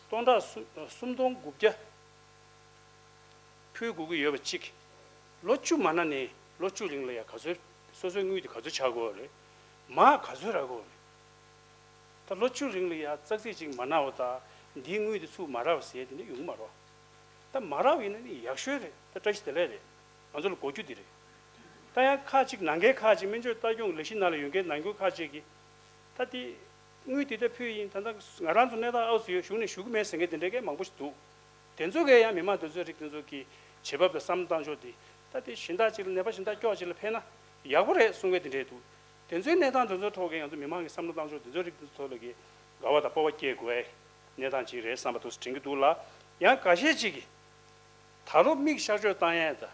སྟོང་ཕྲག་སུམ་སུམ་སྟོང་དགུ་བརྒྱ། ཕུལ་དགོས་ཀྱི་ཡོད་པ་གཅིག་ལོ་བཅུ་མ་ན་ནས་ལོ་བཅུ་རིང་ལ་ཡ་ག་ཚོད་སོ་སོའི་དངུལ་དེ་ག་ཚོད་ཆགས་དགོས་རེད། མར་ག་ཚོད་རག་དགོས་རེད། ད་ལོ་བཅུ་རིང་ལ་ཡ་ཙག་ཙིག་ཅིག་མ་ན་བ་དང་འདིའི་དངུལ་དེ་ཚུར་མ་རག་བ་ཟེར་དེ་འདྲ་ཡོང་གི་མ་རེད། ད་མ་རག་བ་ཡིན་ན་ནི་ཡག་ཤོས་རེད། ད་བཀྲ་ཤིས་བདེ་ལེགས་རེད། ང་ཚོ་ལ་དགོས་རྒྱུ་དེ་རེད། ད་ཡང་ཁག་ཅིག་ནང་འགལ་ཁག་ཅིག་སྨན་བཅོས་ལྟ་སྐྱོང་ལས་གཞི་ནང་ལ་ཡོད་མཁན་ནང་ཁུལ་ཁག་ཅིག་གིས། ད་དེ་དངུལ་དེ་ལྟར་ཕུལ་ཡིན། ད་ལྟ་ང་རང་ཚོ་གནས་སྟངས་ཨའུ་ཚོ་ཡོད། གཞུང་ནས་ཞུ་གི་མེད་ཟེར་མཁན་དེ་འདྲའི་སྐད་མང་པོ་ཞིག་འདུག་དེ་ཚོ་གས་ཡང་མི་མང་དེ་ཚོའི་རིགས་དེ་ཚོ་གི་བྱེད་བབ་དང་བསམ་བློ་བཏང་ཕྱོགས་དེ་ད་དེ་གཞན་དག་ཅིག་ལ་ནད་པ་གཞན་དག་སྐྱོག་ཅིག་ལ་ཕན་ན་ཡག་པོ་རེད་གསུང་མཁན་དེ་འདྲས་འདུག་དེ་ཚོའི་གནས་སྟངས་དེ་ཚོའི་ཐོག་གི་ང་ཚོ་མི་མང་གི་བསམ་བློ་བཏང་ཕྱོགས་དེ་ཚོའི་རིགས་དེ་ཚོ་ཐོག་ལ་གི་དགའ་བ་དང་སྤོབས་པ་སྐྱེ་དགོས་གནས་སྟངས་ཅིག་རེད་བསམ་པ་དེ་ཚོ་དྲན་གྱི་འདུག་ལ། ཡང་འགའ་ཤས་ཅིག་གིས་ད་ལོ་མིག་གཤག་བཅོས་བཏང་ཡས་དང་།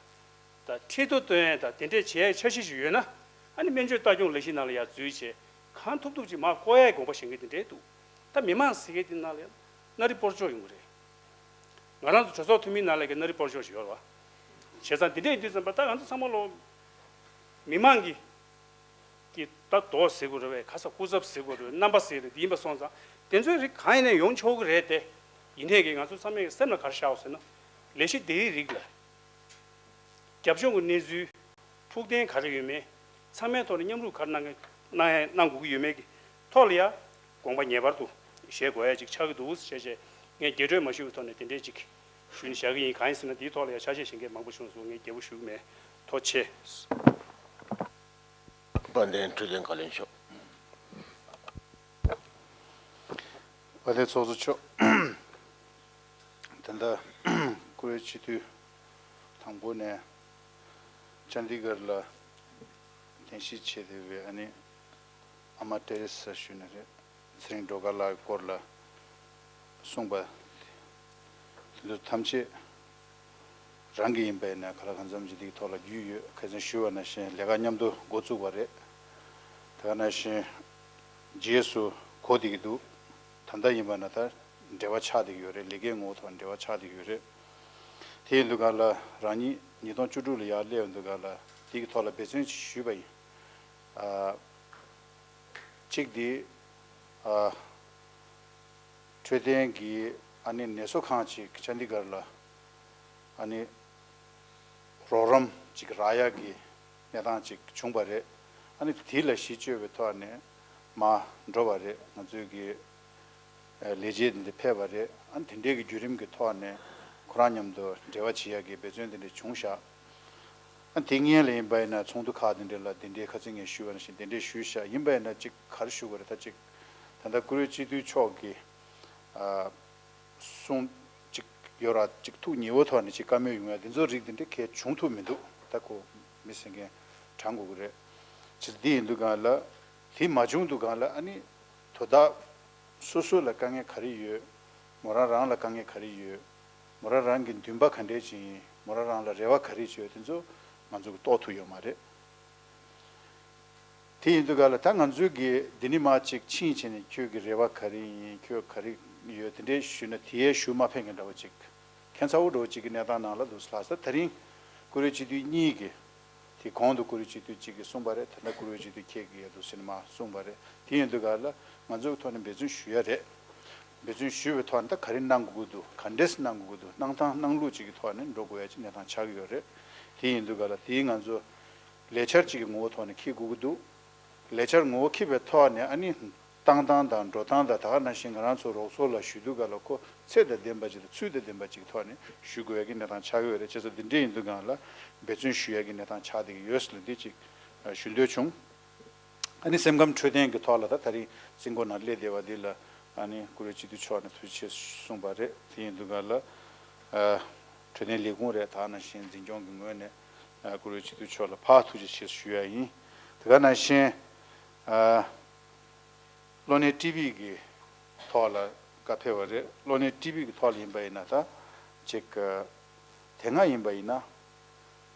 ད་ཁྲི་ཐོག་སྟོན་ཡས་དང་དེ་འདྲས་བྱེད་ཡས་འཆར་གཞི་ཞིག་ཡོད་ན། ཨ་ནི་སྨན་བཅོས་ལྟ་སྐྱོང་ལས་གཞི་ནང་ལ་ཡར་འཛུལ་བྱས་གང་ཐུབ་ཐུབ་ཅིག་མར་བསྐོར་ཡས་དགོངས་པ་བཞེས་མཁན་དེ་འདྲས་འདུག་ད་མི་མང་ཟེར་མཁན་དེ་ནང་ལ་ཡང་མནའ་རིས་སྤོར་ཆོག་ཡོང་གི་རེད། ང་རང་ཚོ་གྲོས་ཚོགས་འཐུས་མི་ནང་ལ་གི་མནའ་རིས་སྤོར་ཆོག་ཞིག་ཡོད་རེད་བ། བྱས་ཙང་དེ་འདྲས་ཡིན་དུས་ཙམ་པ་ད་ང་ཚོ་ཚང་མ་ལོ་མི་མང་གི་གི་ད་མདོག་ཟེར་དགོས་རེད་བས། ག་ས་སྐུ་ཚབ་ཟེར་དགོས་རེད་བས། རྣམ་པ་ཟེར་རེད། དེ་ཡིན་པ་སོང་ཙང་དེ་ཚོའི་རིགས་གང་ཡིན་ནའི་ཡོང་ཆོག་གི་རེད་དེ། ཡིན་ནའི་གི་ང་ཚོ་ཚང་མས་སེམས་ལ་ག་རེ་བཞག་འོ་ཟེར་ན། ལས་གཞི་དེའི་རིགས་ལ་རྒྱབ་ལྗོངས་ཀྱི་གནས་ཚུལ། ཕུགས་བརྟན་ག་རེ་ཡོད་མེད། ཚང་མའི་ཐོག་ནས་མཉམ་རུབ་ག་རེ་གནང་གི་གནང་ཡ་གནང་དགོས་ཀྱི་ཡོད་མེད་ཀྱི་ཐོག་ལ་ཡ་དགོངས་པ་ངེས་པར་དུ་བཞེས་དགོས་ཡ་ཅིག་ཆགས་ཀྱི་འདུག་ཞེས་བྱས་ངས་རྒྱས་སྤྲོས་མ་ཞུས་པའི་ཐོག་ནས་དེ་འདྲས་ཅིག་ཞུས་ནས་བཞག་གི་ཡིན། གང་ཡིན་ཟེར་ན་དེའི་ཐོག་ལ་ཡ་ཆ་ཤས་བཞེས་མཁན་མང་པོ་བྱུང་སོང་། ངས་རྒྱས་པོ་ཞུ་གི་མེད། ཐུགས་རྗེ་ཆེ། དཔལ་ལྡན་འཕྲོད་བསྟེན་བཀའ་བློན་མཆོག་དཔལ་ལྡན་ཚོགས་གཙོ་མཆོག་ད་ལྟ་བཀུར་འོས་སྤྱི་འཐུས་དང་པོ་ནས་ཅན་དི་གར་ལ་གདན་ཞུ་བྱས་བསྡད་པའི་ཨ་ནི་ཨ་མ་ཏེ་རེ་ས་ཞུས་ནི་རེད། ཚེ་རིང་སྒྲོལ་དཀར་ལགས་ཀྱི་སྐོར་ལ་གསུངས་པ་དེ་ཚོ་ཐམས་ཅད་རང་གི་ཡིན་པ་ཡིན་ན་ག་ལ་གང་འཚམ་ཅིག་དེའི་ཐོག་ལ་རྒྱུས་ཡོད། ཁ་སང་ཞུས་པ་ནང་བཞིན་ལས་ཀ་མཉམ་དུ་འགོ་བཙུགས་པ་རེད། དེ་ག་ནང་བཞིན་རྗེས་སུ་གོ་བསྡད་ཀྱི་འདུག་ད་ལྟ་ཡིན་པ་ན་ད་འབྲེལ་བ་ཆགས་བསྡད་ཀྱི་ཡོད་རེད། ལས་ཀའི་ངོ་བོ་ཐོག་འབྲེལ་བ་ཆགས་བསྡད་ཀྱི་ཡོད་རེད། དེ་ཡིན་དུས་ག་ལ་རང་ཉིད་ཉིས་སྟོང་བཅུ་དྲུག་ལ་ཡར་སླེབས་ཡོང་དུས་ག་ལ་དེ་གི་ཐོག་ལ་འབད་བརྩོན་ཅིག་ཞུས་པ་ཡིན། ཨ། གཅིག་དེ། ཨ། འཕྲོད་བསྟེན་གྱི་ཨ་ནི་ནད་གསོ་ཁང་ཅིག་ཅན་དི་གར་ལ་ཨ་ནི་རོགས་རམ་ཅིག་རག་ཡག་གི་གནས་སྟངས་ཅིག་བྱུང་བ་རེད། ཨ་ནི་དེ་ལ་གཞི་བཅོལ་བའི་ཐོག་ནས་མར་འགྲོ་བ་རེད། ང་ཚོའི་གི་ལས་བྱེད་འདི་ཕེབས་པ་རེད། ཨ་ནི་དེ་འདྲའི་གི་བརྒྱུད་རིམ་གྱི་ཐོག་ནས་ཁོ་རང་མཉམ་དུ་འབྲེལ་བ་བྱེད་ཡག་གི་འབད་བརྩོན་དེ་འདྲ་བྱུང་ཤག་ཨ་དེ་སྔོན་ལ་ཡིན་པ་ཡིན་ན་ཚོགས་འདུ་ཁག་དེ་འདྲ་ལ་དེ་འདྲའི་ཁ་སང་ངས་ཞུས་པ་ནང་བཞིན་དེ་འདྲའི་ཞུས་ཤག་ཡིན་པ་ཡིན་ན་ཅིག་ག་རེ་ཞུ་དགོས་རེད། ད་ཅིག་ད་ལྟ་བཀུར་འོས་སྤྱི་འཐུས་མཆོག་གིས་ཨ་གསུང་ཅིག་ཡོད་ར། ཅིག་ཐུགས་ཉེ་བོ་ཐོག་ནས་ཅིག་བཀའ་མོལ་ཡོང་ཡ་དེ་ཚོ་རིགས་དེ་འདྲ་གས་བྱུང་ཐུབ་མི་འདུག་ད་ཁོ་མི་ཟེར་མཁན་དྲང་དགོས་ཀྱི་རེད། ཅིག་འདི་ཡིན་དུས་གང་ལ་དེ་མ་བྱུང་དུས་གང་ལ་ཨ་ནི་དོ་བདག་སོ་སོ་ལ་དཀའ་ངལ་ག་རེ་ཡོད། མོ་རང་རང་ལ་དཀའ་ངལ་ག་རེ་ཡོད། མོ་རང་རང་གི་འདུན་པ་ག་འདྲས་ཅིག་ཡིན། མོ་རང་རང་ལ་རེ་བ་ག་རེ་ཅིག་ཡོད། དེ་ཚོ་ང་ཚོ་གི་རྟོགས་ཐུབ་ཡོད་མ་རེད། དེ་ཡིན་དུས་ག་ལ་ད་ང་ཚོའི་གི་འདི་ནི་མ་ཅིག་ཕྱིན་བྱས་ནས་ཁྱོད་ཀྱི་རེ་བ་ག་རེ་ཡིན། ཁྱོད་ག་རེ་ཡོད། དེ་འདྲས་ཞུས་ན་དེ་ཡས་ཞུ་མ་ཕན་མཁན་འདྲ་བོ་ཅིག་ཁྱད་མཚར་བོ་འདྲ་བོ་ཅིག་གི་གནས་སྟངས་ནང་ལ་འདུག་ལྷག་ས། ད་རིང་བཀུར་འོས་སྤྱི་འཐུས་གཉིས་ཀྱིས། དེ་གོང་དུ་བཀུར་འོས་སྤྱི་འཐུས་གཅིག་གིས་གསུངས་པ་རེད། ད་ལྟ་བཀུར་འོས་སྤྱི་འཐུས་ཁྱེད་ཀྱིས་ཡ་འདུག་ཟེར་ནས་མར་གསུངས་པ་རེད། དེ་ཡིན་དུས་ག་ལ་ང་ཚོའི་ཐོག་ནས་འབད་བརྩོན་ཞུ་ཡ་རེད། འབད་བརྩོན་ཞུས་པའི་ཐོག་ནས་ད་ག་རེ་གནང་དགོས་ཀྱི་འདུག་ག་འདྲས་གནང་དགོས་ཀྱི་འདུག་གནང་སྟངས་གནང་ལུགས་གཅིག་གི་ཐོག་ནས་འགྲོ་དགོས་ཡ་གཅིག་གནས་སྟངས་ཆགས་ཀྱི་ཡོད་རེད། དེ་ཡིན་དུས་ག་ལ་དེའི་ང་ཚོ་ལས་འཆར་གཅིག་གི་ངོ་བོ་ཐོག་ནས་འཁྱེར་དགོས་ཀྱི་འདུག་ལས་འཆར་ངོ་བོ་འཁྱེར་བའི་ཐོག་ནས་ཨ་ནི་བཏང་སྟངས་དང་འགྲོ་སྟངས་དང་། ད་ག་ནང་བཞིན་ང་རང་ཚོ་རོགས་ཚོགས་ལ་ཞུ་དུས་ག་ལ་ཁོ་ཚད་དང་ལྡན་པ་ཅིག་དང་ཚུལ་དང་ལྡན་པ་ཅིག་གི་ཐོག་ནས་ཞུ་དགོས་ཡ་གི་གནས་སྟངས་ཆགས་ཀྱི་ཡོད་རེད། བྱས་ཙང་འདི་འདྲས་ཡིན་དུས་ག་ལ་འབད་བརྩོན་ཞུ་ཡ་གི་གནས་སྟངས་ཆགས་བསྡད་ཀྱི་ཡོད་ཟེར་ལ་འདི་ཅིག་ཞུ་འདོད་བྱུང་། ཨ་ནི་སེམས་ཁམས་འཕྲོད་བསྟེན་གྱི་ཐོག་ལ་ད་ད་རིང་རྩིས་འགོ་ནང་སླེབས་བསྡད་པ་འདི་ལ་ཨ་ནི་བཀུར་འོས་སྤྱི་འཐུས་མཆོག་ནས་ཐུགས་རྗེ་ཆེ་གསུངས་པ་རེད། དེ་ཡིན་དུས་ག་ལ་ཨ་འཕྲོད་བསྟེན་ལས་ཁུངས་རེད། ད་ནང་བཞིན་འཛིན་སྐྱོང་གི་ངོས་ནས་ཨ་བཀུར་འོས་སྤྱི་འཐུས་མཆོག་ལ་ཕར་ཐུགས་རྗེ་ཆེ་ཞུ་ཡ་ཡིན། དེ་ག་ནང་བཞིན་ཨ་གློ་ནད་ཊི་བི་གི་ཐོག་ལ་བཀའ་ཕེབས་པ་རེད། གློ་ནད་ཊི་བི་གི་ཐོག་ལ་ཡིན་པ་ཡིན་ན་ད་ཅིག་ཨ་དེ་སྔ་ཡིན་པ་ཡིན་ན།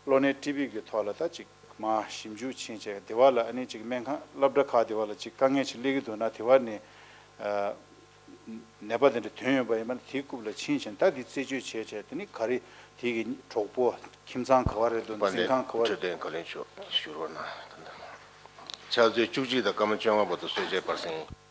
གློ་ནད་ཊི་བི་གི་ཐོག་ལ་ད་ཅིག་མ་ཞིབ་འཇུག་ཕྱིན་བྱས་དེ་བ་ལ་ཨ་ནི་ཅིག་སྨན་ཁང་སློབ་གྲྭ་ཁག་དེ་བ་ལ་ཅིག་དཀའ་ངལ་ཅིག་སླེབས་ཀྱི་འདུག་ན་དེ་བ་ནས་ཨ་ནད་པ་དེ་འདྲ་ཐོན་ཡོད་པ་ཡིན་པ་ན་དེའི་རྐུབ་ལ་ཕྱིན་བྱས་ད་དེ་རྩད་གཅོད་བྱས་བྱས་དེ་ནི་ག་རེ་དེ་གི་གྲོགས་པོ་ཁྱིམ་ཚང་ག་བ་རེད་འདུག་འཛིན་ཁང་ག་བ་རེད། འཕྲོད་བསྟེན་བཀའ་བློན་མཆོག་ཞུ་རོགས་གནང་། ཕྱག་ཚོད་བཅུ་གཅིག་དང་སྐར་མ་བཅོ་ལྔ་བར་དུ་གསོལ་ཇའི་བར་གསེང་།